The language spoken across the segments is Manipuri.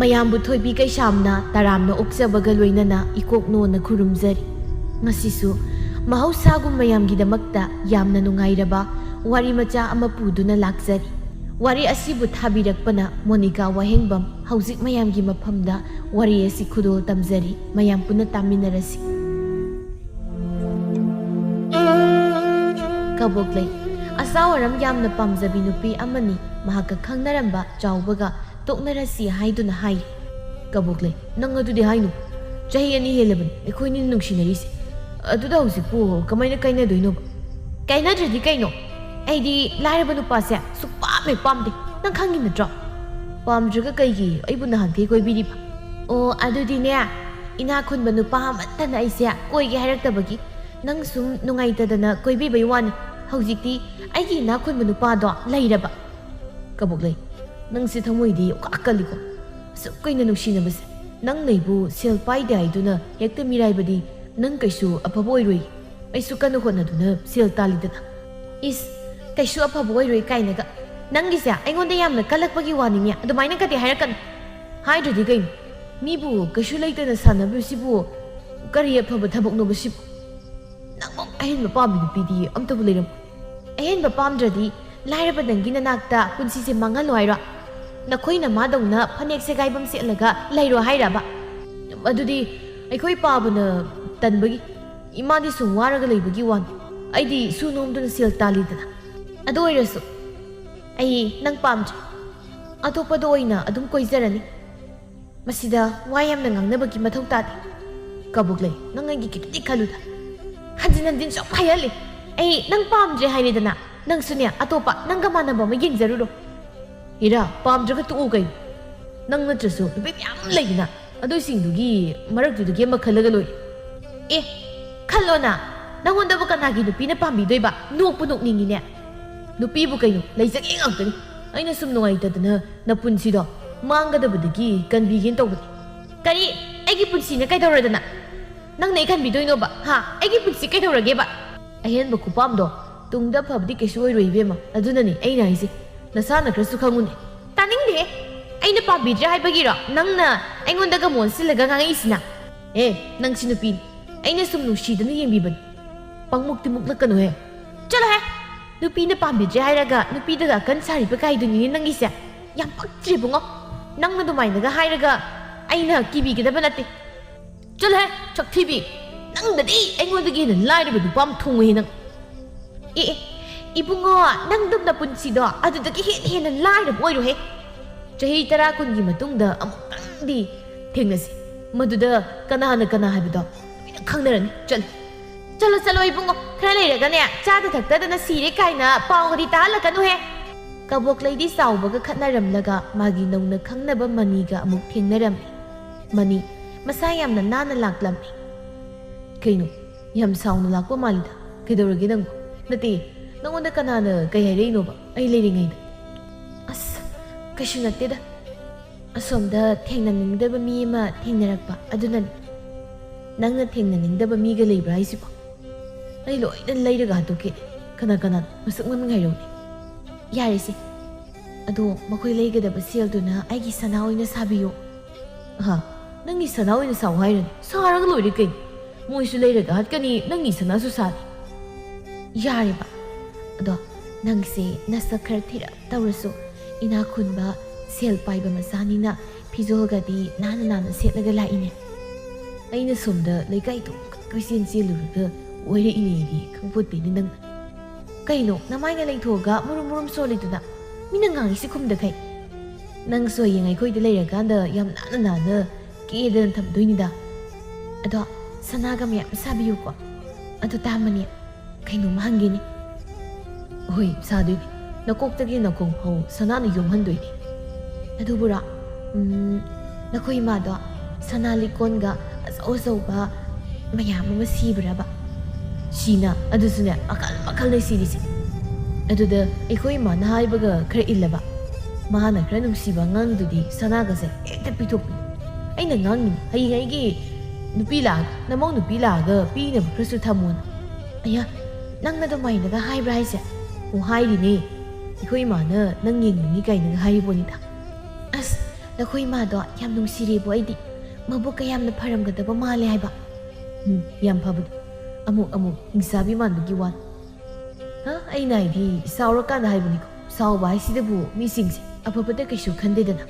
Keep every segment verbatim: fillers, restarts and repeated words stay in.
ꯃꯌꯥꯝꯕꯨ ꯊꯣꯏꯕꯤ ꯀꯩꯁꯥꯝꯅ ꯇꯔꯥꯝꯅ ꯑꯣꯛꯆꯕꯒ ꯂꯣꯏꯅꯅ ꯏꯀꯣꯛ ꯅꯣꯟꯅ ꯈꯨꯔꯨꯝꯖꯔꯤ꯫ ꯉꯁꯤꯁꯨ ꯃꯍꯧꯁꯥꯒꯨꯝ ꯃꯌꯥꯝꯒꯤꯗꯃꯛꯇ ꯌꯥꯝꯅ ꯅꯨꯡꯉꯥꯏꯔꯕ ꯋꯥꯔꯤ ꯃꯆꯥ ꯑꯃ ꯄꯨꯗꯨꯅ ꯂꯥꯛꯆꯔꯤ꯫ ꯋꯥꯔꯤ ꯑꯁꯤꯕꯨ ꯊꯥꯕꯤꯔꯛꯄꯅ ꯃꯣꯅꯤꯀꯥ ꯋꯥꯍꯦꯡꯕꯝ꯫ ꯍꯧꯖꯤꯛ ꯃꯌꯥꯝꯒꯤ ꯃꯐꯝꯗ ꯋꯥꯔꯤ ꯑꯁꯤ ꯈꯨꯗꯣꯜ ꯇꯝꯖꯔꯤ꯫ ꯃꯌꯥꯝ ꯄꯨꯟꯅ ꯇꯥꯃꯤꯟꯅꯔꯁꯤ꯫ ꯀꯕꯣꯛꯂꯩ, ꯑꯆꯥꯎ ꯑꯔꯝ ꯌꯥꯝꯅ ꯄꯥꯝꯖꯕꯤ ꯅꯨꯄꯤ ꯑꯃꯅꯤ꯫ ꯃꯍꯥꯛꯀ ꯈꯪꯅꯔꯝꯕ ꯆꯥꯎꯕꯒ ꯇꯣꯛꯅꯔꯁꯤ ꯍꯥꯏꯗꯨꯅ ꯍꯥꯏ꯫ ꯀꯕꯣꯛꯂꯩ, ꯅꯪ ꯑꯗꯨꯗꯤ ꯍꯥꯏꯅꯨ꯫ ꯆꯍꯤ ꯑꯅꯤ ꯍꯦꯜꯂꯕꯅꯤ ꯑꯩꯈꯣꯏꯅꯤ ꯅꯨꯡꯁꯤꯅꯔꯤꯁꯦ꯫ ꯑꯗꯨꯗ ꯍꯧꯖꯤꯛꯄꯨ ꯀꯃꯥꯏꯅ ꯀꯥꯏꯅꯗꯣꯏꯅꯣꯕ? ꯀꯥꯏꯅꯗ꯭ꯔꯗꯤ ꯀꯩꯅꯣ? ꯑꯩꯗꯤ ꯂꯥꯏꯔꯕ ꯅꯨꯄꯥꯁꯦ ꯁꯨꯛꯄꯥꯝ ꯍꯦꯛ ꯄꯥꯝꯗꯦ꯫ ꯅꯪ ꯈꯪꯉꯤ ꯅꯠꯇ꯭ꯔꯣ? ꯄꯥꯝꯗ꯭ꯔꯒ ꯀꯩꯒꯤ ꯑꯩꯕꯨ ꯅꯍꯥꯟꯈꯩ ꯀꯣꯏꯕꯤꯔꯤꯕ? ꯑꯣ, ꯑꯗꯨꯗꯤꯅꯦ, ꯏꯅꯥꯛ ꯈꯨꯟꯕ ꯅꯨꯄꯥ ꯑꯃꯠꯇꯅ ꯑꯩꯁꯦ ꯀꯣꯏꯒꯦ ꯍꯥꯏꯔꯛꯇꯕꯒꯤ ꯅꯪ ꯁꯨꯝ ꯅꯨꯡꯉꯥꯏꯇꯗꯅ ꯀꯣꯏꯕꯤꯕꯩ ꯋꯥꯅꯤ꯫ ꯍꯧꯖꯤꯛꯇꯤ ꯑꯩꯒꯤ ꯏꯅꯥꯛ ꯈꯨꯟꯕ ꯅꯨꯄꯥꯗꯣ ꯂꯩꯔꯕ꯫ ꯀꯕꯣꯛꯂꯩ, ꯅꯪꯁꯦ ꯊꯃꯣꯏꯗꯤ ꯌꯥꯝ ꯀꯜꯂꯤꯀꯣ꯫ ꯑꯁꯨꯛ ꯀꯨꯏꯅ ꯅꯨꯡꯁꯤꯅꯕꯁꯦ, ꯅꯪꯅ ꯑꯩꯕꯨ ꯁꯦꯜ ꯄꯥꯏꯗꯦ ꯍꯥꯏꯗꯨꯅ ꯍꯦꯛꯇ ꯃꯤꯔꯥꯏꯕꯗꯤ ꯅꯪ ꯀꯩꯁꯨ ꯑꯐꯕ ꯑꯣꯏꯔꯣꯏ꯫ ꯑꯩꯁꯨ ꯀꯟꯅ ꯍꯣꯠꯅꯗꯨꯅ ꯁꯦꯜ ꯇꯥꯜꯂꯤꯗꯅ꯫ ꯏꯁ, ꯀꯩꯁꯨ ꯑꯐꯕ ꯑꯣꯏꯔꯣꯏ ꯀꯥꯏꯅꯒ꯫ ꯅꯪꯒꯤꯁꯦ ꯑꯩꯉꯣꯟꯗ ꯌꯥꯝꯅ ꯀꯜꯂꯛꯄꯒꯤ ꯋꯥꯅꯤꯅꯦ꯫ ꯑꯗꯨꯃꯥꯏꯅ ꯀꯗꯤ ꯍꯥꯏꯔꯛꯀꯅꯨ꯫ ꯍꯥꯏꯗ꯭ꯔꯗꯤ ꯀꯩꯅꯣ? ꯃꯤꯕꯨ ꯀꯩꯁꯨ ꯂꯩꯇꯅ ꯁꯥꯟꯅꯕꯁꯤꯕꯨ ꯀꯔꯤ ꯑꯐꯕ ꯊꯕꯛꯅꯣꯕ ꯁꯤꯕꯨ? ꯅꯪꯃꯨꯛ ꯑꯍꯦꯟꯕ ꯄꯥꯝꯕ ꯅꯨꯄꯤꯗꯤ ꯑꯝꯇꯕꯨ ꯂꯩꯔꯝꯃꯣꯏ꯫ ꯑꯍꯦꯟꯕ ꯄꯥꯝꯗ꯭ꯔꯗꯤ ꯂꯥꯏꯔꯕ ꯅꯪꯒꯤ ꯅꯅꯥꯛꯇ ꯄꯨꯟꯁꯤꯁꯦ ꯃꯥꯡꯍꯜꯂꯣ ꯍꯥꯏꯔꯣ? ꯅꯈꯣꯏ ꯅꯃꯥꯗꯧꯅ ꯐꯅꯦꯛ ꯁꯦꯒꯥꯏꯕꯝ ꯁꯦꯠꯂꯒ ꯂꯩꯔꯣ ꯍꯥꯏꯔꯕ? ꯑꯗꯨꯗꯤ ꯑꯩꯈꯣꯏ ꯄꯥꯕꯅ ꯇꯟꯕꯒꯤ, ꯏꯃꯥꯗꯤ ꯁꯨꯝ ꯋꯥꯔꯒ ꯂꯩꯕꯒꯤ ꯋꯥꯅꯤ꯫ ꯑꯩꯗꯤ ꯁꯨ ꯅꯣꯝꯗꯨꯅ ꯁꯦꯜ ꯇꯥꯜꯂꯤꯗꯅ꯫ ꯑꯗꯨ ꯑꯣꯏꯔꯁꯨ ꯑꯩ ꯅꯪ ꯄꯥꯝꯗ꯭ꯔꯦ꯫ ꯑꯇꯣꯞꯄꯗ ꯑꯣꯏꯅ ꯑꯗꯨꯝ ꯀꯣꯏꯖꯔꯅꯤ꯫ ꯃꯁꯤꯗ ꯋꯥ ꯌꯥꯝꯅ ꯉꯥꯡꯅꯕꯒꯤ ꯃꯊꯧ ꯇꯥꯗꯦ꯫ ꯀꯕꯣꯛꯂꯩ, ꯅꯪ ꯑꯩꯒꯤ ꯈꯤꯇꯗꯤ ꯈꯜꯂꯨꯗ꯫ ꯍꯟꯖꯤꯟ ꯍꯟꯖꯤꯟ ꯁꯨꯝ ꯍꯥꯏꯍꯜꯂꯤ꯫ ꯑꯩ ꯅꯪ ꯄꯥꯝꯗ꯭ꯔꯦ ꯍꯥꯏꯔꯦꯗꯅ, ꯅꯪꯁꯨꯅꯦ ꯑꯇꯣꯞꯄ ꯅꯪꯒ ꯃꯥꯟꯅꯕ ꯑꯃ ꯌꯦꯡꯖꯔꯨꯔꯣ꯫ ꯏꯔꯥ, ꯄꯥꯝꯗ꯭ꯔꯒ ꯇꯣꯛꯎ ꯀꯩꯅꯣ? ꯅꯪ ꯅꯠꯇ꯭ꯔꯁꯨ ꯅꯨꯄꯤ ꯃꯌꯥꯝ ꯂꯩꯗꯅ, ꯑꯗꯨꯁꯤꯡꯗꯨꯒꯤ ꯃꯔꯛꯇꯨꯗꯒꯤ ꯑꯃ ꯈꯜꯂꯒ ꯂꯣꯏꯔꯦ꯫ ꯑꯦ, ꯈꯜꯂꯣꯅ, ꯅꯪꯉꯣꯟꯗꯕꯨ ꯀꯅꯥꯒꯤ ꯅꯨꯄꯤꯅ ꯄꯥꯝꯕꯤꯗꯣꯏꯕ? ꯅꯣꯛꯄꯨ ꯅꯣꯛꯅꯤꯡꯉꯤꯅꯦ꯫ ꯅꯨꯄꯤꯕꯨ ꯀꯩꯅꯣ, ꯂꯩꯖꯒꯦ ꯉꯥꯛꯇꯅꯤ꯫ ꯑꯩꯅ ꯁꯨꯝ ꯅꯨꯡꯉꯥꯏꯇꯗꯅ ꯅꯄꯨꯟꯁꯤꯗꯣ ꯃꯥꯡꯒꯗꯕꯗꯒꯤ ꯀꯟꯕꯤꯒꯦꯅ ꯇꯧꯕꯅꯤ꯫ ꯀꯔꯤ? ꯑꯩꯒꯤ ꯄꯨꯟꯁꯤꯅ ꯀꯩꯗꯧꯔꯗꯅ? ꯅꯪꯅ ꯑꯩ ꯀꯟꯕꯤꯗꯣꯏꯅꯣꯕ? ꯍꯥ? ꯑꯩꯒꯤ ꯄꯨꯟꯁꯤ ꯀꯩꯗꯧꯔꯒꯦꯕ? ꯑꯍꯦꯟꯕ ꯈꯨꯄꯥꯝꯗꯣ ꯇꯨꯡꯗ ꯐꯕꯗꯤ ꯀꯩꯁꯨ ꯑꯣꯏꯔꯣꯏ, ꯏꯕꯦꯝꯃ꯫ ꯑꯗꯨꯅꯅꯦ ꯑꯩꯅ ꯍꯥꯏꯁꯦ, ꯅꯁꯥꯅ ꯈꯔꯁꯨ ꯈꯪꯉꯨꯅꯦ꯫ ꯇꯥꯅꯤꯡꯗꯦ꯫ ꯑꯩꯅ ꯄꯥꯝꯕꯤꯗ꯭ꯔꯦ ꯍꯥꯏꯕꯒꯤꯔꯣ ꯅꯪꯅ ꯑꯩꯉꯣꯟꯗꯒ ꯃꯣꯟꯁꯤꯜꯂꯒ ꯉꯥꯡꯉꯛꯏꯁꯤꯅ? ꯑꯦ, ꯅꯪꯁꯤ ꯅꯨꯄꯤꯅꯤ꯫ ꯑꯩꯅ ꯁꯨꯝ ꯅꯨꯡꯁꯤꯗꯅ ꯌꯦꯡꯕꯤꯕꯅꯤ꯫ ꯄꯪꯃꯨꯛꯇꯤ ꯃꯨꯛꯂꯛꯀꯅꯨꯍꯦ꯫ ꯆꯠꯂꯣꯍꯦ꯫ ꯅꯨꯄꯤꯅ ꯄꯥꯝꯕꯤꯗ꯭ꯔꯦ ꯍꯥꯏꯔꯒ ꯅꯨꯄꯤꯗꯒ ꯑꯀꯟ ꯁꯥꯔꯤꯕ ꯀꯥꯏꯗꯨꯅꯤꯅꯦ ꯅꯪꯒꯤꯁꯦ꯫ ꯌꯥꯝ ꯄꯛꯇ꯭ꯔꯦ ꯏꯕꯨꯡꯉꯣ꯫ ꯅꯪꯅ ꯑꯗꯨꯃꯥꯏꯅꯒ ꯍꯥꯏꯔꯒ ꯑꯩꯅ ꯀꯤꯕꯤꯒꯗꯕ ꯅꯠꯇꯦ꯫ ꯆꯠꯂꯣꯍꯦ, ꯁꯛꯊꯤꯕꯤ꯫ ꯅꯪꯗꯗꯤ ꯑꯩꯉꯣꯟꯗꯒꯤ ꯍꯦꯟꯅ ꯂꯥꯏꯔꯕ ꯅꯨꯄꯥ ꯑꯃ ꯊꯣꯡꯉꯨꯍꯦ ꯅꯪ꯫ ꯑꯦ, ꯑꯦ, ꯏꯕꯨꯡꯉꯣ, ꯅꯪꯗꯨꯝ ꯅꯄꯨꯟꯁꯤꯗꯣ ꯑꯗꯨꯗꯒꯤ ꯍꯦꯟꯅ ꯍꯦꯟꯅ ꯂꯥꯏꯔꯕ ꯑꯣꯏꯔꯣꯍꯦ꯫ ꯆꯍꯤ ꯇꯔꯥ ꯀꯨꯟꯒꯤ ꯃꯇꯨꯡꯗ ꯑꯃꯨꯛꯇꯪꯗꯤ ꯊꯦꯡꯅꯁꯤ꯫ ꯃꯗꯨꯗ ꯀꯅꯥꯅ ꯀꯅꯥ ꯍꯥꯏꯕꯗꯣ ꯂꯣꯏꯅ ꯈꯪꯅꯔꯅꯤ꯫ ꯆꯠꯂꯣ꯫ ꯆꯠꯂꯣ, ꯆꯠꯂꯣ ꯏꯕꯨꯡꯉꯣ, ꯈꯔ ꯂꯩꯔꯒꯅꯦ ꯆꯥꯗ ꯊꯛꯇꯗꯅ ꯁꯤꯔꯦ ꯀꯥꯏꯅ ꯄꯥꯎꯒꯗꯤ ꯇꯥꯍꯜꯂꯛꯀꯅꯨꯍꯦ꯫ ꯀꯕꯣꯛꯂꯩꯗꯤ ꯆꯥꯎꯕꯒ ꯈꯠꯅꯔꯝꯂꯒ ꯃꯥꯒꯤ ꯅꯧꯅ ꯈꯪꯅꯕ ꯃꯅꯤꯒ ꯑꯃꯨꯛ ꯊꯦꯡꯅꯔꯝꯃꯤ꯫ ꯃꯅꯤ, ꯃꯁꯥ ꯌꯥꯝꯅ ꯅꯥꯟꯅ ꯂꯥꯛꯂꯝꯃꯤ꯫ ꯀꯩꯅꯣ, ꯌꯥꯝ ꯁꯥꯎꯅ ꯂꯥꯛꯄ ꯃꯥꯜꯂꯤꯗ꯫ ꯀꯩꯗꯧꯔꯒꯦ ꯅꯪꯕꯨ? ꯅꯠꯇꯦ, ꯅꯪꯉꯣꯟꯗ ꯀꯅꯥꯅ ꯀꯩ ꯍꯥꯏꯔꯛꯏꯅꯣꯕ ꯑꯩ ꯂꯩꯔꯤꯉꯩꯗ? ꯑꯁ, ꯀꯩꯁꯨ ꯅꯠꯇꯦꯗ꯫ ꯑꯁꯣꯝꯗ ꯊꯦꯡꯅꯅꯤꯡꯗꯕ ꯃꯤ ꯑꯃ ꯊꯦꯡꯅꯔꯛꯄ ꯑꯗꯨꯅꯅꯤ꯫ ꯅꯪꯅ ꯊꯦꯡꯅꯅꯤꯡꯗꯕ ꯃꯤꯒ ꯂꯩꯕ꯭ꯔꯥ ꯍꯥꯏꯁꯤꯕꯣ? ꯑꯩ ꯂꯣꯏꯅ ꯂꯩꯔꯒ ꯍꯥꯠꯇꯣꯛꯀꯦ꯫ ꯀꯅꯥ ꯀꯅꯥ? ꯃꯁꯛ ꯃꯃꯤꯡ ꯍꯥꯏꯔꯛꯎꯅꯦ꯫ ꯌꯥꯔꯦꯁꯦ꯫ ꯑꯗꯣ ꯃꯈꯣꯏ ꯂꯩꯒꯗꯕ ꯁꯦꯜꯗꯨꯅ ꯑꯩꯒꯤ ꯁꯅꯥ ꯑꯣꯏꯅ ꯁꯥꯕꯤꯌꯣ꯫ ꯑꯍ, ꯅꯪꯒꯤ ꯁꯅꯥ ꯑꯣꯏꯅ ꯁꯥꯎ ꯍꯥꯏꯔꯅꯤ? ꯁꯥꯔꯒ ꯂꯣꯏꯔꯦ ꯀꯩꯅꯣ꯫ ꯃꯣꯏꯁꯨ ꯂꯩꯔꯒ ꯍꯥꯠꯀꯅꯤ, ꯅꯪꯒꯤ ꯁꯅꯥꯁꯨ ꯁꯥꯅꯤ꯫ ꯌꯥꯔꯦꯕ꯫ ꯑꯗꯣ ꯅꯪꯁꯦ ꯅꯁꯛ ꯈꯔ ꯊꯤꯔꯞ ꯇꯧꯔꯁꯨ ꯏꯅꯥꯛ ꯈꯨꯟꯕ, ꯁꯦꯜ ꯄꯥꯏꯕ ꯃꯆꯥꯅꯤꯅ ꯐꯤꯖꯣꯜꯒꯗꯤ ꯅꯥꯟꯅ ꯅꯥꯟꯅ ꯁꯦꯠꯂꯒ ꯂꯥꯛꯏꯅꯦ꯫ ꯑꯩꯅ ꯁꯣꯝꯗ ꯂꯩꯀꯥꯏ ꯇꯨꯝꯈꯛ ꯀꯣꯏꯆꯦꯟ ꯆꯦꯜꯂꯨꯔꯒ ꯑꯣꯏꯔꯛꯏꯅꯦꯗꯤ ꯈꯪꯄꯣꯠꯇꯦꯅꯦ ꯅꯪꯅ꯫ ꯀꯩꯅꯣ ꯅꯃꯥꯏꯅ ꯂꯩꯊꯣꯛꯑꯒ ꯃꯨꯔꯨꯝ ꯃꯨꯔꯨꯝ ꯁꯣꯜꯂꯤꯗꯨꯅ? ꯃꯤꯅ ꯉꯥꯡꯉꯤꯁꯤ ꯈꯨꯝꯗꯈꯩ꯫ ꯅꯪꯁꯨ ꯍꯌꯦꯡ ꯑꯩꯈꯣꯏꯗ ꯂꯩꯔꯀꯥꯟꯗ ꯌꯥꯝ ꯅꯥꯟꯅ ꯅꯥꯟꯅ ꯀꯦꯗꯅ ꯊꯝꯗꯣꯏꯅꯤꯗ꯫ ꯑꯗꯣ ꯁꯅꯥꯒ ꯃꯌꯥꯝ ꯁꯥꯕꯤꯌꯨꯀꯣ꯫ ꯑꯗꯣ ꯇꯥꯃꯅꯤ, ꯀꯩꯅꯣꯝꯃ ꯍꯪꯒꯦꯅꯦ꯫ ꯍꯣꯏ, ꯁꯥꯗꯣꯏꯅꯦ꯫ ꯅꯀꯣꯛꯇꯒꯤ ꯅꯀꯣꯡ ꯐꯥꯎ ꯁꯅꯥꯅ ꯌꯣꯝꯍꯟꯗꯣꯏꯅꯦ꯫ ꯑꯗꯨꯕꯨꯔꯣ, ꯎꯝ, ꯅꯈꯣꯏ ꯏꯃꯥꯗꯣ ꯁꯅꯥ ꯂꯤꯛꯀꯣꯟꯒ ꯑꯆꯧ ꯑꯆꯧꯕ ꯃꯌꯥꯝ ꯑꯃ ꯁꯤꯕ꯭ꯔꯕ? ꯁꯤꯅ, ꯑꯗꯨꯁꯨꯅꯦ, ꯃꯈꯜ ꯃꯈꯜꯅꯦ ꯁꯤꯔꯤꯁꯦ꯫ ꯑꯗꯨꯗ ꯑꯩꯈꯣꯏ ꯏꯃꯥꯅ ꯍꯥꯏꯕꯒ ꯈꯔ ꯏꯜꯂꯕ? ꯃꯥꯅ ꯈꯔ ꯅꯨꯡꯁꯤꯕ ꯑꯉꯥꯡꯗꯨꯗꯤ ꯁꯅꯥꯒꯁꯦ ꯍꯦꯛꯇ ꯄꯤꯊꯣꯛꯄꯤ꯫ ꯑꯩꯅ ꯉꯥꯡꯉꯤꯅꯤ, ꯍꯌꯦꯡ ꯑꯩꯒꯤ ꯅꯨꯄꯤ ꯂꯥꯛꯑꯒ, ꯅꯃꯧ ꯅꯨꯄꯤ ꯂꯥꯛꯑꯒ ꯄꯤꯅꯕ ꯈꯔꯁꯨ ꯊꯝꯃꯣꯅ꯫ ꯑꯌꯥ, ꯅꯪꯅ ꯑꯗꯨꯃꯥꯏꯅꯒ ꯍꯥꯏꯕ꯭ꯔꯥ ꯍꯥꯏꯁꯦ? ꯑꯣ, ꯍꯥꯏꯔꯤꯅꯦ꯫ ꯑꯩꯈꯣꯏ ꯏꯃꯥꯅ ꯅꯪ ꯌꯦꯡꯅꯤꯡꯉꯤ ꯀꯥꯏꯅꯒ ꯍꯥꯏꯔꯤꯕꯣꯅꯤꯗ꯫ ꯑꯁ, ꯅꯈꯣꯏ ꯏꯃꯥꯗꯣ ꯌꯥꯝ ꯅꯨꯡꯁꯤꯔꯦꯕꯣ꯫ ꯑꯩꯗꯤ ꯃꯕꯨꯛ ꯀꯌꯥꯝꯅ ꯐꯔꯝꯒꯗꯕ ꯃꯥꯜꯂꯦ ꯍꯥꯏꯕ꯫ ꯎꯝ, ꯌꯥꯝ ꯐꯕꯗꯤ꯫ ꯑꯃꯨꯛ ꯑꯃꯨꯛ ꯍꯤꯡꯆꯥꯕꯤ ꯃꯥꯟꯕꯒꯤ ꯋꯥꯅꯤ꯫ ꯍꯥ? ꯑꯩꯅ ꯍꯥꯏꯗꯤ ꯆꯥꯎꯔꯀꯥꯟꯗ ꯍꯥꯏꯕꯅꯤꯀꯣ꯫ ꯆꯥꯎꯕ ꯍꯥꯏꯁꯤꯗꯕꯨ ꯃꯤꯁꯤꯡꯁꯦ ꯑꯐꯕꯇ ꯀꯩꯁꯨ ꯈꯟꯗꯦꯗꯅ꯫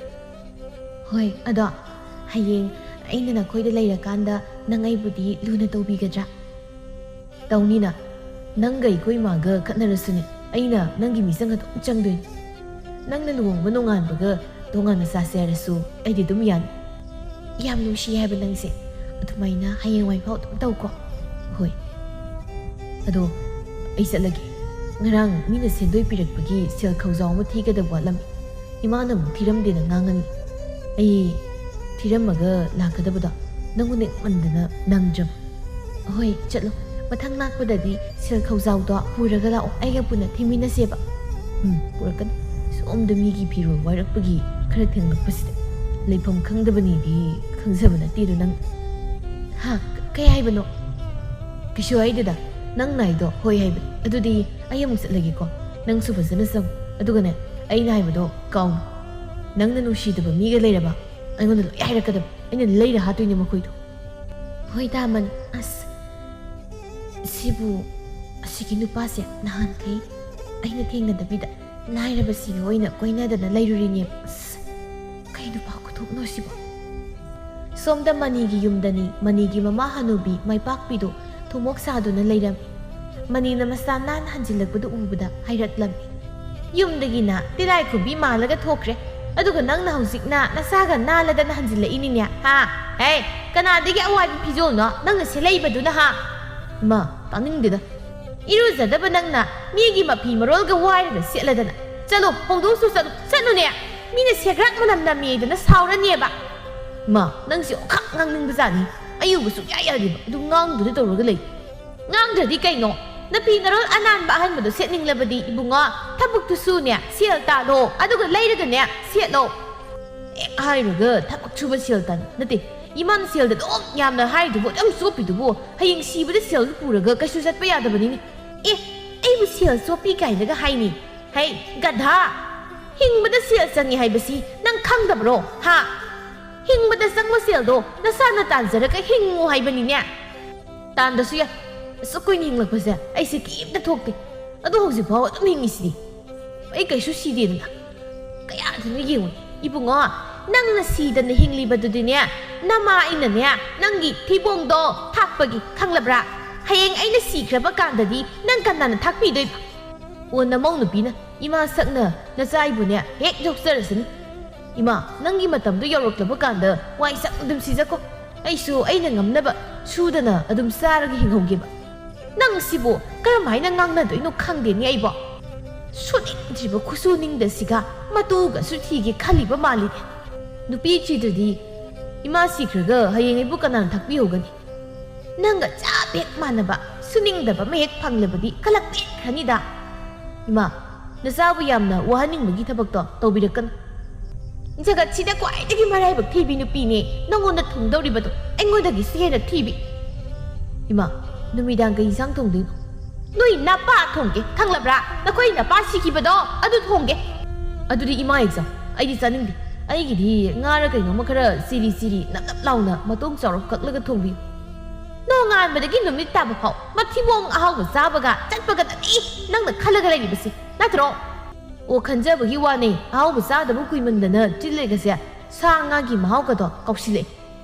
ꯍꯣꯏ, ꯑꯗꯣ ꯍꯌꯦꯡ ꯑꯩꯅ ꯅꯈꯣꯏꯗ ꯂꯩꯔꯀꯥꯟꯗ ꯅꯪ ꯑꯩꯕꯨꯗꯤ ꯂꯨꯅ ꯇꯧꯕꯤꯒꯗ꯭ꯔꯥ? ꯇꯧꯅꯤꯅ꯫ ꯅꯪꯒ ꯑꯩꯈꯣꯏ ꯏꯃꯥꯒ ꯈꯠꯅꯔꯁꯨꯅꯦ, ꯑꯩꯅ ꯅꯪꯒꯤ ꯃꯤꯆꯪ ꯑꯗꯨꯝ ꯆꯪꯗꯣꯏꯅꯤ꯫ ꯅꯪꯅ ꯂꯨꯍꯣꯡꯕ ꯅꯣꯡꯉꯥꯟꯕꯒ ꯇꯣꯉꯥꯟꯅ ꯆꯥꯁꯦ ꯍꯥꯏꯔꯁꯨ ꯑꯩꯗꯤ ꯑꯗꯨꯝ ꯌꯥꯅꯤ꯫ ꯌꯥꯝ ꯅꯨꯡꯁꯤ ꯍꯥꯏꯕ ꯅꯪꯁꯦ꯫ ꯑꯗꯨꯃꯥꯏꯅ ꯍꯌꯦꯡꯋꯥꯏꯐꯥꯎ ꯑꯗꯨꯝ ꯇꯧꯀꯣ꯫ ꯍꯣꯏ꯫ ꯑꯗꯣ ꯑꯩ ꯆꯠꯂꯒꯦ꯫ ꯉꯔꯥꯡ ꯃꯤꯅ ꯁꯦꯟꯗꯣꯏ ꯄꯤꯔꯛꯄꯒꯤ ꯁꯦꯜ ꯈꯧꯖꯥꯎ ꯑꯃ ꯊꯤꯒꯗꯕ ꯋꯥꯠꯂꯝꯃꯤ꯫ ꯏꯃꯥꯅ ꯑꯃꯨꯛ ꯊꯤꯔꯝꯗꯦꯅ ꯉꯥꯡꯉꯅꯤ꯫ ꯑꯩ ꯊꯤꯔꯝꯃꯒ ꯂꯥꯛꯀꯗꯕꯗꯣ ꯅꯪꯉꯣꯟꯗ ꯌꯦꯡꯃꯟꯗꯅ ꯅꯪꯗ꯭ꯔꯕ꯫ ꯍꯣꯏ, ꯆꯠꯂꯣ꯫ ꯃꯊꯪ ꯂꯥꯛꯄꯗꯗꯤ ꯁꯦꯜ ꯈꯧꯖꯥꯎꯗꯣ ꯄꯨꯔꯒ ꯂꯥꯛꯑꯣ, ꯑꯩꯒ ꯄꯨꯟꯅ ꯊꯤꯃꯤꯟꯅꯁꯦꯕ꯫ ꯎꯝ, ꯄꯨꯔꯛꯀꯅꯤ꯫ ꯁꯣꯝꯗ ꯃꯤꯒꯤ ꯐꯤꯔꯣꯜ ꯋꯥꯏꯔꯛꯄꯒꯤ ꯈꯔ ꯊꯦꯡꯂꯛꯄꯁꯤꯗ ꯂꯩꯐꯝ ꯈꯪꯗꯕꯅꯤꯗꯤ ꯈꯪꯖꯕ ꯅꯠꯇꯦꯗꯣ ꯅꯪ꯫ ꯍꯥ? ꯀ-, ꯀꯩ ꯍꯥꯏꯕꯅꯣ? ꯀꯩꯁꯨ ꯍꯥꯏꯗꯦꯗ꯫ ꯅꯪ ꯅꯥꯏꯗꯣ ꯍꯣꯏ ꯍꯥꯏꯕꯅꯤ꯫ ꯑꯗꯨꯗꯤ ꯑꯩ ꯑꯃꯨꯛ ꯆꯠꯂꯒꯦꯀꯣ꯫ ꯅꯪꯁꯨ ꯐꯖꯅ ꯆꯪꯉꯨ꯫ ꯑꯗꯨꯒꯅꯦ, ꯑꯩꯅ ꯍꯥꯏꯕꯗꯣ ꯀꯥꯎꯅꯨ꯫ ꯅꯪꯅ ꯅꯨꯡꯁꯤꯗꯕ ꯃꯤꯒ ꯂꯩꯔꯕ ꯑꯩꯉꯣꯟꯗ ꯂꯣꯏ ꯍꯥꯏꯔꯛꯀꯗꯕ꯫ ꯑꯩꯅ ꯂꯩꯔ ꯍꯥꯠꯇꯣꯏꯅꯦ ꯃꯈꯣꯏꯗꯣ꯫ ꯍꯣꯏ, ꯇꯥꯃꯅꯤ꯫ ꯑꯁ, ꯁꯤꯕꯨ, ꯑꯁꯤꯒꯤ ꯅꯨꯄꯥꯁꯦ ꯅꯍꯥꯟꯈꯩ ꯑꯩꯅ ꯊꯦꯡꯅꯗꯕꯤꯗ ꯂꯥꯏꯔꯕꯁꯤꯒ ꯑꯣꯏꯅ ꯀꯣꯏꯅꯗꯅ ꯂꯩꯔꯨꯔꯤꯅꯦꯕ꯫ ꯑꯁ, ꯀꯩ ꯅꯨꯄꯥ ꯈꯨꯊꯣꯛꯅꯣ ꯁꯤꯕꯣ? ꯁꯣꯝꯗ ꯃꯅꯤꯒꯤ ꯌꯨꯝꯗꯅꯤ ꯃꯅꯤꯒꯤ ꯃꯃꯥ ꯍꯅꯨꯕꯤ ꯃꯥꯏꯄꯥꯛꯄꯤꯗꯨ ꯊꯨꯝꯃꯣꯛ ꯁꯥꯗꯨꯅ ꯂꯩꯔꯝꯃꯤ꯫ ꯃꯅꯤꯅ ꯃꯆꯥ ꯅꯥꯟꯅ ꯍꯟꯖꯤꯜꯂꯛꯄꯗꯨ ꯎꯕꯗ ꯍꯥꯏꯔꯛꯂꯝꯃꯤ꯫ ꯌꯨꯝꯗꯒꯤꯅ ꯇꯤꯂꯥꯏꯈꯨꯝꯕꯤ ꯃꯥꯜꯂꯒ ꯊꯣꯛꯈ꯭ꯔꯦ, ꯑꯗꯨꯒ ꯅꯪꯅ ꯍꯧꯖꯤꯛꯅ ꯅꯁꯥꯒ ꯅꯥꯜꯂꯗꯅ ꯍꯟꯖꯤꯜꯂꯛꯏꯅꯤꯅꯦ, ꯍꯥ? ꯍꯦ, ꯀꯅꯥꯗꯒꯤ ꯑꯋꯥꯏꯕ ꯐꯤꯖꯣꯜꯅꯣ ꯅꯪꯅ ꯁꯦꯠꯂꯛꯏꯕꯗꯨꯅ, ꯍꯥ? ꯃꯥ, ꯇꯥꯅꯤꯡꯗꯦꯗ꯫ ꯏꯔꯨꯖꯗꯕ ꯅꯪꯅ ꯃꯤꯒꯤ ꯃꯐꯤ ꯃꯔꯣꯜꯒ ꯋꯥꯏꯔꯒ ꯁꯦꯠꯂꯗꯅ꯫ ꯆꯠꯂꯣ, ꯍꯣꯡꯗꯣꯛꯎꯆꯣ, ꯆꯠꯂꯣ, ꯆꯠꯂꯨꯅꯦ꯫ ꯃꯤꯅ ꯁꯦꯒ꯭ꯔꯥꯛ ꯃꯅꯝ ꯅꯝꯃꯦꯗꯅ ꯁꯥꯎꯔꯅꯦꯕ꯫ ꯃꯥ, ꯅꯪꯁꯦ ꯑꯣꯈꯥꯛ ꯉꯥꯡꯅꯤꯡꯕꯖꯥꯠꯅꯤ꯫ ꯑꯩ ꯎꯕ ꯁꯨꯡꯌꯥ ꯌꯥꯗꯦꯕ꯫ ꯑꯗꯨ ꯉꯥꯡꯗꯨꯅ ꯇꯧꯔꯒ ꯂꯩ꯫ ꯉꯥꯡꯗ꯭ꯔꯗꯤ ꯀꯩꯅꯣ? ꯅꯐꯤ ꯅꯔꯣꯜ ꯑꯅꯥꯟꯕ ꯑꯍꯟꯕꯗꯣ ꯁꯦꯠꯅꯤꯡꯂꯕꯗꯤ ꯏꯕꯨꯡꯉꯣ, ꯊꯕꯛꯇꯨ ꯁꯨꯅꯦ, ꯁꯦꯜ ꯇꯥꯜꯂꯣ, ꯑꯗꯨꯒ ꯂꯩꯔꯒꯅꯦ, ꯁꯦꯠꯂꯣ꯫ ꯍꯦꯛ ꯍꯥꯏꯔꯒ ꯊꯕꯛ ꯁꯨꯕ ꯁꯦꯜ ꯇꯥꯟ ꯅꯠꯇꯦ, ꯏꯃꯥꯅ ꯁꯦꯜꯗ ꯑꯗꯨꯝ ꯌꯥꯝꯅ ꯍꯥꯏꯔꯤꯗꯨꯕꯨ, ꯑꯗꯨꯝ ꯆꯣꯞꯄꯤꯗꯨꯕꯨ, ꯍꯌꯦꯡ ꯁꯤꯕꯗ ꯁꯦꯜꯗꯨ ꯄꯨꯔꯒ ꯀꯩꯁꯨ ꯆꯠꯄ ꯌꯥꯗꯕꯅꯤꯅꯦ꯫ ꯑꯦ, ꯑꯩꯕꯨ ꯁꯦꯜ ꯆꯣꯞꯄꯤ ꯀꯥꯏꯅꯒ ꯍꯥꯏꯅꯤ? ꯍꯩ, ꯒꯙꯥ! ꯍꯤꯡꯕꯗ ꯁꯦꯜ ꯆꯪꯉꯤ ꯍꯥꯏꯕꯁꯤ ꯅꯪ ꯈꯪꯗꯕ꯭ꯔꯣ? ꯍꯥ? ꯍꯤꯡꯕꯗ ꯆꯪꯕ ꯁꯦꯜꯗꯣ ꯅꯁꯥꯅ ꯇꯥꯟꯖꯔꯒ ꯍꯤꯡꯉꯨ ꯍꯥꯏꯕꯅꯤꯅꯦ꯫ ꯇꯥꯟꯗꯁꯨ ꯌꯥꯏ꯫ ꯑꯁꯨꯛ ꯀꯨꯏꯅ ꯍꯤꯡꯂꯛꯄꯁꯦ ꯑꯩꯁꯦ ꯀꯩꯝꯇ ꯊꯣꯛꯇꯦ꯫ ꯑꯗꯣ ꯍꯧꯖꯤꯛꯐꯥꯎ ꯑꯗꯨꯝ ꯍꯤꯡꯉꯤꯁꯤꯗꯤ꯫ ꯑꯩ ꯀꯩꯁꯨ ꯁꯤꯗꯦꯗꯅ꯫ ꯀꯌꯥꯗꯅꯣ ꯌꯦꯡꯉꯨꯅꯦ, ꯏꯕꯨꯡꯉꯣ, ꯅꯪꯅ ꯁꯤꯗꯅ ꯍꯤꯡꯂꯤꯕꯗꯨꯗꯤꯅꯦ, ꯅꯃꯥ ꯑꯩꯅꯅꯦ, ꯅꯪꯒꯤ ꯊꯤꯕꯣꯡꯗꯣ ꯊꯥꯛꯄꯒꯤ, ꯈꯪꯂꯕ꯭ꯔꯥ? ꯍꯌꯦꯡ ꯑꯩꯅ ꯁꯤꯈ꯭ꯔꯕ ꯀꯥꯟꯗꯗꯤ ꯅꯪ ꯀꯅꯥꯅ ꯊꯥꯛꯄꯤꯗꯣꯏꯕ? ꯑꯣ, ꯅꯃꯧ ꯅꯨꯄꯤꯅ ꯏꯃꯥ ꯁꯛꯅ ꯅꯆꯥ ꯑꯩꯕꯨꯅꯦ ꯍꯦꯛ ꯌꯣꯛꯆꯔꯁꯅꯤ꯫ ꯏꯃꯥ, ꯅꯪꯒꯤ ꯃꯇꯝꯗꯣ ꯌꯧꯔꯛꯂꯕ ꯀꯥꯟꯗ ꯋꯥꯏ ꯁꯪꯅ ꯑꯗꯨꯝ ꯁꯤꯖꯈꯣ꯫ ꯑꯩꯁꯨ ꯑꯩꯅ ꯉꯝꯅꯕ ꯁꯨꯗꯅ ꯑꯗꯨꯝ ꯆꯥꯔꯒ ꯍꯤꯡꯍꯧꯒꯦꯕ꯫ ꯅꯪ ꯁꯤꯕꯨ ꯀꯔꯝ ꯍꯥꯏꯅ ꯉꯥꯡꯅꯗꯣꯏꯅꯣ ꯈꯪꯗꯦꯅꯦ ꯑꯩꯕꯣ꯫ ꯁꯨꯅꯤꯡꯗ꯭ꯔꯤꯕ ꯈꯨꯁꯨꯅꯤꯡꯗꯁꯤꯒ ꯃꯇꯨꯒꯁꯨ ꯊꯤꯒꯦ ꯈꯜꯂꯤꯕ ꯃꯥꯜꯂꯤꯅꯦ꯫ ꯅꯨꯄꯤ ꯊꯤꯗ꯭ꯔꯗꯤ ꯏꯃꯥ ꯁꯤꯈ꯭ꯔꯒ ꯍꯌꯦꯡ ꯑꯩꯕꯨ ꯀꯅꯥꯅ ꯊꯥꯛꯄꯤꯍꯧꯒꯅꯤ? ꯅꯪꯒ ꯆꯞ ꯍꯦꯛ ꯃꯥꯟꯅꯕ ꯁꯨꯅꯤꯡꯗꯕ ꯑꯃ ꯍꯦꯛ ꯐꯪꯂꯕꯗꯤ ꯀꯂꯛ ꯄꯦꯟꯈ꯭ꯔꯅꯤꯗ꯫ ꯏꯃꯥ, ꯅꯆꯥꯕꯨ ꯌꯥꯝꯅ ꯋꯥꯍꯟꯅꯤꯡꯕꯒꯤ ꯊꯕꯛꯇꯣ ꯇꯧꯕꯤꯔꯛꯀꯅꯨ꯫ ꯖꯒꯠꯁꯤꯗ ꯈ꯭ꯋꯥꯏꯗꯒꯤ ꯃꯔꯥꯏꯕꯛ ꯊꯤꯕꯤ ꯅꯨꯄꯤꯅꯦ ꯅꯪꯉꯣꯟꯗ ꯊꯨꯡꯗꯧꯔꯤꯕꯗꯣ, ꯑꯩꯉꯣꯟꯗꯒꯤꯁꯨ ꯍꯦꯟꯅ ꯊꯤꯕꯤ꯫ ꯏꯃꯥ, ꯅꯨꯃꯤꯗꯥꯡ ꯀꯩ ꯏꯟꯁꯥꯡ ꯊꯣꯡꯗꯣꯏꯅꯣ? ꯅꯣꯏ ꯅꯄꯥ ꯊꯣꯡꯒꯦ, ꯈꯪꯂꯕ꯭ꯔꯥ? ꯅꯈꯣꯏ ꯅꯄꯥ ꯁꯤꯈꯤꯕꯗꯣ ꯑꯗꯨ ꯊꯣꯡꯒꯦ꯫ ꯑꯗꯨꯗꯤ ꯏꯃꯥ ꯑꯦꯛꯖꯥꯝ, ꯑꯩꯗꯤ ꯆꯥꯅꯤꯡꯗꯦ꯫ ꯑꯩꯒꯤꯗꯤ ꯉꯥꯔ ꯀꯩꯅꯣꯝꯃ ꯈꯔ ꯆꯤꯔꯤ ꯆꯤꯔꯤ ꯅꯞ ꯅꯞ ꯂꯥꯎꯅ ꯃꯇꯣꯡ ꯆꯥꯎꯔꯞ ꯀꯛꯂꯒ ꯊꯣꯡꯕꯤꯌꯨ꯫ ꯅꯣꯡꯉꯥꯟꯕꯗꯒꯤ ꯅꯨꯃꯤꯠ ꯇꯥꯕ ꯐꯥꯎ ꯃꯊꯤꯕꯣꯡ ꯑꯍꯥꯎꯕ ꯆꯥꯕꯒ ꯆꯠꯄꯒꯗꯅꯤ ꯅꯪꯅ ꯈꯜꯂꯒ ꯂꯩꯔꯤꯕꯁꯤ, ꯅꯠꯇ꯭ꯔꯣ? ꯑꯣ, ꯈꯟꯖꯕꯒꯤ ꯋꯥꯅꯦ, ꯑꯍꯥꯎꯕ ꯆꯥꯗꯕ ꯀꯨꯏꯃꯟꯗꯅ ꯆꯤꯜꯂꯦꯒꯁꯦ ꯁꯥ ꯉꯥꯒꯤ ꯃꯍꯥꯎꯒꯗꯣ ꯀꯥꯎꯁꯤꯜꯂꯛꯑꯦ꯫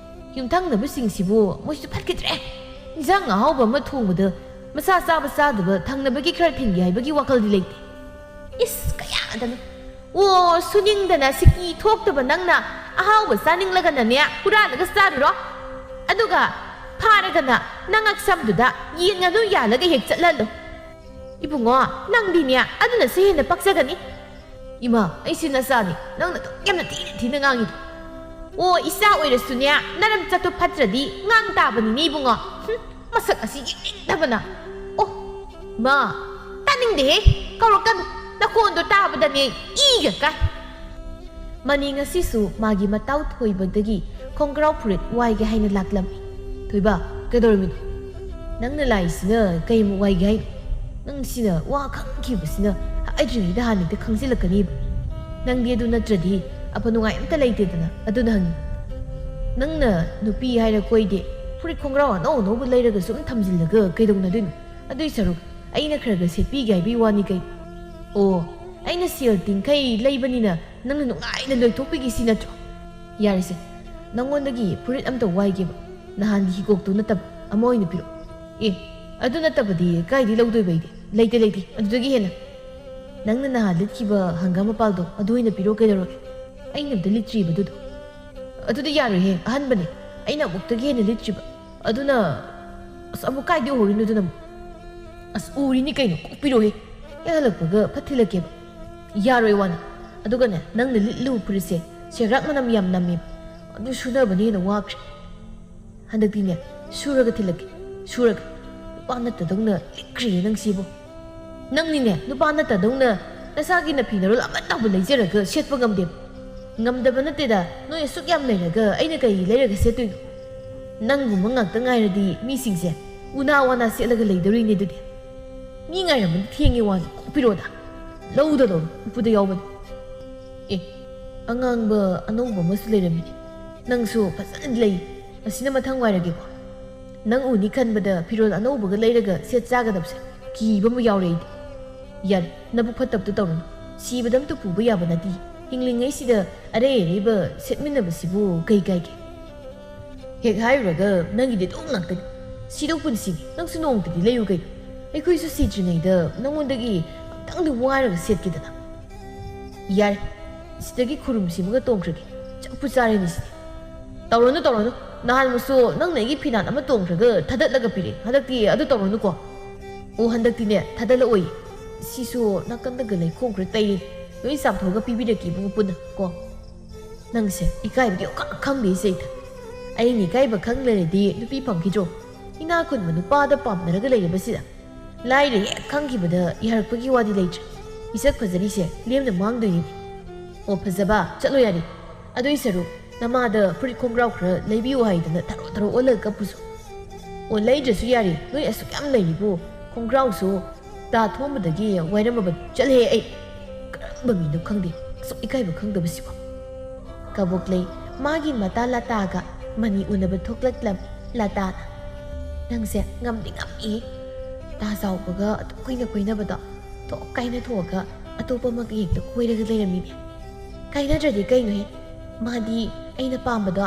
ꯌꯨꯝꯊꯪꯅꯕꯁꯤꯡꯁꯤꯕꯨ ꯃꯣꯏꯁꯨ ꯐꯠꯈꯤꯗ꯭ꯔꯦ꯫ ꯏꯟꯁꯥꯡ ꯑꯍꯥꯎꯕ ꯑꯃ ꯊꯣꯡꯕꯗ ꯃꯁꯥ ꯆꯥꯕ ꯆꯥꯗꯕ ꯊꯪꯅꯕꯒꯤ ꯈꯔ ꯊꯤꯡꯒꯦ ꯍꯥꯏꯕꯒꯤ ꯋꯥꯈꯜꯗꯤ ꯂꯩꯇꯦ꯫ ꯏꯁ, ꯀꯌꯥꯗꯅꯣ! ꯑꯣ, ꯁꯨꯅꯤꯡꯗꯅ ꯁꯤꯀꯤ ꯊꯣꯛꯇꯕ ꯅꯪꯅ ꯑꯍꯥꯎꯕ ꯆꯥꯅꯤꯡꯂꯒꯅꯅꯦ ꯍꯨꯔꯥꯜꯂꯒ ꯆꯥꯔꯨꯔꯣ꯫ ꯑꯗꯨꯒ ꯐꯥꯔꯒꯅ ꯅꯉꯛꯁꯝꯗꯨꯗ ꯌꯦꯟ ꯉꯥꯅꯨ ꯌꯥꯜꯂꯒ ꯍꯦꯛ ꯆꯠꯍꯜꯂꯣ꯫ ꯏꯕꯨꯡꯉꯣ, ꯅꯪꯗꯤꯅꯦ ꯑꯗꯨꯅꯁꯨ ꯍꯦꯟꯅ ꯄꯛꯆꯒꯅꯤ꯫ ꯏꯃꯥ, ꯑꯩꯁꯦ ꯅꯆꯥꯅꯤ, ꯅꯪꯅ ꯑꯗꯨꯛ ꯌꯥꯝꯅ ꯊꯤꯅ ꯊꯤꯅ ꯉꯥꯡꯉꯤꯗꯣ꯫ ꯑꯣ, ꯏꯆꯥ ꯑꯣꯏꯔꯁꯨꯅꯦ, ꯅꯔꯝ ꯆꯠꯇꯨ ꯐꯠꯇ꯭ꯔꯗꯤ ꯉꯥꯡ ꯇꯥꯕꯅꯤꯅꯦ ꯏꯕꯨꯡꯉꯣ꯫ ꯍꯨꯝ, ꯃꯁꯛ ꯑꯁꯤ ꯌꯦꯡꯅꯤꯡꯗꯕꯅ꯫ ꯑꯣ, ꯃꯥ, ꯇꯥꯅꯤꯡꯗꯦꯍꯦ, ꯀꯧꯔꯛꯀꯅꯨ꯫ ꯅꯈꯣꯟꯗꯣ ꯇꯥꯕꯗꯅꯦ ꯏꯒ ꯀꯥꯏ꯫ ꯃꯅꯤ ꯉꯁꯤꯁꯨ ꯃꯥꯒꯤ ꯃꯇꯥꯎ ꯊꯣꯏꯕꯗꯒꯤ ꯈꯣꯡꯒ꯭ꯔꯥꯎ ꯐꯨꯔꯤꯠ ꯋꯥꯏꯒꯦ ꯍꯥꯏꯅ ꯂꯥꯛꯂꯝꯃꯤ꯫ "ꯊꯣꯏꯕ, ꯀꯩꯗꯧꯔꯝꯃꯤꯅꯣ? ꯅꯪꯅ ꯂꯥꯛꯏꯁꯤꯅ ꯀꯩ ꯑꯃꯨꯛ ꯋꯥꯏꯒꯦ ꯍꯥꯏꯅꯣ? ꯅꯪ ꯁꯤꯅ ꯋꯥ ꯈꯪꯈꯤꯕꯁꯤꯅ ꯍꯥꯏꯗ꯭ꯔꯤꯉꯩꯗ ꯍꯥꯟꯅ ꯍꯦꯛꯇ ꯈꯪꯖꯤꯜꯂꯛꯀꯅꯤꯕ꯫ ꯅꯪꯗꯤ ꯑꯗꯨ ꯅꯠꯇ꯭ꯔꯗꯤ ꯑꯐ ꯅꯨꯡꯉꯥꯏ ꯑꯝꯇ ꯂꯩꯇꯦꯗꯅ, ꯑꯗꯨꯅ ꯍꯪꯉꯤ꯫ ꯅꯪꯅ ꯅꯨꯄꯤ ꯍꯥꯏꯔ ꯀꯣꯏꯗꯦ, ꯐꯨꯔꯤꯠ ꯈꯣꯡꯒ꯭ꯔꯥꯎ ꯑꯅꯧ ꯑꯅꯧꯕ ꯂꯩꯔꯒ ꯁꯨꯝ ꯊꯝꯖꯤꯜꯂꯒ ꯀꯩꯗꯧꯅꯗꯣꯏꯅꯣ? ꯑꯗꯨꯏ ꯁꯔꯨꯛ ꯑꯩꯅ ꯈꯔ ꯈꯔ ꯁꯦꯠꯄꯤꯒꯦ ꯍꯥꯏꯕꯒꯤ ꯋꯥꯅꯤ ꯀꯩ?" "ꯑꯣ, ꯑꯩꯅ ꯁꯦꯜ ꯇꯤꯡꯈꯩ ꯂꯩꯕꯅꯤꯅ ꯅꯪꯅ ꯅꯨꯡꯉꯥꯏꯅ ꯂꯣꯏꯊꯣꯛꯄꯤꯒꯦ ꯁꯤ ꯅꯠꯇ꯭ꯔꯣ? ꯌꯥꯔꯦꯁꯦ, ꯅꯪꯉꯣꯟꯗꯒꯤ ꯐꯨꯔꯤꯠ ꯑꯝꯇ ꯋꯥꯏꯒꯦꯕ꯫ ꯅꯍꯥꯟꯒꯤ ꯍꯤꯒꯣꯛꯇꯨ ꯅꯠꯇꯕ ꯑꯃ ꯑꯣꯏꯅ ꯄꯤꯔꯛꯑꯣ꯫" "ꯑꯦ, ꯑꯗꯨ ꯅꯠꯇꯕꯗꯤ ꯀꯥꯏꯗꯩ ꯂꯧꯗꯣꯏꯕ ꯑꯩꯗꯤ? ꯂꯩꯇꯦ, ꯂꯩꯇꯦ, ꯑꯗꯨꯗꯒꯤ ꯍꯦꯟꯅ꯫ ꯅꯪꯅ ꯅꯍꯥꯟ ꯂꯤꯠꯈꯤꯕ ꯍꯪꯒꯥꯝ ꯃꯄꯥꯜꯗꯣ ꯑꯗꯨ ꯑꯣꯏꯅ ꯄꯤꯔꯛꯑꯣ, ꯀꯩꯗꯧꯔꯒꯦ? ꯑꯩꯅ ꯑꯝꯇ ꯂꯤꯠꯇ꯭ꯔꯤꯕ ꯑꯗꯨꯗꯣ꯫" "ꯑꯗꯨꯗꯤ ꯌꯥꯔꯣꯏꯍꯦ, ꯑꯍꯟꯕꯅꯦ꯫ ꯑꯩꯅ ꯑꯃꯨꯛꯇꯒꯤ ꯍꯦꯟꯅ ꯂꯤꯠꯇ꯭ꯔꯤꯕ꯫ ꯑꯗꯨꯅ, ꯑꯁ, ꯑꯃꯨꯛ ꯀꯥꯏꯗꯩ ꯎꯍꯧꯔꯤꯅꯣ ꯑꯗꯨꯅ ꯑꯃꯨꯛ?" "ꯑꯁ, ꯎꯔꯤꯅꯤ ꯀꯩꯅꯣ, ꯀꯣꯛ ꯄꯤꯔꯛꯑꯣꯍꯦ꯫ ꯑꯩ ꯍꯜꯂꯛꯄꯒ ꯐꯠ ꯊꯤꯜꯂꯛꯀꯦꯕ꯫" "ꯌꯥꯔꯣꯏ ꯋꯥꯅꯤ꯫ ꯑꯗꯨꯒꯅꯦ, ꯅꯪꯅ ꯂꯤꯠꯂꯨ ꯐꯨꯔꯤꯠꯁꯦ ꯁꯦꯒ꯭ꯔꯥꯛ ꯃꯅꯝ ꯌꯥꯝ ꯅꯝꯃꯦꯕ꯫ ꯑꯗꯨ ꯁꯨꯅꯕꯅ ꯍꯦꯟꯅ ꯋꯥꯈ꯭ꯔꯦ꯫ ꯍꯟꯗꯛꯇꯤꯅꯦ, ꯁꯨꯔꯒ ꯊꯤꯜꯂꯛꯀꯦ, ꯁꯨꯔꯒ꯫ ꯅꯨꯄꯥ ꯅꯠꯇꯗꯧꯅ ꯂꯤꯛꯈ꯭ꯔꯤꯌꯦ ꯅꯪꯁꯤꯕꯨ꯫ ꯅꯪꯅꯤꯅꯦ, ꯅꯨꯄꯥ ꯅꯠꯇꯗꯧꯅ ꯅꯁꯥꯒꯤ ꯅꯐꯤ ꯅꯔꯣꯜ ꯑꯃꯠꯇꯕꯨ ꯂꯩꯖꯔꯒ ꯁꯦꯠꯄ ꯉꯝꯗꯦꯕ꯫" "ꯉꯝꯗꯕ ꯅꯠꯇꯦꯗ, ꯅꯣꯏ ꯑꯁꯨꯛ ꯌꯥꯝ ꯂꯩꯔꯒ ꯑꯩꯅ ꯀꯩ ꯂꯩꯔꯒ ꯁꯦꯠꯇꯣꯏꯅꯣ? ꯅꯪꯒꯨꯝꯕ ꯉꯥꯛꯇ ꯉꯥꯏꯔꯗꯤ ꯃꯤꯁꯤꯡꯁꯦ ꯎꯅꯥ ꯋꯥꯅꯥ ꯁꯦꯠꯂꯒ ꯂꯩꯗꯧꯔꯤꯅꯦ ꯑꯗꯨꯗꯤ꯫ ꯃꯤ ꯉꯥꯏꯔꯝꯕꯗꯤ ꯊꯦꯡꯉꯦ ꯋꯥꯅꯤ, ꯀꯣꯛ ꯄꯤꯔꯛꯑꯣꯗ꯫ ꯂꯧꯗ ꯂꯧꯔꯣ, ꯎꯄꯨꯗ ꯌꯥꯎꯕꯅꯤ꯫" "ꯑꯦ, ꯑꯉꯥꯡꯕ ꯑꯅꯧꯕ ꯑꯃꯁꯨ ꯂꯩꯔꯝꯃꯤꯅꯦ꯫ ꯅꯪꯁꯨ ꯐꯖꯅ ꯂꯩ꯫ ꯑꯁꯤꯅ ꯃꯊꯪ ꯋꯥꯏꯔꯒꯦꯀꯣ꯫ ꯅꯪ ꯎꯅꯤ ꯈꯟꯕꯗ ꯐꯤꯔꯣꯜ ꯑꯅꯧꯕꯒ ꯂꯩꯔꯒ ꯁꯦꯠ ꯆꯥꯒꯗꯕꯁꯦ ꯀꯤꯕ ꯑꯃ ꯌꯥꯎꯔꯦ ꯑꯩꯗꯤ꯫" "ꯌꯥꯔꯦ, ꯅꯕꯨꯛ ꯐꯠꯇꯕꯗꯣ ꯇꯧꯔꯨꯅꯨ꯫ ꯁꯤꯕꯗ ꯑꯝꯇ ꯄꯨꯕ ꯌꯥꯕ ꯅꯠꯇꯦ꯫ ꯍꯤꯡꯂꯤꯉꯩꯁꯤꯗ ꯑꯔꯩ ꯑꯔꯩꯕ ꯁꯦꯠꯃꯤꯟꯅꯕꯁꯤꯕꯨ ꯀꯩ ꯀꯥꯏꯒꯦ? ꯍꯦꯛ ꯍꯥꯏꯔꯨꯔꯒ ꯅꯪꯒꯤꯗꯤ ꯑꯗꯨꯝ ꯉꯥꯛꯇꯅꯤ꯫ ꯁꯤꯗꯧ ꯄꯨꯟꯁꯤꯅꯤ, ꯅꯪꯁꯨ ꯅꯣꯡꯃꯇꯗꯤ ꯂꯩꯌꯨ ꯀꯩꯅꯣ꯫ ꯑꯩꯈꯣꯏꯁꯨ ꯁꯤꯗ꯭ꯔꯤꯉꯩꯗ ꯅꯉꯣꯟꯗꯒꯤ ꯑꯝꯇꯪꯗꯤ ꯋꯥꯏꯔꯒ ꯁꯦꯠꯀꯦꯗꯅ꯫" "ꯌꯥꯔꯦ, ꯁꯤꯗꯒꯤ ꯈꯨꯔꯨꯝ ꯁꯤꯃꯒ ꯇꯣꯡꯈ꯭ꯔꯒꯦ꯫ ꯆꯞꯄꯨ ꯆꯥꯔꯦꯅꯦ ꯁꯤꯗꯤ꯫" "ꯇꯧꯔꯅꯨ, ꯇꯧꯔꯅꯨ꯫ ꯅꯍꯥꯟꯃꯨꯛꯁꯨ ꯅꯪꯅ ꯑꯩꯒꯤ ꯐꯤꯅꯥꯟ ꯑꯃ ꯇꯣꯡꯈ꯭ꯔꯒ ꯊꯥꯗꯠꯂꯒ ꯄꯤꯔꯛꯑꯦ꯫ ꯍꯟꯗꯛꯇꯤ ꯑꯗꯨ ꯇꯧꯔꯅꯨꯀꯣ꯫" "ꯑꯣ, ꯍꯟꯗꯛꯇꯤꯅꯦ, ꯊꯥꯗꯠꯂꯛꯑꯣꯏ꯫ ꯁꯤꯁꯨ ꯅꯥꯀꯟꯗꯒ ꯂꯩꯈꯣꯝ ꯈꯔ ꯇꯩꯔꯤ꯫ ꯂꯣꯏ ꯆꯥꯝꯊꯣꯛꯑꯒ ꯄꯤꯕꯤꯔꯛꯀꯦ ꯏꯕꯨꯡꯉꯣ ꯄꯨꯟꯅ ꯀꯣ꯫" "ꯅꯪꯁꯦ ꯏꯀꯥꯏꯕꯗꯤ ꯑꯣꯀꯥ ꯈꯪꯗꯦ ꯏꯆꯦꯗ꯫ ꯑꯩꯅ ꯏꯀꯥꯏꯕ ꯈꯪ ꯂꯩꯔꯗꯤ ꯅꯨꯄꯤ ꯐꯪꯈꯤꯗ꯭ꯔꯣ? ꯏꯅꯥꯛ ꯈꯨꯟꯕ ꯅꯨꯄꯥꯗ ꯄꯥꯝꯅꯔꯒ ꯂꯩꯔꯕꯁꯤꯗ꯫ ꯂꯥꯏꯔ ꯍꯦꯛ ꯈꯪꯈꯤꯕꯗ ꯌꯥꯔꯛꯄꯒꯤ ꯋꯥꯗꯤ ꯂꯩꯇ꯭ꯔꯦ꯫ ꯏꯁꯛ ꯐꯖꯔꯤꯁꯦ ꯂꯦꯝꯅ ꯃꯥꯡꯗꯣꯏꯅꯤꯅꯦ꯫ ꯑꯣ ꯐꯖꯕ, ꯆꯠꯂꯣ ꯌꯥꯔꯦ꯫ ꯑꯗꯨꯏ ꯁꯔꯨꯛ ꯅꯃꯥꯗ ꯐꯨꯔꯤꯠ ꯈꯣꯡꯒ꯭ꯔꯥꯎ ꯈꯔ ꯂꯩꯕꯤꯌꯨ ꯍꯥꯏꯗꯅ ꯊꯔꯣ ꯊꯔꯣ ꯑꯣꯜꯂꯒ ꯀꯞꯄꯨꯁꯨ꯫ ꯑꯣ, ꯂꯩꯗ꯭ꯔꯁꯨ ꯌꯥꯔꯤ, ꯅꯣꯏ ꯑꯁꯨꯛ ꯌꯥꯝ ꯂꯩꯔꯤꯕꯨ꯫ ꯈꯣꯡꯒ꯭ꯔꯥꯎꯁꯨ ꯇꯥ ꯊꯣꯝꯕꯗꯒꯤ ꯋꯥꯏꯔꯝꯃꯕ꯫ ꯆꯠꯂꯍꯦ ꯑꯩ꯫ ꯀꯔꯝꯕ ꯃꯤꯅꯣ ꯈꯪꯗꯦ, ꯑꯁꯨꯛ ꯏꯀꯥꯏꯕ ꯈꯪꯗꯕꯁꯤꯕꯣ꯫ ꯀꯕꯣꯛꯂꯩ ꯃꯥꯒꯤ ꯃꯇꯥ ꯂꯇꯥꯒ ꯃꯅꯤ ꯎꯅꯕ ꯊꯣꯛꯂꯛꯂꯝ꯫ ꯂꯇꯥꯅ, "ꯅꯪꯁꯦ ꯉꯝꯗꯤ ꯉꯝꯃꯤ꯫ ꯇꯥ ꯆꯥꯎꯕꯒ ꯑꯗꯨꯛ ꯀꯨꯏꯅ ꯀꯣꯏꯅꯕꯗꯣ ꯊꯣꯛ ꯀꯥꯏꯅ ꯊꯣꯛꯑꯒ ꯑꯇꯣꯞꯄ ꯑꯃꯒ ꯍꯦꯛꯇ ꯀꯣꯏꯔꯒ ꯂꯩꯔꯝꯃꯤꯅꯦ꯫ ꯀꯥꯏꯅꯗ꯭ꯔꯗꯤ ꯀꯩꯅꯣꯍꯦ? ꯃꯥꯗꯤ ꯑꯩꯅ ꯄꯥꯝꯕꯗꯣ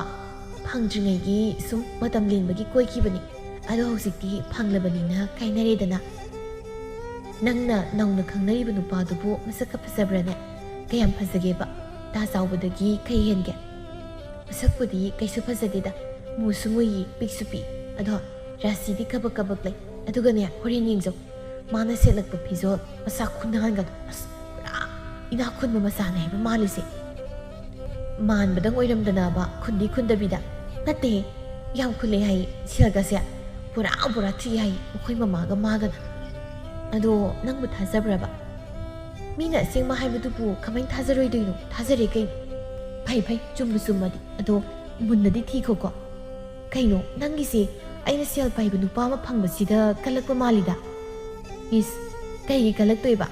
ꯐꯪꯗ꯭ꯔꯤꯉꯩꯒꯤ ꯁꯨꯝ ꯃꯇꯝ ꯂꯦꯟꯕꯒꯤ ꯀꯣꯏꯈꯤꯕꯅꯤ꯫ ꯑꯗꯣ ꯍꯧꯖꯤꯛꯇꯤ ꯐꯪꯂꯕꯅꯤꯅ ꯀꯥꯏꯅꯔꯦꯗꯅ꯫ ꯅꯪꯅ ꯅꯧꯅ ꯈꯪꯅꯔꯤꯕ ꯅꯨꯄꯥꯗꯨꯕꯨ ꯃꯁꯛꯀ ꯐꯖꯕ꯭ꯔꯥꯅꯦ? ꯀꯌꯥꯝ ꯐꯖꯒꯦꯕ? ꯇꯥ ꯆꯥꯎꯕꯗꯒꯤ ꯀꯩ ꯍꯦꯟꯒꯦ?" "ꯃꯁꯛꯄꯨꯗꯤ ꯀꯩꯁꯨ ꯐꯖꯗꯦꯗ, ꯃꯨꯁꯨ ꯃꯨꯏꯌꯦ, ꯄꯤꯛꯁꯨ ꯄꯤꯛ꯫ ꯑꯗꯣ ꯔꯥꯁꯤꯗꯤ ꯀꯕꯛ ꯀꯕꯛ ꯂꯩ꯫ ꯑꯗꯨꯒꯅꯦ, ꯍꯣꯔꯦꯟ ꯌꯦꯡꯖꯧ, ꯃꯥꯅ ꯁꯦꯠꯂꯛꯄ ꯐꯤꯖꯣꯜ, ꯃꯁꯥ ꯈꯨꯅꯥꯟꯒꯗꯣ, ꯑꯁ, ꯄꯨꯔꯥ ꯏꯅꯥꯛ ꯈꯨꯟꯕ ꯃꯆꯥꯅꯦ ꯍꯥꯏꯕ ꯃꯥꯜꯂꯤꯁꯦ꯫ ꯃꯥꯟꯕꯗꯪ ꯑꯣꯏꯔꯝꯗꯅꯕ ꯈꯨꯟꯗꯤ ꯈꯨꯟꯗꯕꯤꯗ꯫ ꯅꯠꯇꯦ, ꯌꯥꯝ ꯈꯨꯜꯂꯦ ꯍꯥꯏ, ꯁꯦꯜꯒꯁꯦ ꯄꯨꯔꯥ ꯄꯨꯔꯥ ꯊꯨꯏ ꯍꯥꯏ, ꯃꯈꯣꯏ ꯃꯃꯥꯒ ꯃꯥꯒꯅ꯫ ꯑꯗꯣ ꯅꯪꯕꯨ ꯊꯥꯖꯕ꯭ꯔꯕ?" "ꯃꯤꯅ ꯑꯁꯦꯡꯕ ꯍꯥꯏꯕꯗꯨꯕꯨ ꯀꯃꯥꯏꯅ ꯊꯥꯖꯔꯣꯏꯗꯣꯏꯅꯣ? ꯊꯥꯖꯔꯦ ꯀꯩꯅꯣ꯫" "ꯐꯩ ꯐꯩ, ꯆꯨꯝꯕꯨ ꯆꯨꯝꯃꯗꯤ꯫ ꯑꯗꯣ ꯃꯨꯟꯅꯗꯤ ꯊꯤꯈꯣꯀꯣ꯫" "ꯀꯩꯅꯣ ꯅꯪꯒꯤꯁꯦ? ꯑꯩꯅ ꯁꯦꯜ ꯄꯥꯏꯕ ꯅꯨꯄꯥ ꯑꯃ ꯐꯪꯕꯁꯤꯗ ꯀꯜꯂꯛꯄ ꯃꯥꯜꯂꯤꯗ?" "ꯏꯁ, ꯀꯩꯒꯤ ꯀꯜꯂꯛꯇꯣꯏꯕ?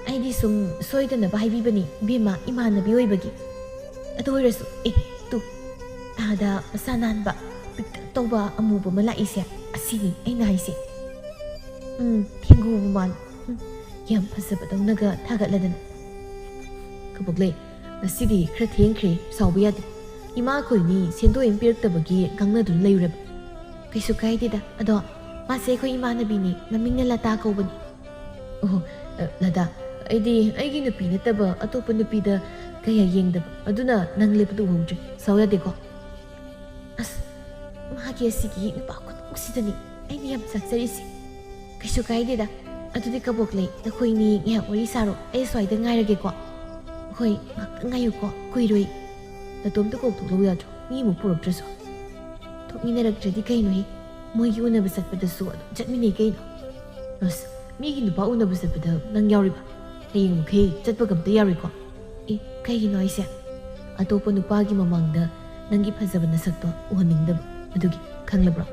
ꯑꯩꯗꯤ ꯁꯨꯝ ꯁꯣꯏꯗꯅꯕ ꯍꯥꯏꯕꯤꯕꯅꯤ ꯏꯕꯦꯝꯃ, ꯏꯃꯥꯟꯅꯕꯤ ꯑꯣꯏꯕꯒꯤ꯫ ꯑꯗꯨ ꯑꯣꯏꯔꯁꯨ, ꯑꯦ, ꯇꯨ, ꯇꯥꯗ ꯃꯁꯥ ꯅꯥꯟꯕ, ꯄꯤꯛꯇꯛ ꯇꯧꯕ ꯑꯃꯨꯕ ꯑꯃ ꯂꯥꯛꯏꯁꯦ, ꯑꯁꯤꯅꯤ ꯑꯩꯅ ꯍꯥꯏꯁꯦ꯫ ꯎꯝ, ꯊꯦꯡꯒꯨ ꯃꯃꯥꯟ꯫ ꯎꯝ, ꯌꯥꯝ ꯐꯖꯕꯗꯧꯅꯒ ꯊꯥꯒꯠꯂꯗꯅ꯫" "ꯀꯕꯣꯛꯂꯩ, ꯉꯁꯤꯗꯤ ꯈꯔ ꯊꯦꯡꯈ꯭ꯔꯦ, ꯁꯥꯎꯕ ꯌꯥꯗꯦ꯫ ꯏꯃꯥ ꯑꯩꯈꯣꯏꯅꯤ ꯁꯦꯟꯗꯣꯏ ꯑꯃ ꯄꯤꯔꯛꯇꯕꯒꯤ ꯉꯥꯡꯅꯗꯨꯅ ꯂꯩꯔꯨꯔꯕ꯫" "ꯀꯩꯁꯨ ꯀꯥꯏꯗꯦꯗ, ꯑꯗꯣ ꯃꯥꯁꯦ ꯑꯩꯈꯣꯏ ꯏꯃꯥꯟꯅꯕꯤꯅꯤ, ꯃꯃꯤꯡꯅ ꯂꯇꯥ ꯀꯧꯕꯅꯤ꯫" "ꯑꯣ, ꯑ, ꯂꯇꯥ, ꯑꯩꯗꯤ ꯑꯩꯒꯤ ꯅꯨꯄꯤ ꯅꯠꯇꯕ ꯑꯇꯣꯞꯄ ꯅꯨꯄꯤꯗ ꯀꯌꯥ ꯌꯦꯡꯗꯕ, ꯑꯗꯨꯅ ꯅꯪ ꯂꯦꯞꯄꯗꯨ ꯎꯍꯧꯗ꯭ꯔꯦ꯫ ꯁꯥꯎ ꯌꯥꯗꯦꯀꯣ꯫" "ꯑꯁ, ꯃꯥꯒꯤ ꯑꯁꯤꯒꯤ ꯅꯨꯄꯥ ꯈꯨꯅꯣꯛꯁꯤꯗꯅꯤ ꯑꯩꯅ ꯌꯥꯝ ꯆꯥꯛꯆꯔꯤꯁꯦ꯫" "ꯀꯩꯁꯨ ꯀꯥꯏꯗꯦꯗ꯫ ꯑꯗꯨꯗꯤ ꯀꯕꯣꯛꯂꯩ, ꯅꯈꯣꯏꯅꯤ ꯉꯥꯏꯍꯥꯛ ꯋꯥꯔꯤ ꯁꯥꯔꯣ, ꯑꯩ ꯑꯁ꯭ꯋꯥꯏꯗ ꯉꯥꯏꯔꯒꯦꯀꯣ꯫" "ꯍꯣꯏ, ꯉꯥꯛꯇꯪ ꯉꯥꯏꯌꯨꯀꯣ, ꯀꯨꯏꯔꯣꯏ꯫ ꯅꯇꯣꯝꯇ ꯀꯧꯊꯣꯛꯂꯛꯎ ꯌꯥꯗ꯭ꯔꯣ? ꯃꯤ ꯑꯃꯨꯛ ꯄꯨꯔꯛꯇ꯭ꯔꯁꯨ꯫" "ꯊꯣꯛꯃꯤꯟꯅꯔꯛꯇ꯭ꯔꯗꯤ ꯀꯩꯅꯣꯍꯦ? ꯃꯣꯏꯒꯤ ꯎꯅꯕ ꯆꯠꯄꯗꯁꯨ ꯑꯗꯨꯝ ꯆꯠꯃꯤꯟꯅꯩ ꯀꯩꯅꯣ꯫" "ꯑꯁ, ꯃꯤꯒꯤ ꯅꯨꯄꯥ ꯎꯅꯕ ꯆꯠꯄꯗ ꯅꯪ ꯌꯥꯎꯔꯤꯕ? ꯍꯌꯦꯡ ꯃꯈꯩ ꯆꯠꯄꯒ ꯑꯝꯇ ꯌꯥꯔꯣꯏꯀꯣ꯫" "ꯑꯦ, ꯀꯩꯒꯤꯅꯣ ꯍꯥꯏꯁꯦ?" "ꯑꯇꯣꯞꯄ ꯅꯨꯄꯥꯒꯤ ꯃꯃꯥꯡꯗ ꯅꯪꯒꯤ ꯐꯖꯕ ꯅꯁꯛꯇꯣ ꯎꯍꯟꯅꯤꯡꯗꯕ꯫ ꯑꯗꯨꯒꯤ, ꯈꯪꯂꯕ꯭ꯔꯣ?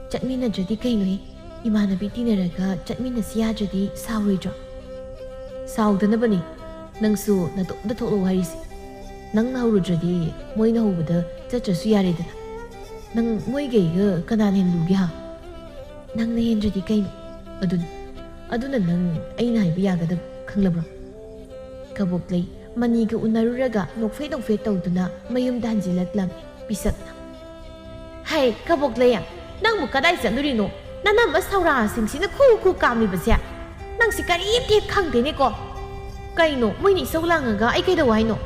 ꯆꯠꯃꯤꯟꯅꯗ꯭ꯔꯗꯤ ꯀꯩꯅꯣꯍꯦ? ꯏꯃꯥꯟꯅꯕꯤ ꯇꯤꯟꯅꯔꯒ ꯆꯠꯃꯤꯟꯅꯁꯤ ꯌꯥꯗ꯭ꯔꯗꯤ ꯁꯥꯎꯔꯣꯏꯗ꯭ꯔꯣ? ꯁꯥꯎꯗꯅꯕꯅꯤ꯫ ꯅꯪꯁꯨ ꯅꯇꯣꯝꯇ ꯊꯣꯛꯂꯛꯑꯣ ꯍꯥꯏꯔꯤꯁꯦ꯫ ꯅꯪꯅ ꯍꯧꯔꯨꯗ꯭ꯔꯗꯤ ꯃꯣꯏꯅ ꯍꯧꯕꯗ ꯆꯠꯇ꯭ꯔꯁꯨ ꯌꯥꯔꯦꯗꯅ꯫ ꯅꯪ ꯃꯣꯏꯒꯩꯒ ꯀꯅꯥꯅ ꯍꯦꯟꯂꯨꯒꯦ ꯍꯥ? ꯅꯪꯅ ꯍꯦꯟꯗ꯭ꯔꯗꯤ ꯀꯩꯅꯣ? ꯑꯗꯨꯅꯤ꯫ ꯑꯗꯨꯅ ꯅꯪ ꯑꯩꯅ ꯍꯥꯏꯕ ꯌꯥꯒꯗꯕ, ꯈꯪꯂꯕ꯭ꯔꯣ? ꯀꯕꯣꯛꯂꯩ ꯃꯅꯤꯒ ꯎꯅꯔꯨꯔꯒ ꯅꯣꯛꯐꯦꯠ ꯅꯣꯛꯐꯦꯠ ꯇꯧꯗꯨꯅ ꯃꯌꯨꯝꯗ ꯍꯟꯖꯤꯜꯂꯛꯂꯝꯃꯤ ꯄꯤꯁꯛꯅ꯫ ꯍꯩ, ꯀꯕꯣꯛꯂꯩ, ꯅꯪꯕꯨ ꯀꯗꯥꯏ ꯆꯠꯂꯨꯔꯤꯅꯣ? ꯅꯅꯝꯃ ꯁꯧꯔꯥꯁꯤꯡꯁꯤꯅ ꯈꯨ ꯈꯨ ꯀꯥꯝꯂꯤꯕꯁꯦ꯫ ꯅꯪꯁꯤ ꯀꯔꯤꯝꯇ ꯍꯦꯛ ꯈꯪꯗꯦꯅꯦꯀꯣ꯫ ꯀꯩꯅꯣ, ꯃꯣꯏꯅ ꯏꯁꯧ ꯂꯥꯡꯉꯒ ꯑꯩ ꯀꯩꯗꯧ ꯍꯥꯏꯅꯣ?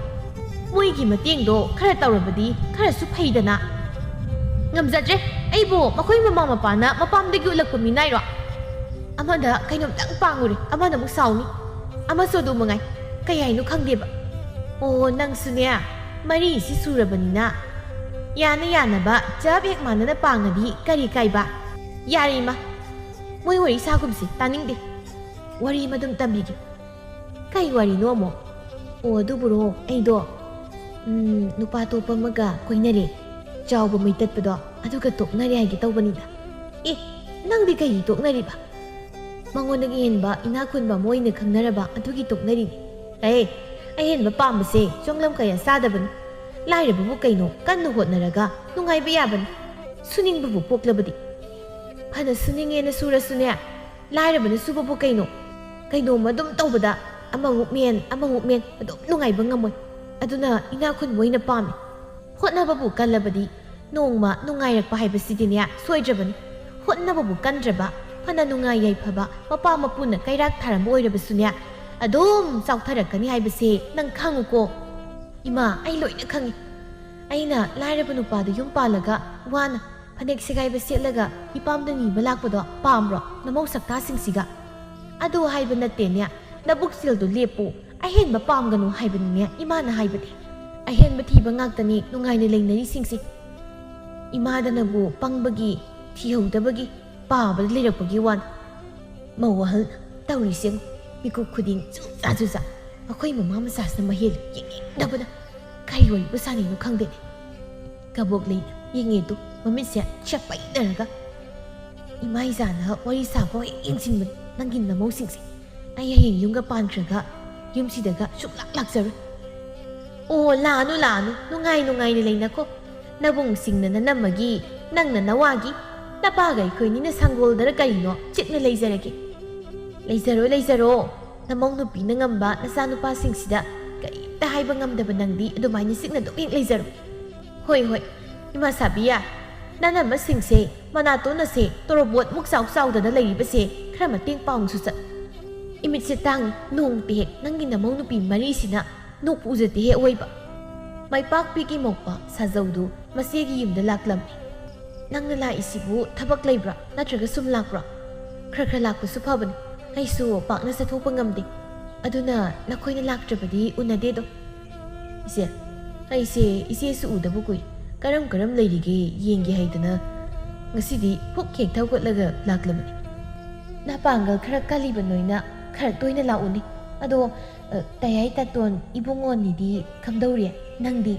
ꯃꯣꯏꯒꯤ ꯃꯇꯦꯡꯗꯣ ꯈꯔ ꯇꯧꯔꯕꯗꯤ ꯈꯔꯁꯨ ꯐꯩꯗꯅ꯫ ꯉꯝꯖꯗ꯭ꯔꯦ, ꯑꯩꯕꯨ ꯃꯈꯣꯏ ꯃꯃꯥ ꯃꯄꯥꯅ ꯃꯄꯥꯝꯗꯒꯤ ꯎꯠꯂꯛꯄ ꯃꯤꯅꯥꯏꯔꯣ? ꯑꯃꯗ ꯀꯩꯅꯣꯝꯇꯪ ꯄꯥꯡꯉꯨꯔꯦ, ꯑꯃꯅ ꯑꯃꯨꯛ ꯁꯥꯎꯅꯤ꯫ ꯑꯃꯁꯨ ꯑꯗꯨ ꯃꯉꯥꯏ, ꯀꯩ ꯍꯥꯏꯅꯣ ꯈꯪꯗꯦꯕ꯫ ꯑꯣ, ꯅꯪꯁꯨꯅꯦ, ꯃꯔꯤꯁꯤ ꯁꯨꯔꯕꯅꯤꯅ ꯌꯥꯅ ꯌꯥꯅꯕ ꯆꯞ ꯍꯦꯛ ꯃꯥꯟꯅꯅ ꯄꯥꯡꯉꯗꯤ ꯀꯔꯤ ꯀꯥꯏꯕ? ꯌꯥꯔꯦ ꯏꯃꯥ, ꯃꯣꯏ ꯋꯥꯔꯤ ꯁꯥꯒꯨꯝꯁꯦ, ꯇꯥꯅꯤꯡꯗꯦ꯫ ꯋꯥꯔꯤ ꯑꯃ ꯑꯗꯨꯝ ꯇꯝꯕꯤꯒꯦ꯫ ꯀꯩ ꯋꯥꯔꯤꯅꯣ ꯑꯃꯨꯛ? ꯑꯣ, ꯑꯗꯨꯕꯨꯔꯣ, ꯑꯩꯗꯣ, ꯎꯝ, ꯅꯨꯄꯥ ꯑꯇꯣꯞꯄ ꯑꯃꯒ ꯀꯣꯏꯅꯔꯦ꯫ ꯆꯥꯎꯕ ꯃꯩꯇꯠꯄꯗꯣ, ꯑꯗꯨꯒ ꯇꯣꯛꯅꯔꯦ ꯍꯥꯏꯒꯦ ꯇꯧꯕꯅꯤꯗ꯫ ꯑꯦ, ꯅꯪꯗꯤ ꯀꯩꯒꯤ ꯇꯣꯛꯅꯔꯤꯕ? ꯃꯉꯣꯟꯗꯒꯤ ꯍꯦꯟꯕ ꯏꯅꯥꯛ ꯈꯨꯟꯕ ꯑꯃ ꯑꯣꯏꯅ ꯈꯪꯅꯔꯕ ꯑꯗꯨꯒꯤ ꯇꯣꯛꯅꯔꯤꯅꯤ꯫ ꯑꯦ, ꯑꯍꯦꯟꯕ ꯄꯥꯝꯕꯁꯦ ꯆꯣꯡꯂꯝ ꯀꯌꯥ ꯆꯥꯗꯕꯅꯤ꯫ ꯂꯥꯏꯔꯕꯕꯨ ꯀꯩꯅꯣ, ꯀꯟꯅ ꯍꯣꯠꯅꯔꯒ ꯅꯨꯡꯉꯥꯏꯕ ꯌꯥꯕꯅꯤ꯫ ꯁꯨꯅꯤꯡꯕꯕꯨ ꯄꯣꯛꯂꯕꯗꯤ꯫ ꯐꯅ ꯁꯨꯅꯤꯡꯉꯦꯅ ꯁꯨꯔꯁꯨꯅꯦ, ꯂꯥꯏꯔꯕꯅ ꯁꯨꯕꯕꯨ ꯀꯩꯅꯣ? ꯀꯩꯅꯣꯝꯃ ꯑꯗꯨꯝ ꯇꯧꯕꯗ ꯑꯃꯃꯨꯛ ꯃꯦꯟ, ꯑꯃꯃꯨꯛ ꯃꯦꯟ, ꯑꯗꯨꯝ ꯅꯨꯡꯉꯥꯏꯕ ꯉꯝꯃꯣꯏ꯫ ꯑꯗꯨꯅ ꯏꯅꯥꯛ ꯈꯨꯟꯕ ꯑꯣꯏꯅ ꯄꯥꯝꯃꯤ꯫ ꯍꯣꯠꯅꯕꯕꯨ ꯀꯜꯂꯕꯗꯤ ꯅꯣꯡꯃ ꯅꯨꯡꯉꯥꯏꯔꯛꯄ ꯍꯥꯏꯕꯁꯤꯗꯤꯅꯦ ꯁꯣꯏꯗ꯭ꯔꯕꯅꯤ꯫ ꯍꯣꯠꯅꯕꯕꯨ ꯀꯟꯗ꯭ꯔꯕ, ꯐꯅ ꯅꯨꯡꯉꯥꯏ ꯌꯥꯏꯐꯕ ꯃꯄꯥ ꯃꯄꯨꯅ ꯀꯩꯔꯥꯛ ꯊꯥꯔꯝꯕ ꯑꯣꯏꯔꯕꯁꯨꯅꯦ, ꯑꯗꯨꯝ ꯆꯥꯎꯊꯔꯛꯀꯅꯤ ꯍꯥꯏꯕꯁꯦ ꯅꯪ ꯈꯪꯉꯨꯀꯣ꯫ ꯏꯃꯥ, ꯑꯩ ꯂꯣꯏꯅ ꯈꯪꯉꯤ꯫ ꯑꯩꯅ ꯂꯥꯏꯔꯕ ꯅꯨꯄꯥꯗ ꯌꯨꯝ ꯄꯥꯜꯂꯒ ꯋꯥꯅ ꯐꯅꯦꯛ ꯁꯦꯒꯥꯏꯕ ꯁꯦꯠꯂꯒ ꯏꯄꯥꯝꯗ ꯅꯤꯕ ꯂꯥꯛꯄꯗꯣ ꯄꯥꯝꯕ꯭ꯔꯣ, ꯅꯃꯧ ꯁꯛꯇꯥꯁꯤꯡꯁꯤꯒ? ꯑꯗꯨ ꯍꯥꯏꯕ ꯅꯠꯇꯦꯅꯦ, ꯅꯕꯨꯛꯆꯦꯜꯗꯣ ꯂꯦꯞꯄꯨ꯫ ꯑꯍꯦꯟꯕ ꯄꯥꯝꯒꯅꯨ ꯍꯥꯏꯕꯅꯤꯅꯦ ꯏꯃꯥꯅ ꯍꯥꯏꯕꯗꯤ꯫ ꯑꯍꯦꯟꯕ ꯊꯤꯕ ꯉꯥꯛꯇꯅꯤ ꯅꯨꯡꯉꯥꯏꯅ ꯂꯩꯅꯔꯤꯁꯤꯡꯁꯦ꯫ ꯏꯃꯥꯗꯅꯕꯨ ꯄꯪꯕꯒꯤ, ꯊꯤꯍꯧꯗꯕꯒꯤ ꯄꯥꯕꯗ ꯂꯩꯔꯛꯄꯒꯤ ꯋꯥꯅꯤ꯫ ꯃꯧ ꯑꯍꯜ ꯇꯧꯔꯤꯁꯦ ꯌꯦꯡꯉꯨ꯫ ꯃꯤꯀꯨꯞ ꯈꯨꯗꯤꯡ ꯆꯨꯖꯥ ꯆꯨꯖꯥ꯫ ꯑꯩꯈꯣꯏ ꯃꯃꯥ ꯃꯆꯥꯁꯤꯅ ꯃꯍꯦꯜ ꯌꯦꯡꯅꯤꯡꯗꯕꯅ꯫ ꯀꯔꯤ ꯋꯥꯔꯤꯕꯨ ꯁꯥꯟꯅꯩꯅꯣ ꯈꯪꯗꯦꯅꯦ꯫ ꯀꯕꯣꯛ ꯂꯩ ꯌꯦꯡꯉꯦꯗꯣ, ꯃꯃꯤꯠꯁꯦ ꯆꯦꯞꯄꯩꯅꯔꯒ꯫ ꯏꯃꯥ ꯏꯆꯥꯅ ꯋꯥꯔꯤ ꯁꯥꯕ ꯍꯦꯛ ꯌꯦꯡꯁꯤꯟꯕꯅꯤ ꯅꯪꯒꯤ ꯅꯃꯧꯁꯤꯡꯁꯦ꯫ ꯑꯩ ꯍꯌꯦꯡ ꯌꯨꯝꯒ ꯄꯥꯟꯈ꯭ꯔꯒ ꯌꯨꯝꯁꯤꯗꯒ ꯁꯨꯛꯂꯥꯛ ꯂꯥꯛꯆꯔꯣꯏ꯫ ꯑꯣ, ꯂꯥꯛꯑꯅꯨ, ꯂꯥꯛꯑꯅꯨ, ꯅꯨꯡꯉꯥꯏ ꯅꯨꯡꯉꯥꯏꯅ ꯂꯩꯅꯈꯣ꯫ ꯅꯕꯨꯡꯁꯤꯡꯅ ꯅꯅꯝꯃꯒꯤ, ꯅꯪꯅ ꯅꯋꯥꯒꯤ, ꯅꯄꯥꯒ ꯑꯩꯈꯣꯏꯅꯤꯅ ꯁꯪꯒꯣꯜꯗꯔ ꯀꯔꯤꯅꯣ ꯆꯤꯛꯅ ꯂꯩꯖꯔꯒꯦ꯫ ꯂꯩꯖꯔꯣ, ꯂꯩꯖꯔꯣ꯫ ꯅꯃꯧ ꯅꯨꯄꯤꯅ ꯉꯝꯕ ꯅꯆꯥꯅꯨꯄꯥꯁꯤꯡꯁꯤꯗ ꯀꯔꯤꯝꯇ ꯍꯥꯏꯕ ꯉꯝꯗꯕ ꯅꯪꯗꯤ ꯑꯗꯨꯃꯥꯏꯅ ꯆꯤꯛꯅ ꯑꯗꯨꯝ ꯍꯦꯛ ꯂꯩꯖꯔꯣ꯫ ꯍꯣꯏ, ꯍꯣꯏ, ꯏꯃꯥ ꯁꯥꯕꯤꯌꯥ, ꯅꯅꯝꯃꯁꯤꯡꯁꯦ ꯃꯅꯥꯇꯣꯟ ꯑꯁꯦ ꯇꯣꯔꯣꯕꯣꯠ ꯃꯨꯛ ꯆꯥꯎ ꯆꯥꯎꯗꯅ ꯂꯩꯔꯤꯕꯁꯦ ꯈꯔ ꯃꯇꯦꯡ ꯄꯥꯡꯁꯨ ꯆꯠ꯫ ꯏꯃꯤꯠꯁꯦ ꯇꯥꯡꯉꯤ, ꯅꯣꯡꯃꯇ ꯍꯦꯛ ꯅꯪꯒꯤ ꯅꯃꯧ ꯅꯨꯄꯤ ꯃꯔꯤꯁꯤꯅ ꯅꯣꯛꯄ ꯎꯖꯗꯦ ꯍꯦꯛ ꯑꯣꯏꯕ꯫ ꯃꯥꯏꯄꯥꯛꯄꯤꯒꯤ ꯃꯧꯄꯥ ꯁꯥꯖꯧꯗꯨ ꯃꯆꯦꯒꯤ ꯌꯨꯝꯗ ꯂꯥꯛꯂꯝꯃꯤ꯫ ꯅꯪꯅ ꯂꯥꯛꯏꯁꯤꯕꯨ ꯊꯕꯛ ꯂꯩꯕ꯭ꯔꯥ ꯅꯠꯇ꯭ꯔꯒ ꯁꯨꯝ ꯂꯥꯛꯄ꯭ꯔꯥ? ꯈꯔ ꯈꯔ ꯂꯥꯛꯄꯁꯨ ꯐꯕꯅꯤ꯫ ꯑꯩꯁꯨ ꯄꯥꯛꯅ ꯆꯠꯊꯣꯛꯄ ꯉꯝꯗꯦ꯫ ꯑꯗꯨꯅ ꯅꯈꯣꯏꯅ ꯂꯥꯛꯇ꯭ꯔꯕꯗꯤ ꯎꯅꯗꯦꯗꯣ꯫ ꯏꯆꯦ, ꯑꯩꯁꯦ ꯏꯆꯦꯁꯨ ꯎꯗꯕ ꯀꯨꯏ꯫ ꯀꯔꯝ ꯀꯔꯝ ꯂꯩꯔꯤꯒꯦ ꯌꯦꯡꯒꯦ ꯍꯥꯏꯗꯅ ꯉꯁꯤꯗꯤ ꯍꯨꯛ ꯍꯦꯛ ꯊꯧꯒꯠꯂꯒ ꯂꯥꯛꯂꯕꯅꯤ꯫ ꯅꯄꯥꯡꯒꯜ ꯈꯔ ꯀꯜꯂꯤꯕ ꯅꯣꯏꯅ ꯈꯔ ꯇꯣꯏꯅ ꯂꯥꯛꯎꯅꯤ꯫ ꯑꯗꯣ, ꯑ, ꯇꯌꯥꯏ ꯇꯥꯇꯣꯟ ꯏꯕꯨꯡꯉꯣꯅꯤꯗꯤ ꯀꯝꯗꯧꯔꯤ? ꯅꯪꯗꯤ?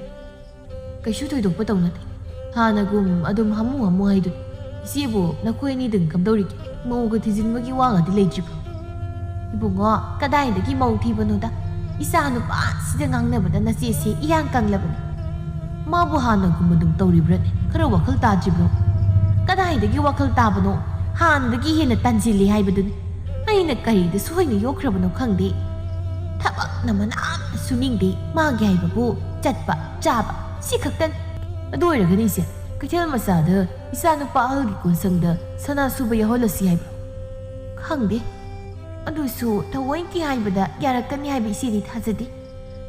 ꯀꯩꯁꯨ ꯊꯣꯏꯗꯣꯛꯄ ꯇꯧꯅꯗꯦ꯫ ꯍꯥꯟꯅꯒꯨꯝ ꯑꯗꯨꯝ ꯍꯥꯃꯨ ꯍꯥꯃꯨ ꯍꯥꯏꯗꯨꯅꯤ꯫ ꯏꯆꯦꯕꯨ ꯅꯈꯣꯏ ꯑꯅꯤꯗꯪ ꯀꯝꯗꯧꯔꯤꯒꯦ? ꯃꯧꯒ ꯊꯤꯖꯤꯟꯕꯒꯤ ꯋꯥꯒꯗꯤ ꯂꯩꯇ꯭ꯔꯤꯕ꯭ꯔꯣ? ꯏꯕꯨꯡꯉꯣ, ꯀꯗꯥꯏꯗꯒꯤ ꯃꯧ ꯊꯤꯕꯅꯣꯗ? ꯏꯆꯥ ꯅꯨꯄꯥꯁꯤꯗ ꯉꯥꯡꯅꯕꯗ ꯅꯆꯦꯁꯦ ꯏꯌꯥꯡ ꯀꯪꯂꯕꯅꯤ꯫ ꯃꯥꯕꯨ ꯍꯥꯟꯅꯒꯨꯝ ꯑꯗꯨꯝ ꯇꯧꯔꯤꯕ꯭ꯔꯅꯦ? ꯈꯔ ꯋꯥꯈꯜ ꯇꯥꯗ꯭ꯔꯤꯕ꯭ꯔꯣ? ꯀꯗꯥꯏꯗꯒꯤ ꯋꯥꯈꯜ ꯇꯥꯕꯅꯣ? ꯍꯥꯟꯅꯗꯒꯤ ꯍꯦꯟꯅ ꯇꯟꯁꯤꯜꯂꯤ ꯍꯥꯏꯕꯗꯨꯅꯤ꯫ ꯑꯩꯅ ꯀꯔꯤꯗ ꯁꯣꯏꯅ ꯌꯣꯛꯈ꯭ꯔꯕꯅꯣ ꯈꯪꯗꯦ꯫ ꯊꯕꯛꯅ ꯃꯅꯥ ꯑꯃ ꯁꯨꯅꯤꯡꯗꯦ꯫ ꯃꯥꯒꯤ ꯍꯥꯏꯕꯕꯨ ꯆꯠꯄ, ꯆꯥꯕ, ꯁꯤ ꯈꯛꯇꯅꯤ꯫ ꯑꯗꯨ ꯑꯣꯏꯔꯒꯅꯤ ꯏꯆꯦ, ꯀꯩꯊꯦꯜ ꯃꯆꯥꯗ ꯏꯆꯥ ꯅꯨꯄꯥ ꯑꯍꯜꯒꯤ ꯀꯣꯟꯁꯪꯗ ꯁꯅꯥ ꯁꯨꯕ ꯌꯥꯎꯍꯜꯂꯁꯤ ꯍꯥꯏꯕ꯭ꯔꯣ? ꯈꯪꯗꯦ꯫ ꯑꯗꯨꯁꯨ ꯊꯑꯣꯏꯀꯤ ꯍꯥꯏꯕꯗ ꯌꯥꯔꯛꯀꯅꯤ ꯍꯥꯏꯕ ꯏꯆꯦꯗꯤ ꯊꯥꯖꯗꯦ꯫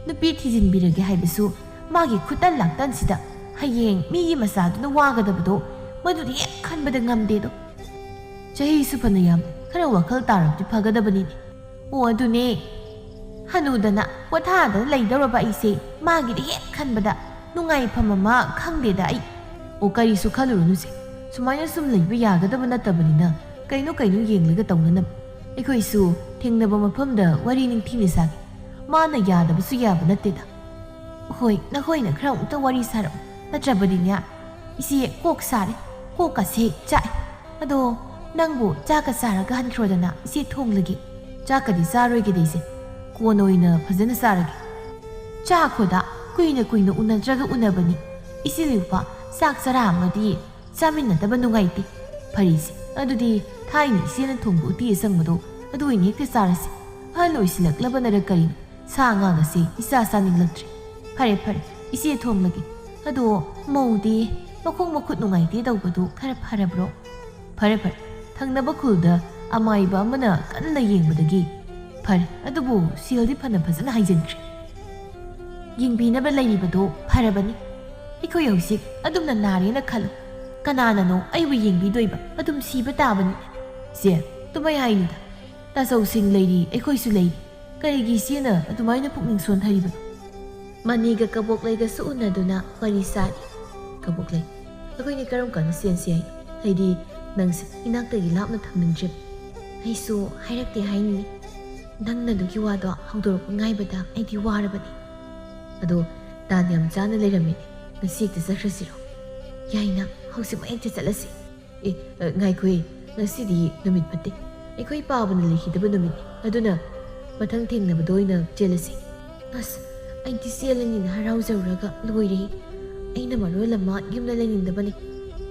ꯅꯨꯄꯤ ꯊꯤꯖꯤꯟꯕꯤꯔꯒꯦ ꯍꯥꯏꯕꯁꯨ ꯃꯥꯒꯤ ꯈꯨꯇꯟ ꯂꯥꯛꯇꯟꯁꯤꯗ ꯍꯌꯦꯡ ꯃꯤꯒꯤ ꯃꯆꯥꯗꯨꯅ ꯋꯥꯒꯗꯕꯗꯣ ꯃꯗꯨꯗꯤ ꯍꯦꯛ ꯈꯟꯕꯗ ꯉꯝꯗꯦꯗꯣ꯫ ꯆꯍꯤꯁꯨ ꯐꯅ ꯌꯥꯝ, ꯈꯔ ꯋꯥꯈꯜ ꯇꯥꯔꯕꯗꯤ ꯐꯒꯗꯕꯅꯤꯅꯦ꯫ ꯑꯣ, ꯑꯗꯨꯅꯦ꯫ ꯍꯅꯨꯗꯅ ꯄꯣꯊꯥꯗꯅ ꯂꯩꯗꯧꯔꯕ ꯑꯩꯁꯦ ꯃꯥꯒꯤꯗꯤ ꯍꯦꯛ ꯈꯟꯕꯗ ꯅꯨꯡꯉꯥꯏꯐꯝ ꯑꯃ ꯈꯪꯗꯦꯗ ꯑꯩ꯫ ꯑꯣ, ꯀꯔꯤꯁꯨ ꯈꯜꯂꯨꯔꯨꯅꯨꯁꯦ꯫ ꯁꯨꯃꯥꯏꯅ ꯁꯨꯝ ꯂꯩꯕ ꯌꯥꯒꯗꯕ ꯅꯠꯇꯕꯅꯤꯅ ꯀꯩꯅꯣ ꯀꯩꯅꯣ ꯌꯦꯡꯂꯒ ꯇꯧꯅꯅꯕ꯫ ꯑꯩꯈꯣꯏꯁꯨ ꯊꯦꯡꯅꯕ ꯃꯐꯝꯗ ꯋꯥꯔꯤ ꯅꯤꯡꯊꯤꯅ ꯁꯥꯒꯦ꯫ ꯃꯥꯅ ꯌꯥꯗꯕꯁꯨ ꯌꯥꯕ ꯅꯠꯇꯦꯗ꯫ ꯍꯣꯏ, ꯅꯈꯣꯏꯅ ꯈꯔ ꯑꯃꯨꯛꯇ ꯋꯥꯔꯤ ꯁꯥꯔꯛꯑꯣ꯫ ꯅꯠꯇ꯭ꯔꯕꯗꯤꯅꯦ, ꯏꯆꯦ ꯀꯣꯛ ꯁꯥꯔꯦ, ꯀꯣꯛꯀꯁꯦ ꯆꯥꯛꯑꯦ꯫ ꯑꯗꯣ ꯅꯪꯕꯨ ꯆꯥꯛꯀ ꯆꯥꯔꯒ ꯍꯟꯈ꯭ꯔꯣꯗꯅ, ꯏꯆꯦ ꯊꯣꯡꯂꯒꯦ꯫ ꯆꯥꯛꯀꯗꯤ ꯆꯥꯔꯣꯏꯒꯦꯗ ꯏꯆꯦ, ꯀꯣꯟꯅ ꯑꯣꯏꯅ ꯐꯖꯅ ꯆꯥꯔꯒꯦ꯫ ꯆꯥꯈꯣꯗ, ꯀꯨꯏꯅ ꯀꯨꯏꯅ ꯎꯅꯗ꯭ꯔꯒ ꯎꯅꯕꯅꯤ꯫ ꯏꯆꯦ ꯂꯨꯄꯥ, ꯆꯥꯛ ꯆꯔꯥ ꯑꯃꯗꯤ ꯆꯥꯃꯤꯟꯅꯗꯕ ꯅꯨꯡꯉꯥꯏꯇꯦ꯫ ꯐꯔꯦꯁꯦ, ꯑꯗꯨꯗꯤ ꯊꯥꯏꯅ ꯏꯆꯦꯅ ꯊꯣꯡꯕ ꯎꯇꯤ ꯑꯁꯪꯕꯗꯣ ꯑꯗꯨ ꯑꯣꯏꯅ ꯍꯦꯛꯇ ꯆꯥꯔꯁꯤ꯫ ꯑꯍꯜ ꯑꯣꯏꯁꯤꯜꯂꯛꯂꯕꯅꯔ ꯀꯔꯤꯅꯣ, ꯁꯥ ꯉꯥꯒꯁꯦ ꯏꯆꯥ ꯆꯥꯅꯤꯡꯂꯛꯇ꯭ꯔꯦ꯫ ꯐꯔꯦ ꯐꯔꯦ, ꯏꯆꯦ ꯊꯣꯡꯂꯒꯦ꯫ ꯑꯗꯣ ꯃꯧꯗꯤ ꯃꯈꯣꯡ ꯃꯈꯨꯠ ꯅꯨꯡꯉꯥꯏꯇꯦ ꯇꯧꯕꯗꯨ ꯈꯔ ꯐꯔꯕ꯭ꯔꯣ? ꯐꯔꯦ ꯐꯔꯦ, ꯊꯪꯅꯕ ꯈꯨꯜꯗ ꯑꯃꯥꯏꯕ ꯑꯃꯅ ꯀꯟꯅ ꯌꯦꯡꯕꯗꯒꯤ ꯐꯔꯦ꯫ ꯑꯗꯨꯕꯨ ꯁꯦꯜꯗꯤ ꯐꯅ ꯐꯖꯅ ꯍꯩꯖꯤꯟꯈ꯭ꯔꯦ꯫ ꯌꯦꯡꯕꯤꯅꯕ ꯂꯩꯔꯤꯕꯗꯣ ꯐꯔꯕꯅꯤ꯫ ꯑꯩꯈꯣꯏ ꯍꯧꯖꯤꯛ ꯑꯗꯨꯝꯅ ꯅꯥꯔꯦꯅ ꯈꯜꯂꯨ꯫ ꯀꯅꯥꯅꯅꯣ ꯑꯩꯕꯨ ꯌꯦꯡꯕꯤꯗꯣꯏꯕ? ꯑꯗꯨꯝ ꯁꯤꯕ ꯇꯥꯕꯅꯤ꯫ ꯆꯦ, ꯑꯗꯨꯃꯥꯏ ꯍꯥꯏꯅꯨꯗ꯫ ꯇꯥꯆꯧꯁꯤꯡ ꯂꯩꯔꯤ, ꯑꯩꯈꯣꯏꯁꯨ ꯂꯩꯔꯤ꯫ ꯀꯔꯤꯒꯤ ꯏꯆꯦꯅ ꯑꯗꯨꯃꯥꯏꯅ ꯄꯨꯛꯅꯤꯡ ꯁꯣꯟꯊꯔꯤꯕꯅꯣ? ꯃꯅꯤꯒ ꯀꯕꯣꯛꯂꯩꯒꯁꯨ ꯎꯅꯗꯨꯅ ꯋꯥꯔꯤ ꯁꯥꯔꯤ꯫ ꯀꯕꯣꯛꯂꯩ, ꯑꯩꯈꯣꯏꯅꯤ ꯀꯔꯝ ꯀꯥꯟꯗ ꯆꯦꯟꯁꯤ ꯍꯥꯏꯅꯣ? ꯍꯥꯏꯗꯤ ꯅꯪꯁꯦ ꯏꯅꯥꯛꯇꯒꯤ ꯂꯥꯞꯅ ꯊꯝꯅꯤꯡꯗ꯭ꯔꯤꯕ꯫ ꯑꯩꯁꯨ ꯍꯥꯏꯔꯛꯇꯦ ꯍꯥꯏꯅꯤꯡꯉꯤ꯫ ꯅꯪꯅ ꯑꯗꯨꯒꯤ ꯋꯥꯗꯣ ꯍꯧꯗꯣꯔꯛꯄ ꯉꯥꯏꯕꯗ ꯑꯩꯗꯤ ꯋꯥꯔꯕꯅꯤ꯫ ꯑꯗꯣ ꯇꯥꯟ ꯌꯥꯝ ꯆꯥꯅ ꯂꯩꯔꯝꯃꯤꯅꯦ꯫ ꯉꯁꯤ ꯍꯦꯛꯇ ꯆꯠꯈ꯭ꯔꯁꯤꯔꯣ? ꯌꯥꯏꯅ, ꯍꯧꯖꯤꯛꯃꯛ ꯍꯦꯛꯇ ꯆꯠꯂꯁꯤ꯫ ꯑꯦ, ꯑ, ꯉꯥꯏꯈꯣꯍꯦ, ꯉꯁꯤꯗꯤ ꯅꯨꯃꯤꯠ ꯐꯠꯇꯦ꯫ ꯑꯩꯈꯣꯏ ꯄꯥꯕꯅ ꯂꯩꯈꯤꯗꯕ ꯅꯨꯃꯤꯠꯅꯤ꯫ ꯑꯗꯨꯅ ꯃꯊꯪ ꯊꯦꯡꯅꯕꯗ ꯑꯣꯏꯅ ꯆꯦꯜꯂꯁꯤ꯫ ꯑꯁ, ꯑꯩꯗꯤ ꯆꯦꯜꯂꯅꯤꯅ ꯍꯔꯥꯎꯖꯔꯨꯔꯒ ꯂꯣꯏꯔꯦ꯫ ꯑꯩꯅ ꯃꯔꯣꯜ ꯑꯃ ꯌꯨꯝꯗ ꯂꯩꯅꯤꯡꯗꯕꯅꯤ꯫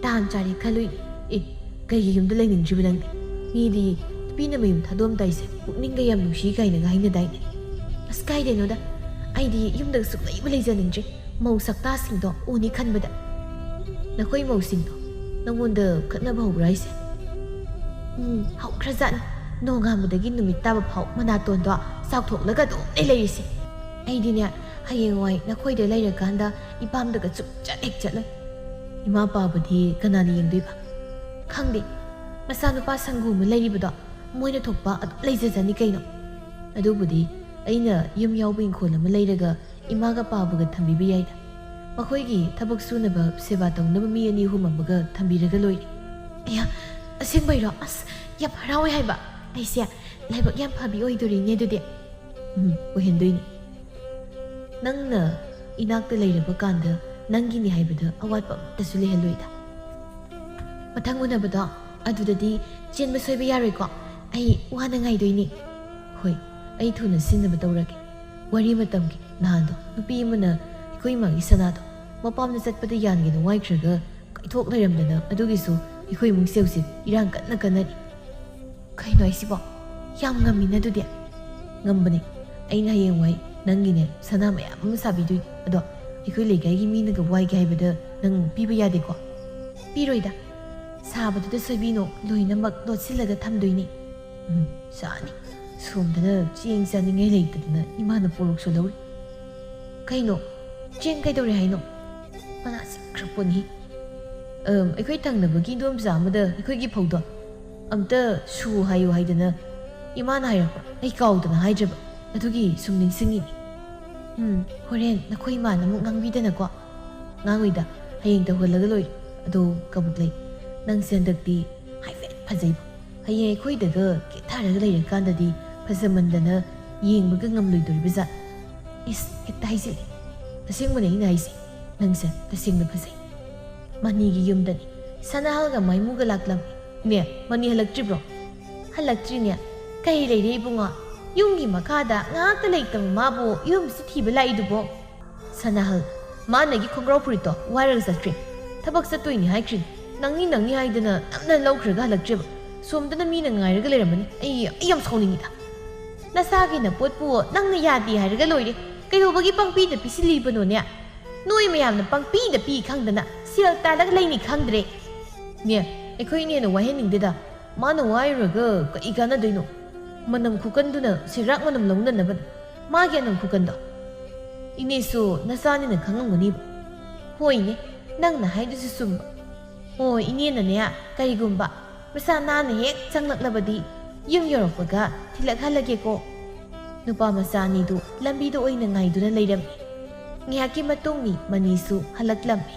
ꯇꯥꯟ ꯆꯥꯔꯦ ꯈꯜꯂꯨꯏ꯫ ꯑꯦ, ꯀꯩꯒꯤ ꯌꯨꯝꯗ ꯂꯩꯅꯤꯡꯗ꯭ꯔꯤꯕ ꯅꯪꯗꯤ? ꯃꯤꯗꯤ ꯅꯨꯄꯤꯅ ꯃꯌꯨꯝ ꯊꯥꯗꯣꯛꯑꯝꯗꯥꯏꯁꯦ ꯄꯨꯛꯅꯤꯡꯒ ꯌꯥꯝ ꯅꯨꯡꯁꯤ ꯀꯥꯏꯅꯒ ꯍꯥꯏꯅꯗꯥꯏꯅꯦ? ꯑꯁ, ꯀꯥꯏꯗꯩꯅꯣꯗ, ꯑꯩꯗꯤ ꯌꯨꯝꯗ ꯁꯨꯛꯂꯩꯕꯨ ꯂꯩꯖꯅꯤꯡꯗ꯭ꯔꯦ꯫ ꯃꯧ ꯁꯛꯇꯥꯁꯤꯡꯗꯣ ꯎꯅꯤ ꯈꯟꯕꯗ꯫ ꯅꯈꯣꯏ ꯃꯧꯁꯤꯡꯗꯣ ꯅꯪꯉꯣꯟꯗ ꯈꯠꯅꯕ ꯍꯧꯕ꯭ꯔꯥ ꯍꯥꯏꯁꯦ? ꯎꯝ, ꯍꯧꯈ꯭ꯔꯖꯥꯠꯅꯤ꯫ ꯅꯣꯡꯉꯥꯟꯕꯗꯒꯤ ꯅꯨꯃꯤꯠ ꯇꯥꯕ ꯐꯥꯎ ꯃꯅꯥꯇꯣꯟꯗꯣ ꯆꯥꯎꯊꯣꯛꯂꯒ ꯑꯗꯨꯝ ꯂꯩ ꯂꯩꯔꯤꯁꯦ꯫ ꯑꯩꯗꯤꯅꯦ, ꯍꯌꯦꯡꯋꯥꯏ ꯅꯈꯣꯏꯗ ꯂꯩꯔꯀꯥꯟꯗ ꯏꯄꯥꯝꯗꯒ ꯁꯨꯛꯆꯠ ꯍꯦꯛ ꯆꯠꯂꯣꯏ꯫ ꯏꯃꯥ ꯄꯥꯕꯗꯤ ꯀꯅꯥꯅ ꯌꯦꯡꯗꯣꯏꯕ? ꯈꯪꯗꯦ, ꯃꯆꯥꯅꯨꯄꯥ ꯁꯪꯒꯨ ꯑꯃ ꯂꯩꯔꯤꯕꯗꯣ, ꯃꯣꯏꯅ ꯊꯣꯛꯄ ꯑꯗꯨꯝ ꯂꯩꯖꯖꯅꯤ ꯀꯩꯅꯣ꯫ ꯑꯗꯨꯕꯨꯗꯤ ꯑꯩꯅ ꯌꯨꯝ ꯌꯥꯎꯕ ꯏꯪꯈꯣꯜ ꯑꯃ ꯂꯩꯔꯒ ꯏꯃꯥꯒ ꯄꯥꯕꯒ ꯊꯝꯕꯤꯕ ꯌꯥꯏꯗ꯫ ꯃꯈꯣꯏꯒꯤ ꯊꯕꯛ ꯁꯨꯅꯕ, ꯁꯦꯕꯥ ꯇꯧꯅꯕ ꯃꯤ ꯑꯅꯤ ꯑꯍꯨꯝ ꯑꯃꯒ ꯊꯝꯕꯤꯔꯒ ꯂꯣꯏꯔꯦ꯫ ꯑꯌꯥ, ꯑꯁꯦꯡꯕꯩꯔꯣ? ꯑꯁ, ꯌꯥꯝ ꯍꯔꯥꯎꯋꯦ ꯍꯥꯏꯕ꯫ ꯑꯩꯁꯦ ꯂꯥꯏꯕꯛ ꯌꯥꯝ ꯐꯕꯤ ꯑꯣꯏꯗꯣꯔꯤꯅꯦ ꯑꯗꯨꯗꯤ꯫ ꯎꯝ, ꯑꯣꯏꯍꯟꯗꯣꯏꯅꯤ꯫ ꯅꯪꯅ ꯏꯅꯥꯛꯇ ꯂꯩꯔꯕ ꯀꯥꯟꯗ ꯅꯪꯒꯤꯅꯤ ꯍꯥꯏꯕꯗ ꯑꯋꯥꯠꯄ ꯑꯃꯠꯇꯁꯨ ꯂꯩꯍꯜꯂꯣꯏꯗ꯫ ꯃꯊꯪ ꯎꯅꯕꯗꯣ ꯑꯗꯨꯗꯗꯤ ꯆꯦꯟꯕ ꯁꯣꯏꯕ ꯌꯥꯔꯣꯏꯀꯣ? ꯑꯩ ꯋꯥꯅ ꯉꯥꯏꯗꯣꯏꯅꯤ꯫ ꯍꯣꯏ, ꯑꯩ ꯊꯨꯅ ꯁꯤꯟꯅꯕ ꯇꯧꯔꯒꯦ꯫ ꯋꯥꯔꯤ ꯑꯃ ꯇꯝꯒꯦ꯫ ꯅꯍꯥꯟꯗꯣ ꯅꯨꯄꯤ ꯑꯃꯅ ꯑꯩꯈꯣꯏ ꯏꯃꯥꯒꯤ ꯁꯅꯥꯗꯣ ꯃꯄꯥꯝꯗ ꯆꯠꯄꯗ ꯌꯥꯟꯒꯦꯅ ꯋꯥꯏꯈ꯭ꯔꯒ ꯀꯥꯏꯊꯣꯛ ꯂꯩꯔꯝꯗꯅ, ꯑꯗꯨꯒꯤꯁꯨ ꯑꯩꯈꯣꯏ ꯏꯃꯨꯡꯁꯦ ꯍꯧꯖꯤꯛ ꯏꯔꯥꯡ ꯀꯟꯅ ꯀꯟꯅꯔꯤ꯫ ꯀꯩꯅꯣ ꯍꯥꯏꯁꯤꯕꯣ? ꯌꯥꯝ ꯉꯝꯃꯤꯅ ꯑꯗꯨꯗꯤ꯫ ꯉꯝꯕꯅꯦ꯫ ꯑꯩꯅ ꯍꯌꯦꯡꯋꯥꯏ ꯅꯪꯒꯤꯅꯦ ꯁꯅꯥ ꯃꯌꯥꯝ ꯑꯃ ꯁꯥꯕꯤꯗꯣꯏꯅꯦ꯫ ꯑꯗꯣ ꯑꯩꯈꯣꯏ ꯂꯩꯀꯥꯏꯒꯤ ꯃꯤꯅꯒ ꯋꯥꯏꯒꯦ ꯍꯥꯏꯕꯗ ꯅꯪ ꯄꯤꯕ ꯌꯥꯗꯦꯀꯣ? ꯄꯤꯔꯣꯏꯗ꯫ ꯁꯥꯕꯗꯨꯗ ꯁꯣꯏꯕꯤꯅꯣ ꯂꯣꯏꯅꯃꯛ ꯂꯣꯠꯁꯤꯜꯂꯒ ꯊꯝꯗꯣꯏꯅꯦ꯫ ꯎꯝ, ꯆꯥꯅꯤ꯫ ꯁꯣꯝꯗꯅ ꯆꯦꯡ ꯆꯥꯅꯤꯡꯉꯥꯏ ꯂꯩꯇꯗꯅ ꯏꯃꯥꯅ ꯄꯣꯔꯣꯛꯁꯨ ꯂꯧꯔꯤ꯫ ꯀꯩꯅꯣ? ꯆꯦꯡ ꯀꯩꯗꯧꯔꯦ ꯍꯥꯏꯅꯣ? ꯃꯅꯥ ꯁꯤꯠꯈ꯭ꯔ ꯄꯣꯠꯅꯤ꯫ ꯑꯝ, ꯑꯩꯈꯣꯏ ꯊꯪꯅꯕꯒꯤ ꯏꯟꯗꯣꯝꯆꯥ ꯑꯃꯗ ꯑꯩꯈꯣꯏꯒꯤ ꯐꯧꯗꯣ ꯑꯝꯇ ꯁꯨ ꯍꯥꯏꯌꯨ ꯍꯥꯏꯗꯅ ꯏꯃꯥꯅ ꯍꯥꯏꯔꯛꯄ, ꯑꯩ ꯀꯥꯎꯗꯅ ꯍꯥꯏꯗ꯭ꯔꯕ, ꯑꯗꯨꯒꯤ ꯁꯨꯝ ꯅꯤꯡꯁꯤꯡꯉꯤꯅꯤ꯫ ꯎꯝ, ꯍꯣꯔꯦꯟ ꯅꯈꯣꯏ ꯏꯃꯥꯅ ꯑꯃꯨꯛ ꯉꯥꯡꯕꯤꯗꯅꯀꯣ꯫ ꯉꯥꯡꯉꯣꯏꯗ, ꯍꯌꯦꯡ ꯇꯧꯍꯜꯂꯒ ꯂꯣꯏꯔꯦ꯫ ꯑꯗꯣ ꯀꯕꯣꯛꯂꯩ, ꯅꯪꯁꯦ ꯍꯟꯗꯛꯇꯤ ꯍꯥꯏꯐꯦꯠ ꯐꯖꯩꯕ꯫ ꯍꯌꯦꯡ ꯑꯩꯈꯣꯏꯗꯒ ꯀꯦꯊꯔꯒ ꯂꯩꯔꯀꯥꯟꯗꯗꯤ ꯐꯖꯃꯟꯗꯅ ꯌꯦꯡꯕꯒ ꯉꯝꯂꯣꯏꯗꯣꯔꯤꯕ ꯖꯥꯠ꯫ ꯏꯁ, ꯍꯦꯛꯇ ꯍꯥꯏꯖꯤꯜꯂꯦ꯫ ꯑꯁꯦꯡꯕꯅꯦ ꯑꯩꯅ ꯍꯥꯏꯁꯦ, ꯅꯪꯁꯦ ꯇꯁꯦꯡꯅ ꯐꯖꯩ꯫ ꯃꯅꯤꯒꯤ ꯌꯨꯝꯗꯅꯤ ꯁꯅꯥꯍꯜꯒ ꯃꯥꯏꯃꯨꯒ ꯂꯥꯛꯂꯝꯃꯤ꯫ ꯅꯦ, ꯃꯅꯤ ꯍꯜꯂꯛꯇ꯭ꯔꯤꯕ꯭ꯔꯣ? ꯍꯜꯂꯛꯇ꯭ꯔꯤꯅꯦ꯫ ꯀꯩ ꯂꯩꯔꯦ ꯏꯕꯨꯡꯉꯣ? ꯌꯨꯝꯒꯤ ꯃꯈꯥꯗ ꯉꯥꯏꯍꯥꯛꯇ ꯂꯩꯇꯕ ꯃꯥꯕꯨ ꯌꯨꯝꯁꯤ ꯊꯤꯕ ꯂꯥꯛꯏꯗꯨꯕꯣ? ꯁꯅꯥꯍꯜ, ꯃꯥ ꯅꯪꯒꯤ ꯈꯣꯡꯒ꯭ꯔꯥꯎ ꯐꯨꯔꯤꯠꯇꯣ ꯋꯥꯏꯔꯒ ꯆꯠꯈ꯭ꯔꯦ꯫ ꯊꯕꯛ ꯆꯠꯇꯣꯏꯅꯤ ꯍꯥꯏꯈ꯭ꯔꯤꯅꯤ꯫ ꯅꯪꯅꯤ ꯅꯪꯅꯤ ꯍꯥꯏꯗꯅ ꯅꯝꯅ ꯂꯧꯈ꯭ꯔꯒ ꯍꯜꯂꯛꯇ꯭ꯔꯦꯕ꯫ ꯁꯣꯝꯗꯅ ꯃꯤꯅ ꯉꯥꯏꯔꯒ ꯂꯩꯔꯝꯃꯅꯤ꯫ ꯑꯩ, ꯑꯩ ꯌꯥꯝ ꯁꯥꯎꯅꯤꯡꯉꯤꯗ꯫ ꯅꯁꯥꯒꯤ ꯅꯄꯣꯠꯄꯨ ꯅꯪꯅ ꯌꯥꯗꯦ ꯍꯥꯏꯔꯒ ꯂꯣꯏꯔꯦ꯫ ꯀꯩꯗꯧꯕꯒꯤ ꯄꯪꯄꯤꯗ ꯄꯤꯁꯤꯜꯂꯤꯕꯅꯣꯅꯦ? ꯅꯣꯏ ꯃꯌꯥꯝꯅ ꯄꯪꯄꯤꯗ ꯄꯤ ꯈꯪꯗꯅ ꯁꯦꯜ ꯇꯥꯜꯂꯒ ꯂꯩꯅꯤ ꯈꯪꯗ꯭ꯔꯦ꯫ ꯅꯦ, ꯑꯩꯈꯣꯏ ꯏꯅꯦꯅ ꯋꯥꯍꯟꯅꯤꯡꯗꯦꯗ꯫ ꯃꯥꯅ ꯋꯥꯏꯔꯨꯔꯒ ꯀꯩ ꯀꯥꯟꯅꯗꯣꯏꯅꯣ? ꯃꯅꯝ ꯈꯨꯀꯟꯗꯨꯅ ꯁꯤꯔꯥꯛ ꯃꯅꯝ ꯂꯧꯅꯅꯕꯅꯤ꯫ ꯃꯥꯒꯤ ꯑꯅꯝ ꯈꯨꯀꯟꯗꯣ ꯏꯅꯦꯁꯨ ꯅꯆꯥꯅꯤꯅ ꯈꯪꯉꯝꯒꯅꯤꯕ꯫ ꯍꯣꯏꯅꯦ, ꯅꯪꯅ ꯍꯥꯏꯗꯨꯁꯨ ꯆꯨꯝꯕ꯫ ꯑꯣ, ꯏꯅꯦꯅꯅꯦ, ꯀꯔꯤꯒꯨꯝꯕ ꯃꯆꯥ ꯅꯥꯟꯅ ꯍꯦꯛ ꯆꯪꯂꯛꯂꯕꯗꯤ ꯌꯨꯝ ꯌꯧꯔꯛꯄꯒ ꯊꯤꯜꯂꯛꯍꯜꯂꯒꯦꯀꯣ꯫ ꯅꯨꯄꯥ ꯃꯆꯥ ꯑꯅꯤꯗꯨ ꯂꯝꯕꯤꯗ ꯑꯣꯏꯅ ꯉꯥꯏꯗꯨꯅ ꯂꯩꯔꯝꯃꯤ꯫ ꯉꯥꯏꯍꯥꯛꯀꯤ ꯃꯇꯨꯡꯅꯤ ꯃꯅꯤꯁꯨ ꯍꯜꯂꯛꯂꯝꯃꯤ꯫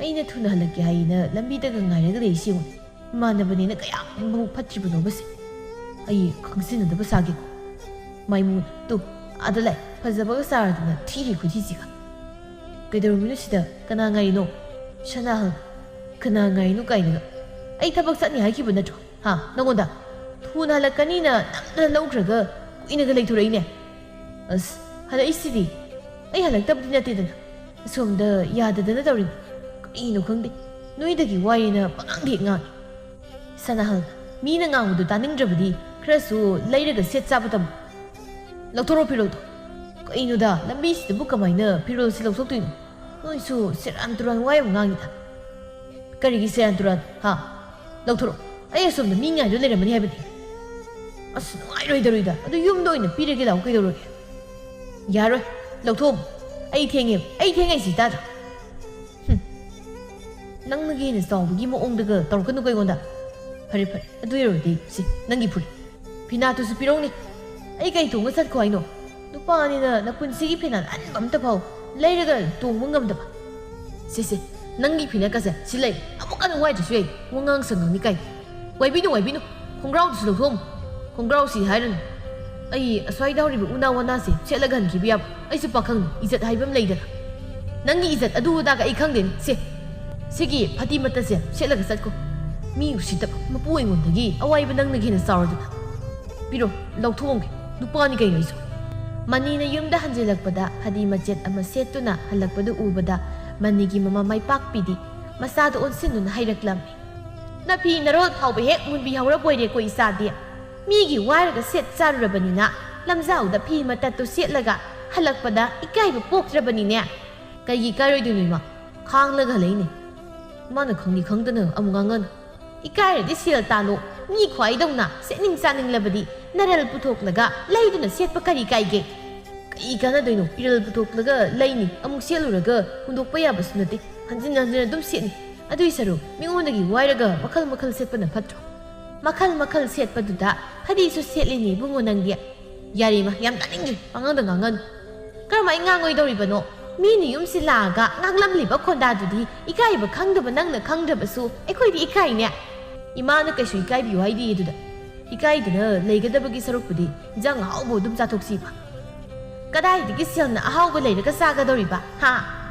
ꯑꯩꯅ ꯊꯨꯅ ꯍꯜꯂꯛꯀꯦ ꯍꯥꯏꯅ ꯂꯝꯕꯤꯗꯒ ꯉꯥꯏꯔꯒ ꯂꯩꯔꯤꯁꯤ ꯌꯦꯡꯉꯨ꯫ ꯏꯃꯥꯟꯅꯕꯅꯦꯅ ꯀꯌꯥꯝ ꯃꯕꯨꯛ ꯐꯠꯇ꯭ꯔꯤꯕꯅꯣꯕꯁꯦ꯫ ꯑꯩ ꯈꯪꯖꯤꯟꯅꯗꯕ ꯁꯥꯒꯦꯀꯣ꯫ ꯃꯥꯏꯃꯨ, ꯇꯨ, ꯑꯥꯗ ꯂꯥꯛꯑꯦ꯫ ꯐꯖꯕꯒ ꯁꯥꯔꯗꯅ ꯊꯤꯔꯤ ꯈꯨꯊꯤꯁꯤꯒ꯫ ꯀꯩꯗꯧꯔꯝꯃꯤꯅꯣ ꯁꯤꯗ? ꯀꯅꯥ ꯉꯥꯏꯔꯤꯅꯣ? ꯁꯅꯥꯍꯜ, ꯀꯅꯥ ꯉꯥꯏꯔꯤꯅꯣ ꯀꯥꯏꯅꯒ꯫ ꯑꯩ ꯊꯕꯛ ꯆꯠꯅꯤ ꯍꯥꯏꯈꯤꯕ ꯅꯠꯇ꯭ꯔꯣ? ꯍꯥ? ꯅꯪꯉꯣꯟꯗ? ꯊꯨꯅ ꯍꯜꯂꯛꯀꯅꯤꯅ ꯅꯝꯗꯅ ꯂꯧꯈ꯭ꯔꯒ ꯀꯨꯏꯅꯒ ꯂꯩꯊꯣꯔꯛꯏꯅꯦ꯫ ꯑꯁ, ꯍꯜꯂꯛꯏꯁꯤꯗꯤ꯫ ꯑꯩ ꯍꯜꯂꯛꯇꯕꯗꯤ ꯅꯠꯇꯦꯗꯅ꯫ ꯑꯁꯣꯝꯗ ꯌꯥꯗꯗꯅ ꯇꯧꯔꯤꯅꯤ꯫ ꯀꯔꯤꯅꯣ ꯈꯪꯗꯦ꯫ ꯅꯣꯏꯗꯒꯤ ꯋꯥꯏꯌꯦꯅ ꯄꯉꯥꯡꯗ ꯍꯦꯛ ꯉꯥꯡꯉꯤ꯫ ꯁꯅꯥꯍꯜ, ꯃꯤꯅ ꯉꯥꯡꯕꯗꯨ ꯇꯥꯅꯤꯡꯗ꯭ꯔꯕꯗꯤ ꯈꯔꯁꯨ ꯂꯩꯔꯒ ꯁꯦꯠ ꯆꯥꯕ ꯇꯝꯃꯨ꯫ ꯂꯧꯊꯣꯔꯛꯑꯣ ꯐꯤꯔꯣꯜꯗꯣ꯫ ꯀꯩꯅꯣꯗ, ꯂꯝꯕꯤꯁꯤꯗꯕꯨ ꯀꯃꯥꯏꯅ ꯐꯤꯔꯣꯜꯁꯤ ꯂꯧꯊꯣꯛꯇꯣꯏꯅꯣ? ꯅꯣꯏꯁꯨ ꯁꯦꯔꯥꯟ ꯇꯨꯔꯥꯟ ꯋꯥ ꯌꯥꯝ ꯉꯥꯡꯉꯤꯗ꯫ ꯀꯔꯤꯒꯤ ꯁꯦꯔꯥꯟ ꯇꯨꯔꯥꯟ? ꯍꯥ? ꯂꯧꯊꯣꯔꯛꯑꯣ꯫ ꯑꯩ ꯑꯁꯣꯝꯗ ꯃꯤ ꯉꯥꯏꯗꯨ ꯂꯩꯔꯝꯃꯅꯤ ꯍꯥꯏꯕꯅꯤ꯫ ꯑꯁ, ꯅꯨꯡꯉꯥꯏꯔꯣꯏꯗꯧꯔꯤꯗ꯫ ꯑꯗꯨ ꯌꯨꯝꯗ ꯑꯣꯏꯅ ꯄꯤꯔꯒꯦ ꯂꯥꯛꯑꯣ, ꯀꯩꯗꯧꯔꯒꯦ? ꯌꯥꯔꯣꯏ꯫ ꯂꯧꯊꯣꯛꯑꯝꯃꯣ꯫ ꯑꯩ ꯊꯦꯡꯉꯦ꯫ ꯑꯩ ꯊꯦꯡꯉꯦ ꯍꯥꯏꯁꯤ ꯇꯥꯗ꯭ꯔꯣ? ꯍꯨꯝ꯫ ꯅꯪꯅꯒ ꯍꯦꯟꯅ ꯆꯥꯎꯕꯒꯤ ꯃꯑꯣꯡꯗꯒ ꯇꯧꯔꯛꯀꯅꯨꯀꯣ ꯑꯩꯉꯣꯟꯗ꯫ ꯐꯔꯦ, ꯐꯔꯦ꯫ ꯑꯗꯨ ꯑꯣꯏꯔꯗꯤ ꯁꯤ ꯅꯪꯒꯤ ꯐꯨꯔꯤꯠ꯫ ꯐꯤꯅꯥꯠꯇꯨꯁꯨ ꯄꯤꯔꯧꯅꯦ꯫ ꯑꯩ ꯀꯩ ꯇꯣꯡꯉ ꯆꯠꯈꯣ ꯍꯥꯏꯅꯣ? ꯅꯨꯄꯥꯅꯤꯅ ꯅꯄꯨꯟꯁꯤꯒꯤ ꯐꯤꯅꯥꯠ ꯑꯍꯟꯕ ꯑꯝꯇ ꯐꯥꯎ ꯂꯩꯔꯒ ꯇꯣꯡꯕ ꯉꯝꯗꯕ꯫ ꯁꯦ, ꯁꯦ, ꯅꯪꯒꯤ ꯐꯤꯅꯥꯠꯀꯁꯦ ꯁꯤ ꯂꯩ꯫ ꯑꯃꯨꯛ ꯀꯟꯅ ꯋꯥꯏꯗ꯭ꯔꯁꯨ ꯌꯥꯏ꯫ ꯋꯥꯉꯥꯡ ꯁꯉꯥꯡꯅꯤ ꯀꯥꯏ꯫ ꯋꯥꯏꯕꯤꯅꯨ, ꯋꯥꯏꯕꯤꯅꯨ꯫ ꯈꯣꯡꯒ꯭ꯔꯥꯎꯗꯨꯁꯨ ꯂꯧꯊꯣꯛꯑꯝꯃꯨ꯫ ꯈꯣꯡꯒ꯭ꯔꯥꯎꯁꯤ ꯍꯥꯏꯔꯅꯨ꯫ ꯑꯩ ꯑꯁ꯭ꯋꯥꯏꯗ ꯍꯧꯔꯤꯕ ꯎꯅꯥ ꯋꯥꯅꯥꯁꯦ ꯁꯦꯠꯂꯒ ꯍꯟꯈꯤꯕ ꯌꯥꯕ? ꯑꯩꯁꯨ ꯄꯥꯈꯪꯅꯤ, ꯏꯖꯠ ꯍꯥꯏꯕ ꯑꯃ ꯂꯩꯗꯅ꯫ ꯅꯪꯒꯤ ꯏꯖꯠ ꯑꯗꯨ ꯑꯗꯥꯒ ꯑꯩ ꯈꯪꯗꯦꯅꯦ꯫ ꯁꯦ, ꯁꯤꯒꯤ ꯐꯗꯤ ꯃꯇꯠꯁꯦ ꯁꯦꯠꯂꯒ ꯆꯠꯈꯣ꯫ ꯃꯤ ꯎꯁꯤꯠꯇꯕ ꯃꯄꯨ ꯑꯩꯉꯣꯟꯗꯒꯤ ꯑꯋꯥꯏꯕ ꯅꯪꯅ ꯍꯦꯟꯅ ꯆꯥꯎꯔꯗꯅ꯫ ꯄꯤꯔꯣ, ꯂꯧꯊꯣꯛꯑꯝꯒꯦ꯫ ꯅꯨꯄꯥꯅꯤ ꯀꯩꯅꯣ ꯑꯩꯁꯨ꯫ ꯃꯅꯤꯅ ꯌꯨꯝꯗ ꯍꯟꯖꯤꯜꯂꯛꯄꯗ ꯐꯗꯤ ꯃꯆꯦꯠ ꯑꯃ ꯁꯦꯠꯇꯨꯅ ꯍꯜꯂꯛꯄꯗꯨ ꯎꯕꯗ ꯃꯅꯤꯒꯤ ꯃꯃꯥ ꯃꯥꯏꯄꯥꯛꯄꯤꯗꯤ ꯃꯆꯥꯗ ꯑꯣꯟꯁꯤꯟꯗꯨꯅ ꯍꯥꯏꯔꯛꯂꯝꯃꯤ꯫ ꯅꯐꯤ ꯅꯔꯣꯜ ꯐꯥꯎꯕ ꯍꯦꯛ ꯃꯨꯟꯕꯤꯍꯧꯔꯕꯣꯏꯔꯦꯀꯣ ꯏꯆꯥꯗꯤ꯫ ꯃꯤꯒꯤ ꯋꯥꯏꯔꯒ ꯁꯦꯠ ꯆꯥꯔꯨꯔꯕꯅꯤꯅ ꯂꯝꯖꯥꯎꯗ ꯐꯤ ꯃꯇꯠꯇꯨ ꯁꯦꯠꯂꯒ ꯍꯜꯂꯛꯄꯗ ꯏꯀꯥꯏꯕ ꯄꯣꯛꯇ꯭ꯔꯕꯅꯤꯅꯦ꯫ ꯀꯩꯒꯤ ꯏꯀꯥꯏꯔꯣꯏꯗꯣꯏꯅꯣ ꯏꯃꯥ? ꯈꯥꯡꯂꯒ ꯍꯜꯂꯛꯏꯅꯦ꯫ ꯃꯥꯅ ꯈꯪꯗꯤ ꯈꯪꯗꯅ ꯑꯃꯨꯛ ꯉꯥꯡꯉꯅꯨ꯫ ꯏꯀꯥꯏꯔꯗꯤ ꯁꯦꯜ ꯇꯥꯜꯂꯣ꯫ ꯃꯤ ꯈ꯭ꯋꯥꯏꯗꯧꯅ ꯁꯦꯠꯅꯤꯡ ꯆꯥꯅꯤꯡꯂꯕꯗꯤ ꯅꯔꯜ ꯄꯨꯊꯣꯛꯂꯒ ꯂꯩꯗꯨꯅ ꯁꯦꯠꯄ ꯀꯔꯤ ꯀꯥꯏꯒꯦ? ꯀꯩ ꯀꯥꯟꯅꯗꯣꯏꯅꯣ? ꯏꯔꯜ ꯄꯨꯊꯣꯛꯂꯒ ꯂꯩꯅꯤ, ꯑꯃꯨꯛ ꯁꯦꯠꯂꯨꯔꯒ ꯍꯨꯟꯗꯣꯛꯄ ꯌꯥꯕꯁꯨ ꯅꯠꯇꯦ꯫ ꯍꯟꯖꯤꯟ ꯍꯟꯖꯤꯟ ꯑꯗꯨꯝ ꯁꯦꯠꯅꯤ꯫ ꯑꯗꯨꯏ ꯁꯔꯨꯛ ꯃꯤꯉꯣꯟꯗꯒꯤ ꯋꯥꯏꯔꯒ ꯃꯈꯜ ꯃꯈꯜ ꯁꯦꯠꯄꯅ ꯐꯠꯇ꯭ꯔꯣ? ꯃꯈꯜ ꯃꯈꯜ ꯁꯦꯠꯄꯗꯨꯗ ꯐꯗꯤꯁꯨ ꯁꯦꯠꯂꯤꯅꯦ ꯏꯕꯨꯡꯉꯣ ꯅꯪꯗꯤ꯫ ꯌꯥꯔꯦ ꯏꯃꯥ, ꯌꯥꯝ ꯇꯥꯅꯤꯡꯗ꯭ꯔꯦ꯫ ꯄꯉꯥꯡꯗ ꯉꯥꯡꯉꯅꯨ꯫ ꯀꯔꯝꯍꯥꯏꯅ ꯉꯥꯡꯉꯣꯏꯗꯧꯔꯤꯕꯅꯣ? ꯃꯤꯅ ꯌꯨꯝꯁꯤ ꯂꯥꯛꯑꯒ ꯉꯥꯡꯂꯝꯂꯤꯕ ꯈꯣꯟꯗꯥꯗꯨꯗꯤ ꯏꯀꯥꯏꯕ ꯈꯪꯗꯕ ꯅꯪꯅ ꯈꯪꯗ꯭ꯔꯕꯁꯨ ꯑꯩꯈꯣꯏꯗꯤ ꯏꯀꯥꯏꯅꯦ꯫ ꯏꯃꯥꯅ ꯀꯩꯁꯨ ꯏꯀꯥꯏꯕꯤꯌꯨ ꯍꯥꯏꯗꯦ ꯑꯗꯨꯗ꯫ ꯏꯀꯥꯏꯗꯅ ꯂꯩꯒꯗꯕꯒꯤ ꯁꯔꯨꯛꯄꯨꯗꯤ ꯏꯟꯖꯥꯡ ꯑꯍꯥꯎꯕ ꯑꯗꯨꯝ ꯆꯥꯊꯣꯛꯁꯤꯕ꯫ ꯀꯗꯥꯏꯗꯒꯤ ꯁꯦꯜꯅ ꯑꯍꯥꯎꯕ ꯂꯩꯔꯒ ꯆꯥꯒꯗꯧꯔꯤꯕ? ꯍꯥ?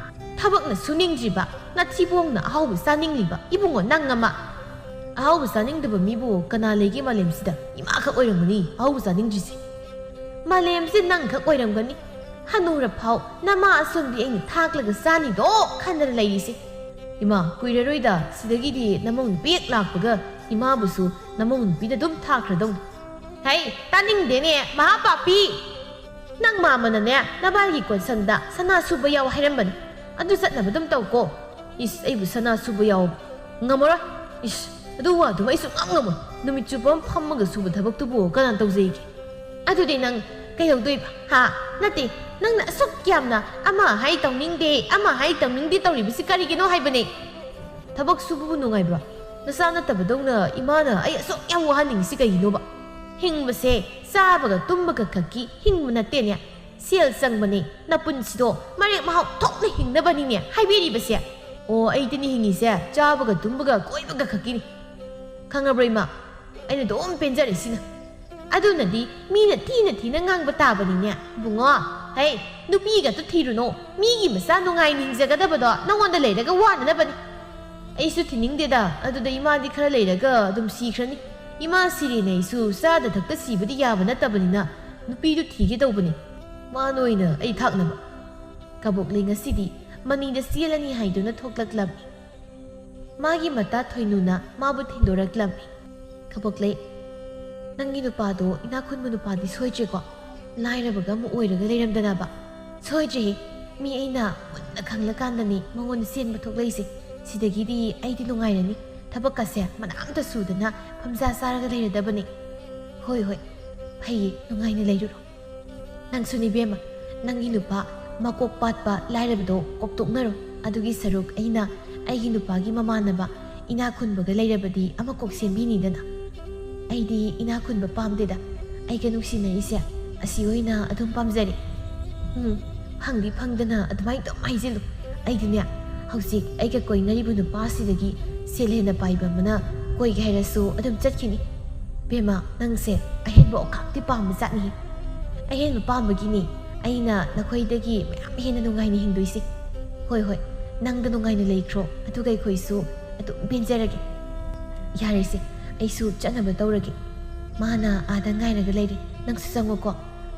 ꯊꯕꯛꯅ ꯁꯨꯅꯤꯡꯗ꯭ꯔꯤꯕ, ꯅꯊꯤꯕꯣꯡꯅ ꯑꯍꯥꯎꯕ ꯆꯥꯅꯤꯡꯂꯤꯕ ꯏꯕꯨꯡꯉꯣ ꯅꯪ ꯑꯃ꯫ ꯑꯍꯥꯎꯕ ꯆꯥꯅꯤꯡꯗꯕ ꯃꯤꯕꯨ ꯀꯅꯥ ꯂꯩꯒꯦ ꯃꯥꯂꯦꯝꯁꯤꯗ? ꯏꯃꯥꯈꯛ ꯑꯣꯏꯔꯝꯒꯅꯤ ꯑꯍꯥꯎꯕ ꯆꯥꯅꯤꯡꯗ꯭ꯔꯤꯁꯦ꯫ ꯃꯥꯂꯦꯝꯁꯤ ꯅꯪꯈꯛ ꯑꯣꯏꯔꯝꯒꯅꯤ꯫ ꯍꯅꯨꯔ ꯐꯥꯎ ꯅꯃꯥ ꯑꯁꯣꯟꯕꯤ ꯑꯩꯅ ꯊꯥꯛꯂꯒ ꯆꯥꯅꯤꯗꯣ ꯈꯟꯗꯅ ꯂꯩꯔꯤꯁꯦ꯫ ꯏꯃꯥ, ꯀꯨꯏꯔꯔꯣꯏꯗ, ꯁꯤꯗꯒꯤꯗꯤ ꯅꯃꯧ ꯅꯨꯄꯤ ꯍꯦꯛ ꯂꯥꯛꯄꯒ ꯏꯃꯥꯕꯨꯁꯨ ꯅꯃꯧ ꯅꯨꯄꯤꯗ ꯑꯗꯨꯝ ꯊꯥꯈ꯭ꯔꯗꯧꯅꯤ꯫ ꯍꯩ, ꯇꯥꯅꯤꯡꯗꯦꯅꯦ, ꯃꯍꯥꯄꯥꯄꯤ! ꯅꯪ ꯃꯥꯃꯅꯅꯦ, ꯅꯕꯥꯏꯒꯤ ꯀꯣꯟꯁꯪꯗ ꯁꯅꯥ ꯁꯨꯕ ꯌꯥꯎ ꯍꯥꯏꯔꯝꯕꯅꯤ꯫ ꯑꯗꯨ ꯆꯠꯅꯕ ꯑꯗꯨꯝ ꯇꯧꯀꯣ꯫ ꯏꯁ, ꯑꯩꯕꯨ ꯁꯅꯥ ꯁꯨꯕ ꯌꯥꯎ ꯉꯝꯃꯔꯣꯏ꯫ ꯏꯁ, ꯑꯗꯨ ꯋꯥꯗꯨꯃ ꯑꯩꯁꯨ ꯉꯝ ꯉꯝꯃꯣꯏ꯫ ꯅꯨꯃꯤꯠ ꯆꯨꯞꯄ ꯑꯃ ꯐꯝꯃꯒ ꯁꯨꯕ ꯊꯕꯛꯇꯨꯕꯨ ꯀꯅꯥ ꯇꯧꯖꯩꯒꯦ? ꯑꯗꯨꯗꯤ ꯅꯪ ꯀꯩꯗꯧꯗꯣꯏꯕ? ꯍꯥ? ꯅꯠꯇꯦ, ꯅꯪꯅ ꯑꯁꯨꯛ ꯌꯥꯝꯅ ꯑꯃ ꯍꯥꯏ ꯇꯧꯅꯤꯡꯗꯦ, ꯑꯃ ꯍꯥꯏ ꯇꯧꯅꯤꯡꯗꯦ ꯇꯧꯔꯤꯕꯁꯤ ꯀꯔꯤꯒꯤꯅꯣ ꯍꯥꯏꯕꯅꯦ? ꯊꯕꯛ ꯁꯨꯕꯕꯨ ꯅꯨꯡꯉꯥꯏꯕ꯭ꯔꯣ? ꯅꯆꯥ ꯅꯠꯇꯕꯗꯧꯅ ꯏꯃꯥꯅ ꯑꯩ ꯑꯁꯨꯛ ꯌꯥꯝ ꯋꯥꯍꯟꯅꯤꯡꯉꯤꯁꯤ ꯀꯩꯒꯤꯅꯣꯕ? ꯍꯤꯡꯕꯁꯦ ꯆꯥꯕꯒ ꯇꯨꯝꯕꯒ ꯈꯛꯀꯤ ꯍꯤꯡꯕ ꯅꯠꯇꯦꯅꯦ꯫ ꯁꯦꯜ ꯆꯪꯕꯅꯦ꯫ ꯅꯄꯨꯟꯁꯤꯗꯣ ꯃꯔꯦꯛ ꯃꯍꯥꯎ ꯊꯣꯛꯅ ꯍꯤꯡꯅꯕꯅꯤꯅꯦ ꯍꯥꯏꯕꯤꯔꯤꯕꯁꯦ꯫ ꯑꯣ, ꯑꯩꯗꯤꯅꯦ ꯍꯤꯡꯉꯤꯁꯦ ꯆꯥꯕꯒ ꯇꯨꯝꯕꯒ ꯀꯣꯏꯕꯒ ꯈꯛꯀꯤꯅꯤ꯫ ꯈꯪꯉꯕ꯭ꯔꯣ ꯏꯃꯥ? ꯑꯩꯅ ꯑꯗꯨꯝ ꯄꯦꯟꯖꯔꯤꯁꯤꯅ꯫ ꯑꯗꯨꯅꯗꯤ ꯃꯤꯅ ꯊꯤꯅ ꯊꯤꯅ ꯉꯥꯡꯕ ꯇꯥꯕꯅꯤꯅꯦ, ꯏꯕꯨꯡꯉꯣ꯫ ꯍꯩ, ꯅꯨꯄꯤꯒ ꯑꯝꯇ ꯊꯤꯔꯨꯅꯣ꯫ ꯃꯤꯒꯤ ꯃꯆꯥ ꯅꯨꯡꯉꯥꯏꯅ ꯍꯤꯡꯖꯒꯗꯕꯗꯣ ꯅꯉꯣꯟꯗ ꯂꯩꯔꯒ ꯋꯥꯅꯅꯕꯅꯤ꯫ ꯑꯩꯁꯨ ꯊꯤꯅꯤꯡꯗꯦꯗ, ꯑꯗꯨꯗ ꯏꯃꯥꯗꯤ ꯈꯔ ꯂꯩꯔꯒ ꯑꯗꯨꯝ ꯁꯤꯈ꯭ꯔꯅꯤ꯫ ꯏꯃꯥ ꯁꯤꯔꯦꯅ ꯑꯩꯁꯨ ꯆꯥꯗ ꯊꯛꯇ ꯁꯤꯕꯗꯤ ꯌꯥꯕ ꯅꯠꯇꯕꯅꯤꯅ ꯅꯨꯄꯤꯗꯨ ꯊꯤꯒꯦ ꯇꯧꯕꯅꯤ꯫ ꯃꯥꯅ ꯑꯣꯏꯅ ꯑꯩ ꯊꯥꯛꯅꯕ꯫ ꯀꯕꯣꯛꯂꯩ ꯉꯁꯤꯗꯤ ꯃꯅꯤꯗ ꯆꯦꯜꯂꯅꯤ ꯍꯥꯏꯗꯨꯅ ꯊꯣꯛꯂꯛꯂꯝꯃꯤ꯫ ꯃꯥꯒꯤ ꯃꯇꯥ ꯊꯣꯏꯅꯨꯅ ꯃꯥꯕꯨ ꯊꯤꯟꯗꯣꯔꯛꯂꯝꯃꯤ꯫ ꯀꯕꯣꯛꯂꯩ, ꯅꯪꯒꯤ ꯅꯨꯄꯥꯗꯣ ꯏꯅꯥꯛ ꯈꯨꯟꯕ ꯅꯨꯄꯥꯗꯤ ꯁꯣꯏꯗ꯭ꯔꯦꯀꯣ? ꯂꯥꯏꯔꯕꯒ ꯑꯃ ꯑꯣꯏꯔꯒ ꯂꯩꯔꯝꯗꯅꯕ꯫ ꯁꯣꯏꯗ꯭ꯔꯦꯍꯦ, ꯃꯤ ꯑꯩꯅ ꯃꯨꯟꯅ ꯈꯪꯂꯀꯥꯟꯗꯅꯤ ꯃꯉꯣꯟꯗ ꯆꯦꯟꯕ ꯊꯣꯛꯂꯛꯏꯁꯦ꯫ ꯁꯤꯗꯒꯤꯗꯤ ꯑꯩꯗꯤ ꯅꯨꯡꯉꯥꯏꯔꯅꯤ, ꯊꯕꯛꯀꯁꯦ ꯃꯅꯥ ꯑꯝꯇ ꯁꯨꯗꯅ ꯐꯝꯖꯥ ꯆꯥꯔꯒ ꯂꯩꯔꯗꯕꯅꯤ꯫ ꯍꯣꯏ ꯍꯣꯏ, ꯐꯩꯌꯦ, ꯅꯨꯡꯉꯥꯏꯅ ꯂꯩꯔꯨꯔꯣ꯫ ꯅꯪꯁꯨꯅꯤ ꯏꯕꯦꯝꯃ, ꯅꯪꯒꯤ ꯅꯨꯄꯥ ꯃꯀꯣꯛ ꯄꯥꯠꯄ ꯂꯥꯏꯔꯕꯗꯣ ꯀꯣꯛ ꯇꯣꯛꯅꯔꯣ꯫ ꯑꯗꯨꯒꯤ ꯁꯔꯨꯛ ꯑꯩꯅ ꯑꯩꯒꯤ ꯅꯨꯄꯥꯒꯤ ꯃꯃꯥꯟꯅꯕ ꯏꯅꯥꯛ ꯈꯨꯟꯕꯒ ꯂꯩꯔꯕꯗꯤ ꯑꯃ ꯀꯣꯛ ꯁꯦꯝꯕꯤꯅꯤꯗꯅ꯫ ꯑꯩꯗꯤ ꯏꯅꯥꯛ ꯈꯨꯟꯕ ꯄꯥꯝꯗꯦꯗ, ꯑꯩꯒ ꯅꯨꯡꯁꯤꯅꯔꯤꯁꯦ ꯑꯁꯤ ꯑꯣꯏꯅ ꯑꯗꯨꯝ ꯄꯥꯝꯖꯔꯦ꯫ ꯎꯝ, ꯐꯪꯗꯤ ꯐꯪꯗꯅ ꯑꯗꯨꯃꯥꯏꯅ ꯑꯗꯨꯝ ꯍꯥꯏꯖꯤꯜꯂꯨ꯫ ꯑꯩꯗꯤꯅꯦ, ꯍꯧꯖꯤꯛ ꯑꯩꯒ ꯀꯣꯏꯅꯔꯤꯕ ꯅꯨꯄꯥꯁꯤꯗꯒꯤ ꯁꯦꯜ ꯍꯦꯟꯅ ꯄꯥꯏꯕ ꯑꯃꯅ ꯀꯣꯏꯒꯦ ꯍꯥꯏꯔꯁꯨ ꯑꯗꯨꯝ ꯆꯠꯈꯤꯅꯤ꯫ ꯕꯦꯝꯃ, ꯅꯪꯁꯦ ꯑꯍꯦꯟꯕ ꯑꯣꯈꯥꯛꯇꯤ ꯄꯥꯝꯕ ꯖꯥꯠꯅꯤ꯫ ꯑꯍꯦꯟꯕ ꯄꯥꯝꯕꯒꯤꯅꯤ ꯑꯩꯅ ꯅꯈꯣꯏꯗꯒꯤ ꯃꯌꯥꯝ ꯍꯦꯟꯅ ꯅꯨꯡꯉꯥꯏꯅ ꯍꯤꯡꯗꯣꯏꯁꯦ꯫ "ꯍꯣꯏ, ꯍꯣꯏ, ꯅꯪꯗ ꯅꯨꯡꯉꯥꯏꯅ ꯂꯩꯈ꯭ꯔꯣ, ꯑꯗꯨꯒ ꯑꯩꯈꯣꯏꯁꯨ ꯑꯗꯨꯝ ꯄꯦꯟꯖꯔꯒꯦ꯫ ꯌꯥꯔꯦꯁꯦ, ꯑꯩꯁꯨ ꯆꯠꯅꯕ ꯇꯧꯔꯒꯦ꯫ ꯃꯥꯅ ꯑꯥꯗ ꯉꯥꯏꯔꯒ ꯂꯩꯔꯦ, ꯅꯪꯁꯨ ꯆꯪꯉꯣꯀꯣ꯫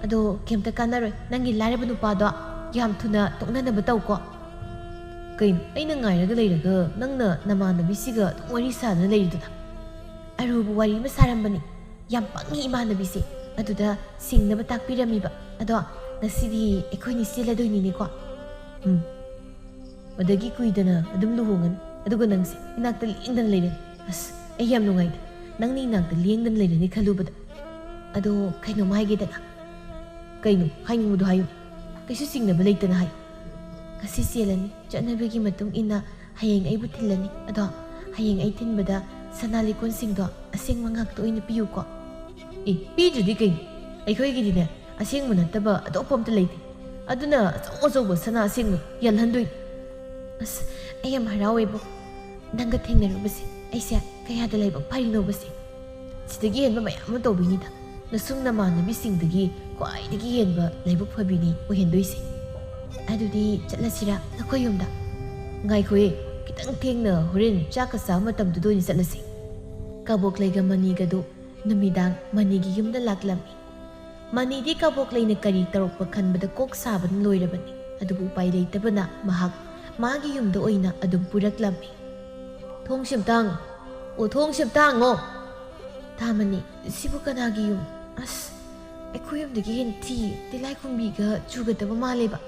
ꯑꯗꯣ ꯀꯩꯝꯇ ꯀꯥꯟꯅꯔꯣꯏ, ꯅꯪꯒꯤ ꯂꯥꯏꯔꯕ ꯅꯨꯄꯥꯗꯣ ꯌꯥꯝ ꯊꯨꯅ ꯇꯣꯛꯅꯅꯕ ꯇꯧꯀꯣ꯫" "ꯀꯩꯅꯣ, ꯑꯩꯅ ꯉꯥꯏꯔꯒ ꯂꯩꯔꯒ ꯅꯪꯅ ꯅꯃꯥꯟꯅꯕꯤꯁꯤꯒ ꯑꯗꯨꯝ ꯋꯥꯔꯤ ꯁꯥꯗꯅ ꯂꯩꯔꯤꯗꯨꯅ?" "ꯑꯔꯨꯕ ꯋꯥꯔꯤ ꯑꯃ ꯁꯥꯔꯝꯕꯅꯤ꯫ ꯌꯥꯝ ꯄꯪꯉꯤ ꯏꯃꯥꯟꯅꯕꯤꯁꯦ꯫ ꯑꯗꯨꯗ ꯁꯤꯡꯅꯕ ꯇꯥꯛꯄꯤꯔꯝꯃꯤꯕ꯫ ꯑꯗꯣ ꯉꯁꯤꯗꯤ ꯑꯩꯈꯣꯏꯅꯤ ꯆꯦꯜꯂꯗꯣꯏꯅꯤꯅꯦꯀꯣ?" "ꯎꯝ, ꯑꯗꯒꯤ ꯀꯨꯏꯗꯅ ꯑꯗꯨꯝ ꯂꯨꯍꯣꯡꯉꯅꯤ꯫ ꯑꯗꯨꯒ ꯅꯪꯁꯦ ꯏꯅꯥꯛꯇ ꯂꯦꯡꯗꯅ ꯂꯩꯔꯅꯤ꯫ ꯑꯁ, ꯑꯩ ꯌꯥꯝ ꯅꯨꯡꯉꯥꯏꯇꯦ, ꯅꯪꯅ ꯏꯅꯥꯛꯇ ꯂꯦꯡꯗꯅ ꯂꯩꯔꯅꯤ ꯈꯜꯂꯨꯕꯗ꯫ ꯑꯗꯣ ꯀꯩꯅꯣꯝ ꯍꯥꯏꯒꯦꯗꯅ꯫" "ꯀꯩꯅꯣ? ꯍꯥꯏꯅꯤꯡꯕꯗꯣ ꯍꯥꯏꯌꯨ꯫ ꯀꯩꯁꯨ ꯆꯤꯡꯅꯕ ꯂꯩꯇꯅ ꯍꯥꯏꯌꯨ꯫" "ꯉꯁꯤ ꯆꯦꯜꯂꯅꯤ, ꯆꯠꯅꯕꯤꯒꯤ ꯃꯇꯨꯡ ꯏꯟꯅ ꯍꯌꯦꯡ ꯑꯩꯕꯨ ꯊꯤꯜꯂꯅꯤ꯫ ꯑꯗꯣ ꯍꯌꯦꯡ ꯑꯩ ꯊꯤꯟꯕꯗ ꯁꯅꯥ ꯂꯤꯛꯀꯣꯟꯁꯤꯡꯗꯣ ꯑꯁꯦꯡꯕ ꯉꯥꯛꯇ ꯑꯣꯏꯅ ꯄꯤꯌꯨꯀꯣ꯫" "ꯑꯦ, ꯄꯤꯗ꯭ꯔꯗꯤ ꯀꯩꯅꯣ? ꯑꯩꯈꯣꯏꯒꯤꯗꯤꯅꯦ, ꯑꯁꯦꯡꯕ ꯅꯠꯇꯕ ꯑꯇꯣꯞꯄ ꯑꯝꯇ ꯂꯩꯇꯦ꯫ ꯑꯗꯨꯅ ꯑꯆꯧ ꯑꯆꯧꯕ ꯁꯅꯥ ꯑꯁꯦꯡꯕ ꯌꯥꯜꯍꯟꯗꯣꯏꯅꯤ꯫" "ꯑꯁ, ꯑꯩ ꯌꯥꯝ ꯍꯔꯥꯎꯋꯦꯕꯣ꯫ ꯅꯪꯒ ꯊꯦꯡꯅꯔꯨꯕꯁꯦ ꯑꯩꯁꯦ ꯀꯌꯥꯗ ꯂꯥꯏꯕꯛ ꯐꯔꯤꯅꯣꯕꯁꯦ꯫ ꯁꯤꯗꯒꯤ ꯍꯦꯟꯕ ꯃꯌꯥꯝ ꯑꯃ ꯇꯧꯕꯤꯅꯤꯗ꯫ ꯅꯁꯨꯝ ꯅꯃꯥꯟꯅꯕꯤꯁꯤꯡꯗꯒꯤ ꯈ꯭ꯋꯥꯏꯗꯒꯤ ꯍꯦꯟꯕ ꯂꯥꯏꯕꯛ ꯐꯕꯤꯅꯤ ꯑꯣꯏꯍꯟꯗꯣꯏꯁꯦ꯫ ꯑꯗꯨꯗꯤ ꯆꯠꯂꯁꯤꯔꯥ ꯅꯈꯣꯏ ꯌꯨꯝꯗ?" "ꯉꯥꯏꯈꯣꯍꯦ, ꯈꯤꯇꯪ ꯊꯦꯡꯅ, ꯍꯣꯔꯦꯟ ꯆꯥꯛꯀ ꯆꯥꯕ ꯃꯇꯝꯗꯨꯗ ꯑꯣꯏꯅ ꯆꯠꯂꯁꯤ꯫" ꯀꯕꯣꯛꯂꯩꯒ ꯃꯅꯤꯒꯗꯨ ꯅꯨꯃꯤꯗꯥꯡ ꯃꯅꯤꯒꯤ ꯌꯨꯝꯗ ꯂꯥꯛꯂꯝꯃꯤ꯫ ꯃꯅꯤꯗꯤ ꯀꯕꯣꯛꯂꯩꯅ ꯀꯔꯤ ꯇꯧꯔꯛꯄ ꯈꯟꯕꯗ ꯀꯣꯛ ꯁꯥꯕꯅ ꯂꯣꯏꯔꯕꯅꯤ꯫ ꯑꯗꯨꯕꯨ ꯎꯄꯥꯏ ꯂꯩꯇꯕꯅ ꯃꯍꯥꯛ ꯃꯥꯒꯤ ꯌꯨꯝꯗ ꯑꯣꯏꯅ ꯑꯗꯨꯝ ꯄꯨꯔꯛꯂꯝꯃꯤ꯫ "ꯊꯣꯡꯁꯤ ꯑꯝꯇ ꯍꯥꯡꯉꯣ꯫ ꯑꯣ, ꯊꯣꯡꯁꯤ ꯑꯝꯇ ꯍꯥꯡꯉꯣ꯫" "ꯇꯥꯃꯅꯤ, ꯁꯤꯕꯨ ꯀꯅꯥꯒꯤ ꯌꯨꯝ? ꯑꯁ, ꯑꯩꯈꯣꯏ ꯌꯨꯝꯗꯒꯤ ꯍꯦꯟꯅ ꯊꯤ, ꯇꯤꯜꯂꯥꯏꯈꯨꯝꯕꯤꯒ ꯆꯨꯒꯗꯕ ꯃꯥꯜꯂꯦꯕ꯫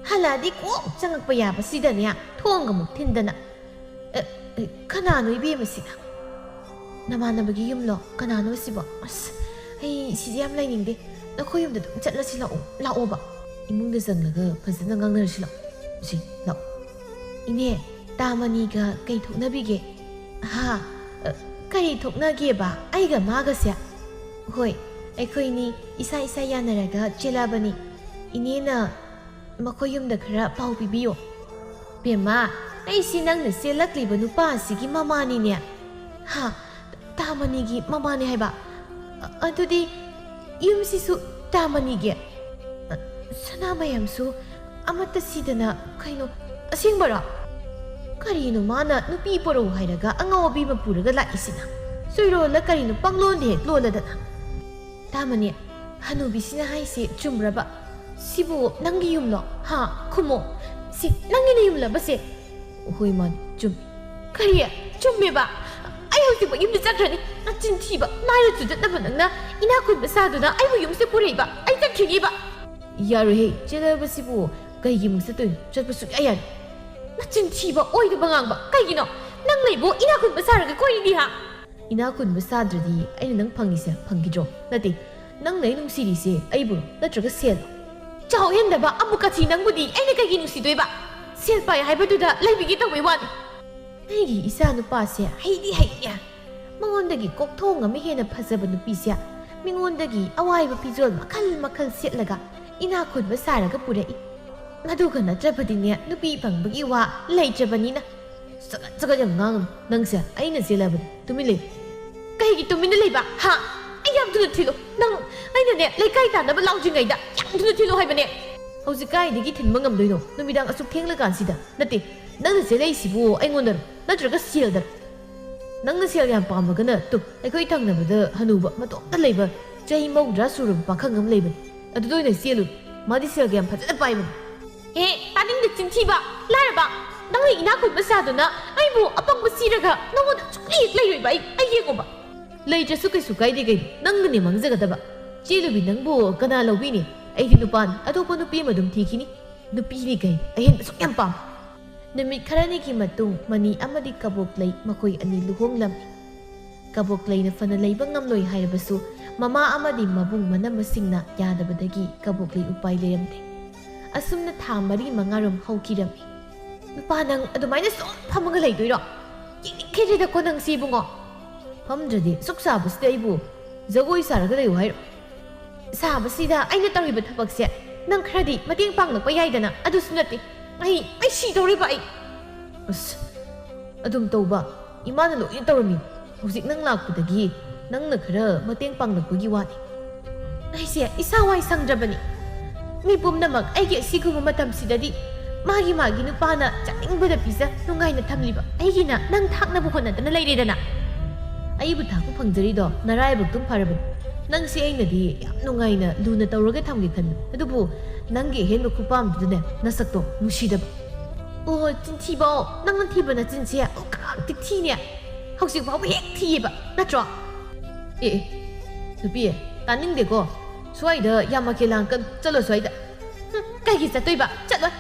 ꯍꯜꯂꯛꯑꯗꯤ ꯀꯣꯛ ꯆꯪꯉꯛꯄ ꯌꯥꯕꯁꯤꯗꯅꯦ, ꯊꯣꯡꯒ ꯑꯃꯨꯛ ꯊꯤꯟꯗꯅ꯫ ꯑꯦ, ꯑꯦ, ꯀꯅꯥꯅꯣ ꯏꯕꯦꯝꯃ ꯁꯤꯅ? ꯅꯃꯥꯟꯅꯕꯒꯤ ꯌꯨꯝꯂꯣ? ꯀꯅꯥꯅꯣ ꯁꯤꯕꯣ? ꯑꯁ, ꯑꯩ ꯁꯤꯗꯤ ꯌꯥꯝ ꯂꯩꯅꯤꯡꯗꯦ꯫ ꯅꯈꯣꯏ ꯌꯨꯝꯗ ꯑꯗꯨꯝ ꯆꯠꯂꯁꯤ ꯂꯥꯛꯑꯣ, ꯂꯥꯛꯑꯣꯕ꯫ ꯏꯃꯨꯡꯗ ꯆꯪꯂꯒ ꯐꯖꯅ ꯉꯥꯡꯅꯔꯁꯤ ꯂꯥꯛꯑꯣ꯫ ꯁꯤ, ꯂꯥꯛꯑꯣ꯫" "ꯏꯅꯦ, ꯇꯥꯃꯅꯤꯒ ꯀꯩ ꯊꯣꯛꯅꯕꯤꯒꯦ?" "ꯍꯥ? ꯑ, ꯀꯔꯤ ꯊꯣꯛꯅꯒꯦꯕ? ꯑꯩꯒ ꯃꯥꯒꯁꯦ?" "ꯍꯣꯏ, ꯑꯩꯈꯣꯏꯅꯤ ꯏꯁꯥ ꯏꯁꯥ ꯌꯥꯅꯔꯒ ꯆꯦꯜꯂꯕꯅꯤ꯫ ꯏꯅꯦꯅ ꯃꯈꯣꯏ ꯌꯨꯝꯗ ꯈꯔ ꯄꯥꯎ ꯄꯤꯕꯤꯌꯣ꯫" "ꯕꯦꯝꯃ, ꯑꯩꯁꯤ ꯅꯪꯅ ꯆꯦꯜꯂꯛꯂꯤꯕ ꯅꯨꯄꯥ ꯑꯁꯤꯒꯤ ꯃꯃꯥꯅꯤꯅꯦ꯫" "ꯍꯥ? ꯇꯥꯃꯅꯤꯒꯤ ꯃꯃꯥꯅꯦ ꯍꯥꯏꯕ? ꯑ-, ꯑꯗꯨꯗꯤ ꯌꯨꯝꯁꯤꯁꯨ ꯇꯥꯃꯅꯤꯒꯤ? ꯑ, ꯁꯅꯥ ꯃꯌꯥꯝꯁꯨ ꯑꯃꯠꯇ ꯁꯤꯗꯅ ꯀꯩꯅꯣ?" ꯑꯁꯦꯡꯕꯔꯣ? ꯀꯔꯤꯅꯣ ꯃꯥꯅ ꯅꯨꯄꯤ ꯄꯣꯔꯛꯎ ꯍꯥꯏꯔꯒ ꯑꯉꯥꯎꯕꯤ ꯑꯃ ꯄꯨꯔꯒ ꯂꯥꯛꯏꯁꯤꯅ? ꯆꯨꯏꯔꯣꯜꯂ ꯀꯔꯤꯅꯣ ꯄꯪꯂꯣꯟꯗ ꯍꯦꯛ ꯂꯣꯜꯂꯗꯅ? ꯇꯥꯃꯅꯤ, ꯍꯅꯨꯕꯤꯁꯤꯅ ꯍꯥꯏꯁꯤ ꯆꯨꯝꯕ꯭ꯔꯕ? ꯁꯤꯕꯨ ꯅꯪꯒꯤ ꯌꯨꯝꯂꯣ? ꯍꯥ? ꯈꯨꯝꯃꯣ꯫ ꯁꯤ ꯅꯪꯒꯤ ꯅꯌꯨꯝꯂꯕ ꯁꯦ? ꯍꯣꯏ ꯃꯥꯅꯤ, ꯆꯨꯝꯃꯤ꯫ ꯀꯔꯤ? ꯆꯨꯝꯃꯦꯕ? ꯑꯩ ꯍꯧꯖꯤꯛꯃꯛ ꯌꯨꯝꯗ ꯆꯠꯈ꯭ꯔꯅꯤ꯫ ꯅꯆꯤꯟ ꯊꯤꯕ, ꯅꯥꯏꯔ ꯆꯨꯖꯠꯅꯕ ꯅꯪꯅ ꯏꯅꯥꯛ ꯈꯨꯟꯕ ꯁꯥꯗꯨꯅ ꯑꯩꯕꯨ ꯌꯨꯝꯁꯤꯗ ꯄꯨꯔꯛꯏꯕ꯫ ꯑꯩ ꯆꯠꯈꯤꯅꯤꯕ꯫ ꯌꯥꯔꯣꯏꯍꯦ, ꯆꯦꯜꯂꯕꯁꯤꯕꯨ ꯀꯩꯒꯤ ꯑꯃꯨꯛ ꯆꯠꯇꯣꯏꯅꯣ? ꯆꯠꯄ ꯁꯨꯛꯌꯥ ꯌꯥꯔꯣꯏ꯫ ꯅꯆꯤꯟ ꯊꯤꯕ, ꯑꯣꯏꯗꯕ ꯉꯥꯡꯕ꯫ ꯀꯩꯒꯤꯅꯣ? ꯅꯪ ꯂꯩꯕꯨ ꯏꯅꯥꯛ ꯈꯨꯟꯕ ꯁꯥꯔꯒ ꯀꯣꯏꯔꯤꯅꯤ ꯍꯥ? ꯏꯅꯥꯛ ꯈꯨꯟꯕ ꯁꯥꯗ꯭ꯔꯗꯤ ꯑꯩꯅ ꯅꯪ ꯐꯪꯉꯤꯁꯦ ꯐꯪꯈꯤꯗ꯭ꯔꯣ? ꯅꯠꯇꯦ, ꯅꯪꯅ ꯑꯩ ꯅꯨꯡꯁꯤꯔꯤꯁꯦ ꯑꯩꯕꯨꯔꯣ? ꯅꯠꯇ꯭ꯔꯒ ꯁꯦꯜ? ꯆꯥꯎ ꯍꯦꯟꯗꯕ ꯑꯃꯨꯛ ꯀꯊꯤ ꯅꯪꯕꯨꯗꯤ ꯑꯩꯅ ꯀꯩꯒꯤ ꯅꯨꯡꯁꯤꯗꯣꯏꯕ? ꯁꯦꯜ ꯄꯥꯏ ꯍꯥꯏꯕꯗꯨꯗ ꯂꯩꯕꯤꯒꯦ ꯇꯧꯕꯩ ꯋꯥꯅꯤ꯫ ꯑꯩꯒꯤ ꯏꯆꯥ ꯅꯨꯄꯥꯁꯦ ꯍꯩꯗꯤ ꯍꯩꯌꯦ꯫ ꯃꯉꯣꯟꯗꯒꯤ ꯀꯣꯛꯊꯣꯡ ꯑꯃ ꯍꯦꯟꯅ ꯐꯖꯕ ꯅꯨꯄꯤꯁꯦ ꯃꯤꯉꯣꯟꯗꯒꯤ ꯑꯋꯥꯏꯕ ꯐꯤꯖꯣꯜ ꯃꯈꯜ ꯃꯈꯜ ꯁꯦꯠꯂꯒ ꯏꯅꯥꯛ ꯈꯨꯟꯕ ꯁꯥꯔꯒ ꯄꯨꯔꯛꯏ꯫ ꯃꯗꯨꯒ ꯅꯠꯇ꯭ꯔꯕꯗꯤꯅꯦ ꯅꯨꯄꯤ ꯐꯪꯕꯒꯤ ꯋꯥ ꯂꯩꯇ꯭ꯔꯕꯅꯤꯅ꯫ ꯆꯒꯠ ꯆꯒꯠ ꯌꯥꯝ ꯉꯥꯡꯒꯅꯨ꯫ ꯅꯪꯁꯦ ꯑꯩꯅ ꯆꯦꯜꯂꯕꯅꯤ꯫ ꯇꯨꯃꯤꯟ ꯂꯩꯌꯨ꯫ ꯀꯩꯒꯤ ꯇꯨꯃꯤꯟꯅ ꯂꯩꯕ? ꯍꯥ? ꯑꯩ ꯌꯥꯝ ꯊꯨꯅ ꯊꯤꯜꯂꯨ꯫ ꯅꯪ ꯑꯩꯅꯅꯦ ꯂꯩꯀꯥꯏ ꯇꯥꯟꯅꯕ ꯂꯥꯎꯗ꯭ꯔꯤꯉꯩꯗ ꯌꯥꯝ ꯊꯨꯅ ꯊꯤꯜꯂꯨ ꯍꯥꯏꯕꯅꯦ꯫ ꯍꯧꯖꯤꯛ ꯀꯥꯏꯗꯒꯤ ꯊꯤꯟꯕ ꯉꯝꯗꯣꯏꯅꯣ? ꯅꯨꯃꯤꯗꯥꯡ ꯑꯁꯨꯛ ꯊꯦꯡꯂꯀꯥꯟꯁꯤꯗ꯫ ꯅꯠꯇꯦ, ꯅꯪꯅ ꯆꯦꯜꯂꯛꯏꯁꯤꯕꯨ ꯑꯩꯉꯣꯟꯗꯔꯣ? ꯅꯠꯇ꯭ꯔꯒ ꯁꯦꯜꯗꯔꯣ? ꯅꯪꯅ ꯁꯦꯜ ꯌꯥꯝ ꯄꯥꯝꯃꯒꯅ ꯇꯨ, ꯑꯩꯈꯣꯏ ꯊꯪꯅꯕꯗ ꯍꯅꯨꯕ ꯃꯇꯣꯝꯇ ꯂꯩꯕ ꯆꯍꯤ ꯃꯧꯗ꯭ꯔꯥ ꯁꯨꯔꯕ ꯄꯥꯈꯪ ꯑꯃ ꯂꯩꯕꯅꯤ꯫ ꯑꯗꯨꯗ ꯑꯣꯏꯅ ꯆꯦꯜꯂꯨ꯫ ꯃꯥꯗꯤ ꯁꯦꯜꯒ ꯌꯥꯝ ꯐꯖꯅ ꯄꯥꯏꯕꯅꯤ꯫ ꯍꯦ, ꯇꯥꯅꯤꯡꯗꯦ ꯆꯤꯟꯊꯤꯕ! ꯂꯥꯏꯔꯕ! ꯅꯪꯅ ꯏꯅꯥꯛ ꯈꯨꯟꯕ ꯁꯥꯗꯨꯅ ꯑꯩꯕꯨ ꯑꯄꯪꯕ ꯁꯤꯔꯒ ꯅꯉꯣꯟꯗ ꯁꯨꯛꯂꯩ ꯍꯦꯛ ꯂꯩꯔꯣꯏꯕ ꯑꯩ, ꯑꯩ ꯌꯦꯡꯉꯣꯕ꯫ ꯂꯩꯇ꯭ꯔꯁꯨ ꯀꯩꯁꯨ ꯀꯥꯏꯗꯦ ꯀꯩꯅꯣ, ꯅꯪꯅꯅꯦ ꯃꯥꯡꯖꯒꯗꯕ꯫ ꯆꯦꯜꯂꯨꯕꯤ ꯅꯪꯕꯨ ꯀꯅꯥ ꯂꯧꯕꯤꯅꯤ? ꯑꯩꯗꯤ ꯅꯨꯄꯥꯅꯤ, ꯑꯇꯣꯞꯄ ꯅꯨꯄꯤ ꯑꯃ ꯑꯗꯨꯝ ꯊꯤꯈꯤꯅꯤ꯫ ꯅꯨꯄꯤꯅꯤ ꯀꯩ, ꯑꯍꯦꯟꯕ ꯁꯨꯛ ꯌꯥꯝ ꯄꯥꯝꯃꯤ꯫ ꯅꯨꯃꯤꯠ ꯈꯔꯅꯤꯒꯤ ꯃꯇꯨꯡ ꯃꯅꯤ ꯑꯃꯗꯤ ꯀꯕꯣꯛꯂꯩ ꯃꯈꯣꯏ ꯑꯅꯤ ꯂꯨꯍꯣꯡꯂꯝꯃꯤ꯫ ꯀꯕꯣꯛꯂꯩꯅ ꯐꯅ ꯂꯩꯕ ꯉꯝꯂꯣꯏ ꯍꯥꯏꯔꯕꯁꯨ ꯃꯃꯥ ꯑꯃꯗꯤ ꯃꯕꯨꯡ ꯃꯅꯝꯃꯁꯤꯡꯅ ꯌꯥꯗꯕꯗꯒꯤ ꯀꯕꯣꯛꯂꯩ ꯎꯄꯥꯏ ꯂꯩꯔꯝꯗꯦ꯫ ꯑꯁꯨꯝꯅ ꯊꯥ ꯃꯔꯤ ꯃꯉꯥꯔꯣꯝ ꯍꯧꯈꯤꯔꯝꯃꯤ꯫ "ꯅꯨꯄꯥ, ꯅꯪ ꯑꯗꯨꯃꯥꯏꯅ ꯁꯨꯝ ꯐꯝꯃꯒ ꯂꯩꯗꯣꯏꯔꯣ? ꯌꯦꯡꯅꯤꯡꯈꯤꯗ꯭ꯔꯦꯗꯀꯣ ꯅꯪꯁꯦ ꯏꯕꯨꯡꯉꯣ꯫ ꯐꯝꯗ꯭ꯔꯗꯤ ꯑꯁꯨꯛ ꯁꯥꯕꯁꯤꯗ ꯑꯩꯕꯨ ꯖꯒꯣꯏ ꯁꯥꯔꯒ ꯂꯩꯌꯨ ꯍꯥꯏꯔꯣ? ꯁꯥꯕꯁꯤꯗ ꯑꯩꯅ ꯇꯧꯔꯤꯕ ꯊꯕꯛꯁꯦ ꯅꯪ ꯈꯔꯗꯤ ꯃꯇꯦꯡ ꯄꯥꯡꯂꯛꯄ ꯌꯥꯏꯗꯅ, ꯑꯗꯨꯁꯨ ꯅꯠꯇꯦ꯫ ꯑꯩ, ꯑꯩ ꯁꯤꯗꯧꯔꯤꯕ ꯑꯩ꯫ ꯑꯁ, ꯑꯗꯨꯝ ꯇꯧꯕ, ꯏꯃꯥꯅ ꯂꯣꯏꯅ ꯇꯧꯔꯝꯃꯤ꯫ ꯍꯧꯖꯤꯛ ꯅꯪ ꯂꯥꯛꯄꯗꯒꯤ ꯅꯪꯅ ꯈꯔ ꯃꯇꯦꯡ ꯄꯥꯡꯂꯛꯄꯒꯤ ꯋꯥꯅꯤ꯫ ꯑꯩꯁꯦ ꯏꯁꯥ ꯋꯥꯏ ꯁꯪꯗ꯭ꯔꯕꯅꯤ꯫ ꯃꯤ ꯄꯨꯝꯅꯃꯛ ꯑꯩꯒꯤ ꯑꯁꯤꯒꯨꯝꯕ ꯃꯇꯝꯁꯤꯗꯗꯤ ꯃꯥꯒꯤ ꯃꯥꯒꯤ ꯅꯨꯄꯥꯅ ꯆꯥꯅꯤꯡꯕꯗ ꯄꯤꯖ ꯅꯨꯡꯉꯥꯏꯅ ꯊꯝꯂꯤꯕ ꯑꯩꯒꯤꯅ ꯅꯪ ꯊꯥꯛꯅꯕ ꯍꯣꯠꯅꯗꯅ ꯂꯩꯔꯦꯗꯅ꯫ ꯑꯩꯕꯨ ꯊꯥꯛꯄ ꯐꯪꯖꯔꯤꯗꯣ ꯅꯔꯥꯏꯕꯛꯇꯨꯝ ꯐꯔꯕꯅꯤ꯫ ꯅꯪꯁꯦ ꯑꯩꯅꯗꯤ ꯌꯥꯝ ꯅꯨꯡꯉꯥꯏꯅ ꯂꯨꯅ ꯇꯧꯔꯒ ꯊꯝꯒꯦ ꯈꯟꯕ, ꯑꯗꯨꯕꯨ ꯅꯪꯒꯤ ꯑꯍꯦꯟꯕ ꯈꯨꯄꯥꯝꯗꯨꯗꯅꯦ ꯅꯁꯛꯇꯣ ꯅꯨꯡꯁꯤꯗꯕ꯫ ꯑꯣ ꯆꯤꯟꯊꯤꯕ, ꯅꯪꯅ ꯊꯤꯕ ꯅꯆꯤꯟꯁꯦ ꯑꯣ ꯈꯛꯇꯤ ꯊꯤꯅꯦ꯫ ꯍꯧꯖꯤꯛ ꯐꯥꯎꯕ ꯍꯦꯛ ꯊꯤꯌꯦꯕ ꯅꯠꯇ꯭ꯔꯣ? ꯑꯦ ꯑꯦ, ꯅꯨꯄꯤ, ꯇꯥꯅꯤꯡꯗꯦꯀꯣ꯫ ꯁ꯭ꯋꯥꯏꯗ ꯌꯥꯝ ꯃꯈꯦꯜ ꯂꯥꯡꯀꯟ, ꯆꯠꯂꯣ ꯁ꯭ꯋꯥꯏꯗ꯫ ꯍꯨꯝ, ꯀꯩꯒꯤ ꯆꯠꯇꯣꯏꯕ? ꯆꯠꯂꯣꯏ꯫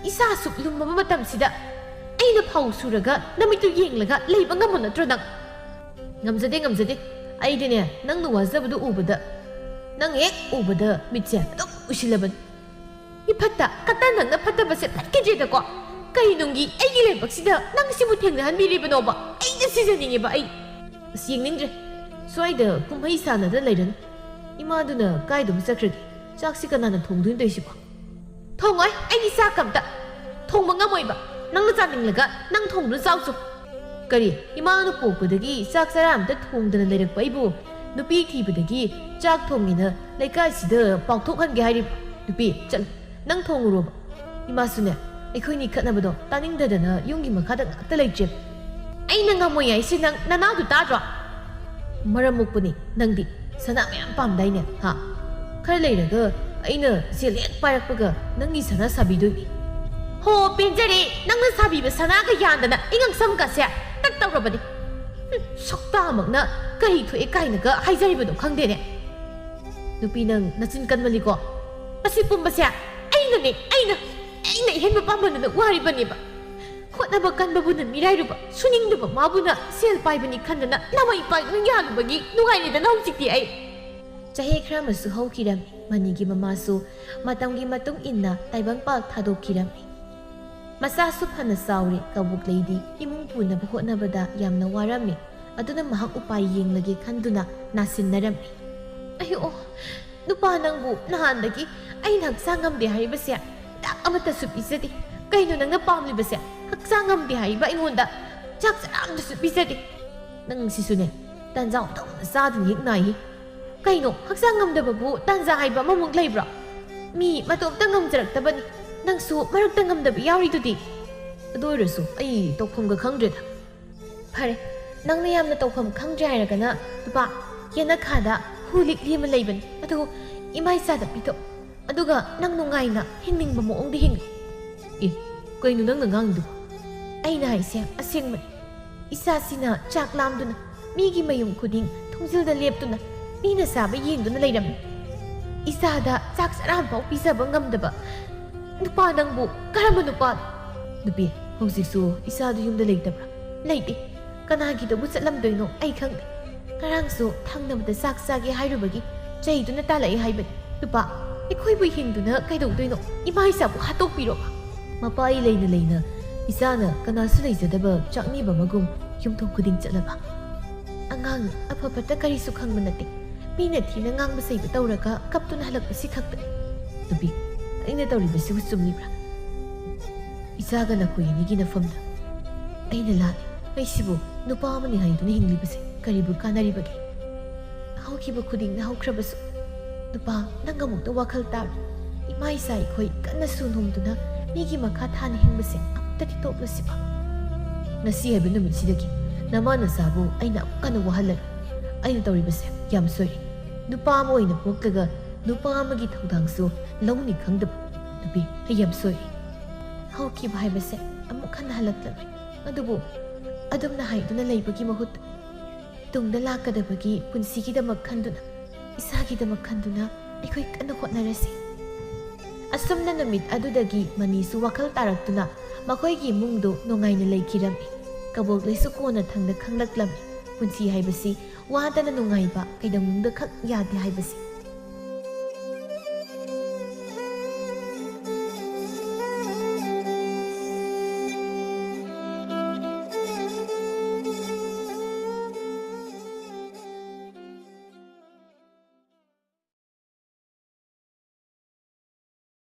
ꯏꯁꯥ ꯑꯁꯨꯛ ꯂꯨꯝꯃꯕ ꯃꯇꯝꯁꯤꯗ ꯑꯩꯅ ꯐꯧ ꯁꯨꯔꯒ ꯅꯃꯤꯠꯇꯨ ꯌꯦꯡꯂꯒ ꯂꯩꯕ ꯉꯝꯕ ꯅꯠꯇ꯭ꯔꯣ ꯅꯪ? ꯉꯝꯖꯗꯦ, ꯉꯝꯖꯗꯦ꯫ ꯑꯩꯗꯤꯅꯦ, ꯅꯪꯅ ꯋꯥꯖꯕꯗꯨ ꯎꯕꯗ, ꯅꯪ ꯍꯦꯛ ꯎꯕꯗ ꯃꯤꯠꯁꯦ ꯑꯗꯨꯝ ꯎꯏꯁꯤꯜꯂꯕꯅꯤ꯫ ꯃꯤꯐꯠꯇ ꯀꯇꯟ ꯅꯪꯅ ꯐꯠꯇꯕꯁꯦ ꯐꯠꯈꯤꯗ꯭ꯔꯦꯗꯀꯣ꯫ ꯀꯔꯤ ꯅꯨꯡꯒꯤ ꯑꯩꯒꯤ ꯂꯥꯏꯕꯛꯁꯤꯗ ꯅꯪ ꯁꯤꯕꯨ ꯊꯦꯡꯅꯍꯟꯕꯤꯔꯤꯕꯅꯣꯕ? ꯑꯩꯅ ꯁꯤꯖꯅꯤꯡꯉꯦꯕ ꯑꯩ꯫ ꯑꯁ, ꯌꯦꯡꯅꯤꯡꯗ꯭ꯔꯦ꯫ ꯁ꯭ꯋꯥꯏꯗ ꯀꯨꯝꯍꯩ ꯁꯥꯟꯅꯗ ꯂꯩꯔꯅꯨ꯫ ꯏꯃꯥꯗꯨꯅ ꯀꯥꯏꯗꯕꯨ ꯆꯠꯈ꯭ꯔꯒꯦ? ꯆꯥꯛꯁꯤ ꯀꯅꯥꯅ ꯊꯣꯡꯗꯣꯏꯅꯣ ꯇꯧꯔꯤꯁꯤꯕꯣ? ꯊꯣꯡꯉꯣꯏ, ꯑꯩꯗꯤ ꯆꯥꯛ ꯑꯝꯇ ꯊꯣꯡꯕ ꯉꯝꯃꯣꯏꯕ꯫ ꯅꯪꯅ ꯆꯥꯅꯤꯡꯂꯒ ꯅꯪ ꯊꯣꯡꯗꯨꯅ ꯆꯥꯎꯆꯣ꯫ ꯀꯔꯤ, ꯏꯃꯥꯅ ꯄꯣꯛꯄꯗꯒꯤ ꯆꯥꯛ ꯆꯔꯥ ꯑꯝꯇ ꯊꯣꯡꯗꯅ ꯂꯩꯔꯛꯄ ꯑꯩꯕꯨ ꯅꯨꯄꯤ ꯊꯤꯕꯗꯒꯤ ꯆꯥꯛ ꯊꯣꯡꯉꯦꯅ ꯂꯩꯀꯥꯏꯁꯤꯗ ꯄꯥꯎꯊꯣꯛꯍꯟꯒꯦ ꯍꯥꯏꯔꯤꯕ? ꯅꯨꯄꯤ, ꯆꯠꯂꯨ, ꯅꯪ ꯊꯣꯡꯉꯨꯔꯣꯕ꯫ ꯏꯃꯥꯁꯨꯅꯦ, ꯑꯩꯈꯣꯏꯅꯤ ꯈꯠꯅꯕꯗꯣ ꯇꯥꯅꯤꯡꯗꯗꯅ ꯌꯨꯝꯒꯤ ꯃꯈꯥꯗ ꯉꯥꯛꯇ ꯂꯩꯇ꯭ꯔꯦꯕ꯫ ꯑꯩꯅ ꯉꯝꯃꯣꯏ ꯍꯥꯏꯁꯦ ꯅꯪ ꯅꯅꯥꯎꯗꯨ ꯇꯥꯗ꯭ꯔꯣ? ꯃꯔꯝ ꯃꯣꯛꯄꯅꯤ ꯅꯪꯗꯤ꯫ ꯁꯅꯥ ꯃꯌꯥꯝ ꯄꯥꯝꯗꯥꯏꯅꯦ, ꯍꯥ? ꯈꯔ ꯂꯩꯔꯒ ꯑꯩꯅ ꯁꯦꯜ ꯍꯦꯛ ꯄꯥꯏꯔꯛꯄꯒ ꯅꯪꯒꯤ ꯁꯅꯥ ꯁꯥꯕꯤꯗꯣꯏꯅꯤ꯫ ꯍꯣ, ꯄꯦꯟꯖꯔꯦ꯫ ꯅꯪꯅ ꯁꯥꯕꯤꯕ ꯁꯅꯥꯒ ꯌꯥꯟꯗꯅ ꯏꯉꯛ ꯁꯝꯒꯁꯦ ꯇꯠ ꯇꯧꯔꯕꯅꯤ꯫ ꯍꯨꯝ, ꯁꯛꯇꯥꯃꯛꯅ ꯀꯔꯤ ꯊꯣꯛꯑꯦ ꯀꯥꯏꯅꯒ ꯍꯥꯏꯖꯔꯤꯕꯅꯣ ꯈꯪꯗꯦꯅꯦ꯫ ꯅꯨꯄꯤ, ꯅꯪ ꯅꯆꯤꯟ ꯀꯟꯃꯜꯂꯤꯀꯣ꯫ ꯑꯁꯤ ꯄꯨꯝꯕꯁꯦ ꯑꯩꯅꯅꯦ, ꯑꯩꯅ, ꯑꯩꯅ ꯏꯍꯦꯟꯕ ꯄꯥꯝꯃꯟꯗꯅ ꯋꯥꯔꯤꯕꯅꯦꯕ꯫ ꯍꯣꯠꯅꯕ ꯀꯟꯕꯕꯨꯅ ꯃꯤꯔꯥꯏꯔꯨꯕ, ꯁꯨꯅꯤꯡꯗꯕ ꯃꯥꯕꯨꯅ ꯁꯦꯜ ꯄꯥꯏꯕꯅꯤ ꯈꯟꯗꯅ ꯅꯃꯩ ꯄꯥꯏꯗꯨꯅ ꯌꯥꯜꯂꯨꯕꯒꯤ ꯅꯨꯡꯉꯥꯏꯔꯦꯗꯅ ꯍꯧꯖꯤꯛꯇꯤ ꯑꯩ꯫ ꯆꯍꯤ ꯈꯔ ꯑꯃꯁꯨ ꯍꯧꯈꯤꯔꯝꯃꯤ꯫ ꯃꯅꯤꯒꯤ ꯃꯃꯥꯁꯨ ꯃꯇꯝꯒꯤ ꯃꯇꯨꯡ ꯏꯟꯅ ꯇꯥꯏꯕꯪꯄꯥꯛ ꯊꯥꯗꯣꯛꯈꯤꯔꯝꯃꯤ꯫ ꯃꯆꯥꯁꯨ ꯐꯅ ꯆꯥꯎꯔꯦ, ꯀꯕꯣꯛ ꯂꯩꯗꯤ ꯏꯃꯨꯡ ꯄꯨꯅꯕ ꯍꯣꯠꯅꯕꯗ ꯌꯥꯝꯅ ꯋꯥꯔꯝꯃꯤ꯫ ꯑꯗꯨꯅ ꯃꯍꯥꯛ ꯎꯄꯥꯏ ꯌꯦꯡꯂꯒꯦ ꯈꯟꯗꯨꯅ ꯅꯥꯁꯤꯟꯅꯔꯝꯃꯤ꯫ ꯑꯌꯣ, ꯅꯨꯄꯥ ꯅꯪꯕꯨ ꯅꯍꯥꯟꯗꯒꯤ ꯑꯩꯅ ꯍꯛꯆꯥꯡ ꯉꯝꯗꯦ ꯍꯥꯏꯔꯤꯕꯁꯦ ꯍꯤꯗꯥꯛ ꯑꯃꯠꯇꯁꯨ ꯄꯤꯖꯗꯦ꯫ ꯀꯩꯅꯣ ꯅꯪꯅ ꯄꯥꯝꯂꯤꯕꯁꯦ? ꯍꯛꯆꯥꯡ ꯉꯝꯗꯦ ꯍꯥꯏꯔꯤꯕ ꯑꯩꯉꯣꯟꯗ ꯆꯥꯛ ꯆꯔꯥ ꯑꯃꯠꯇꯁꯨ ꯄꯤꯖꯗꯦ꯫ ꯅꯪ ꯁꯤꯁꯨꯅꯦ, ꯇꯟꯖꯥ ꯑꯣꯟꯊꯣꯛꯅ ꯆꯥꯗꯅ ꯍꯦꯛ ꯅꯥꯏꯍꯦ꯫ ꯀꯩꯅꯣ, ꯍꯛꯆꯥꯡ ꯉꯝꯗꯕꯕꯨ ꯇꯟꯖꯥ ꯍꯥꯏꯕ ꯑꯃꯃꯨꯛ ꯂꯩꯕ꯭ꯔꯣ? ꯃꯤ ꯃꯇꯣꯝꯇ ꯉꯝꯖꯔꯛꯇꯕꯅꯤ꯫ ꯅꯪꯁꯨ ꯃꯔꯛꯇ ꯉꯝꯗꯕ ꯌꯥꯎꯔꯤꯗꯨꯗꯤ꯫ ꯑꯗꯨ ꯑꯣꯏꯔꯁꯨ ꯑꯩ ꯇꯧꯐꯝꯒ ꯈꯪꯗ꯭ꯔꯦꯗ꯫ ꯐꯔꯦ, ꯅꯪꯅ ꯌꯥꯝꯅ ꯇꯧꯐꯝ ꯈꯪꯗ꯭ꯔꯦ ꯍꯥꯏꯔꯒꯅ, ꯂꯨꯄꯥ, ꯌꯦꯅꯈꯥꯗ ꯍꯨ ꯂꯤꯛꯂꯤ ꯑꯃ ꯂꯩꯕꯅꯤ, ꯑꯗꯨ ꯏꯃꯥ ꯏꯆꯥꯗ ꯄꯤꯊꯣꯛ꯫ ꯑꯗꯨꯒ ꯅꯪ ꯅꯨꯡꯉꯥꯏꯅ ꯍꯤꯡꯅꯤꯡꯕ ꯃꯑꯣꯡꯗ ꯍꯤꯡꯉꯨ꯫ ꯑꯦ, ꯀꯩꯅꯣ ꯅꯪꯅ ꯉꯥꯡꯉꯤꯗꯨꯕꯣ? ꯑꯩꯅ ꯍꯥꯏꯁꯦ ꯑꯁꯦꯡꯕꯅꯤ꯫ ꯏꯆꯥꯁꯤꯅ ꯆꯥꯛ ꯂꯥꯝꯗꯨꯅ ꯃꯤꯒꯤ ꯃꯌꯨꯝ ꯈꯨꯗꯤꯡ ꯊꯣꯡꯖꯤꯜꯗ ꯂꯦꯞꯇꯨꯅ ꯃꯤꯅ ꯆꯥꯕ ꯌꯦꯡꯗꯨꯅ ꯂꯩꯔꯝꯃꯤ꯫ ꯏꯆꯥꯗ ꯆꯥꯛ ꯆꯔꯥ ꯑꯃꯐꯥꯎ ꯄꯤꯖꯕ ꯉꯝꯗꯕ ꯅꯨꯄꯥ ꯅꯪꯕꯨ ꯀꯔꯝꯕ ꯅꯨꯄꯥꯅꯣ? ꯅꯨꯄꯤ, ꯍꯧꯖꯤꯛꯁꯨ ꯏꯆꯥꯗꯨ ꯌꯨꯝꯗ ꯂꯩꯇꯕ꯭ꯔꯥ? ꯂꯩꯇꯦ꯫ ꯀꯅꯥꯒꯤꯗꯕꯨ ꯆꯠꯂꯝꯗꯣꯏꯅꯣ ꯑꯩ ꯈꯪꯗꯦ꯫ ꯉꯔꯥꯡꯁꯨ ꯊꯪꯅꯕꯗ ꯆꯥꯛ ꯆꯥꯒꯦ ꯍꯥꯏꯔꯨꯕꯒꯤ ꯆꯩꯗꯨꯅ ꯇꯥꯜꯂꯛꯑꯦ ꯍꯥꯏꯕꯅꯤ꯫ ꯅꯨꯄꯥ, ꯑꯩꯈꯣꯏꯕꯨ ꯍꯤꯡꯗꯨꯅ ꯀꯩꯗꯧꯗꯣꯏꯅꯣ? ꯏꯃꯥ ꯏꯆꯥꯕꯨ ꯍꯥꯠꯇꯣꯛꯄꯤꯔꯣ? ꯃꯄꯥ ꯑꯩ ꯂꯩꯅ ꯂꯩꯅ ꯏꯆꯥꯅ ꯀꯅꯥꯁꯨ ꯂꯩꯖꯗꯕ ꯆꯥꯛꯅꯤꯕ ꯑꯃꯒꯨꯝ ꯌꯨꯝꯊꯣꯡ ꯈꯨꯗꯤꯡ ꯆꯠꯂꯕ? ꯑꯉꯥꯡꯅꯤ, ꯑꯐ ꯐꯠꯇ ꯀꯔꯤꯁꯨ ꯈꯪꯕ ꯅꯠꯇꯦ꯫ ꯃꯤꯅ ꯊꯤꯅ ꯉꯥꯡꯕ ꯆꯩꯕ ꯇꯧꯔꯒ ꯀꯞꯇꯨꯅ ꯍꯜꯂꯛꯄꯁꯤ ꯈꯛꯇꯅꯤ꯫ ꯅꯨꯄꯤ, ꯑꯩꯅ ꯇꯧꯔꯤꯕꯁꯤꯕꯨ ꯆꯨꯝꯂꯤꯕ꯭ꯔꯥ? ꯏꯆꯥꯒ ꯅꯈꯣꯏ ꯑꯅꯤꯒꯤ ꯅꯐꯝꯗ ꯑꯩꯅ ꯂꯥꯜꯂꯤ꯫ ꯑꯩꯁꯤꯕꯨ ꯅꯨꯄꯥ ꯑꯃꯅꯤ ꯍꯥꯏꯗꯨꯅ ꯍꯤꯡꯂꯤꯕꯁꯦ ꯀꯔꯤꯕꯨ ꯀꯥꯟꯅꯔꯤꯕꯒꯦ? ꯍꯧꯈꯤꯕ ꯈꯨꯗꯤꯡꯅ ꯍꯧꯈ꯭ꯔꯕꯁꯨ, ꯅꯨꯄꯥ, ꯅꯪ ꯑꯃꯨꯛꯇ ꯋꯥꯈꯜ ꯇꯥꯔꯣ꯫ ꯏꯃꯥ ꯏꯆꯥ ꯑꯩꯈꯣꯏ ꯀꯟꯅ ꯁꯨ ꯅꯣꯝꯗꯨꯅ ꯃꯤꯒꯤ ꯃꯈꯥ ꯊꯥꯅ ꯍꯤꯡꯕꯁꯦ ꯑꯝꯇꯗꯤ ꯇꯣꯛꯂꯁꯤꯕ꯫ ꯉꯁꯤ ꯍꯥꯏꯕ ꯅꯨꯃꯤꯠꯁꯤꯗꯒꯤ ꯅꯃꯥ ꯅꯆꯥꯕꯨ ꯑꯩꯅ ꯑꯃꯨꯛ ꯍꯟꯅ ꯋꯥꯍꯜꯂꯔꯣꯏ꯫ ꯑꯩꯅ ꯇꯧꯔꯤꯕꯁꯦ ꯌꯥꯝ ꯁꯣꯏꯔꯦ꯫ ꯅꯨꯄꯥ ꯑꯃ ꯑꯣꯏꯅ ꯄꯣꯛꯂꯒ ꯅꯨꯄꯥ ꯑꯃꯒꯤ ꯊꯧꯗꯥꯡꯁꯨ ꯂꯧꯅꯤ ꯈꯪꯗꯕ ꯅꯨꯄꯤ, ꯑꯩ ꯌꯥꯝ ꯁꯣꯏꯔꯦ꯫ ꯍꯧꯈꯤꯕ ꯍꯥꯏꯕꯁꯦ ꯑꯃꯨꯛ ꯍꯟꯅ ꯍꯜꯂꯛꯂꯔꯣꯏ꯫ ꯑꯗꯨꯕꯨ ꯑꯗꯨꯝꯅ ꯍꯥꯏꯗꯨꯅ ꯂꯩꯕꯒꯤ ꯃꯍꯨꯠꯇ, ꯇꯨꯡꯗ ꯂꯥꯛꯀꯗꯕꯒꯤ ꯄꯨꯟꯁꯤꯒꯤꯗꯃꯛ ꯈꯟꯗꯨꯅ, ꯏꯁꯥꯒꯤꯗꯃꯛ ꯈꯟꯗꯨꯅ ꯑꯩꯈꯣꯏ ꯀꯟꯅ ꯍꯣꯠꯅꯔꯁꯤ꯫ ꯑꯁꯨꯝꯅ ꯅꯨꯃꯤꯠ ꯑꯗꯨꯗꯒꯤ ꯃꯅꯤꯁꯨ ꯋꯥꯈꯜ ꯇꯥꯔꯛꯇꯨꯅ ꯃꯈꯣꯏꯒꯤ ꯏꯃꯨꯡꯗꯨ ꯅꯨꯡꯉꯥꯏꯅ ꯂꯩꯈꯤꯔꯝꯃꯤ꯫ ꯀꯕꯣꯛꯂꯩꯁꯨ ꯀꯣꯟꯅꯊꯪꯗ ꯈꯪꯂꯛꯂꯝꯃꯤ, ꯄꯨꯟꯁꯤ ꯍꯥꯏꯕꯁꯤ ꯋꯥꯗꯅ ꯅꯨꯡꯉꯥꯏꯕ ꯀꯩꯗꯧꯅꯨꯡꯗ ꯈꯛ ꯌꯥꯗꯦ ꯍꯥꯏꯕꯁꯤ꯫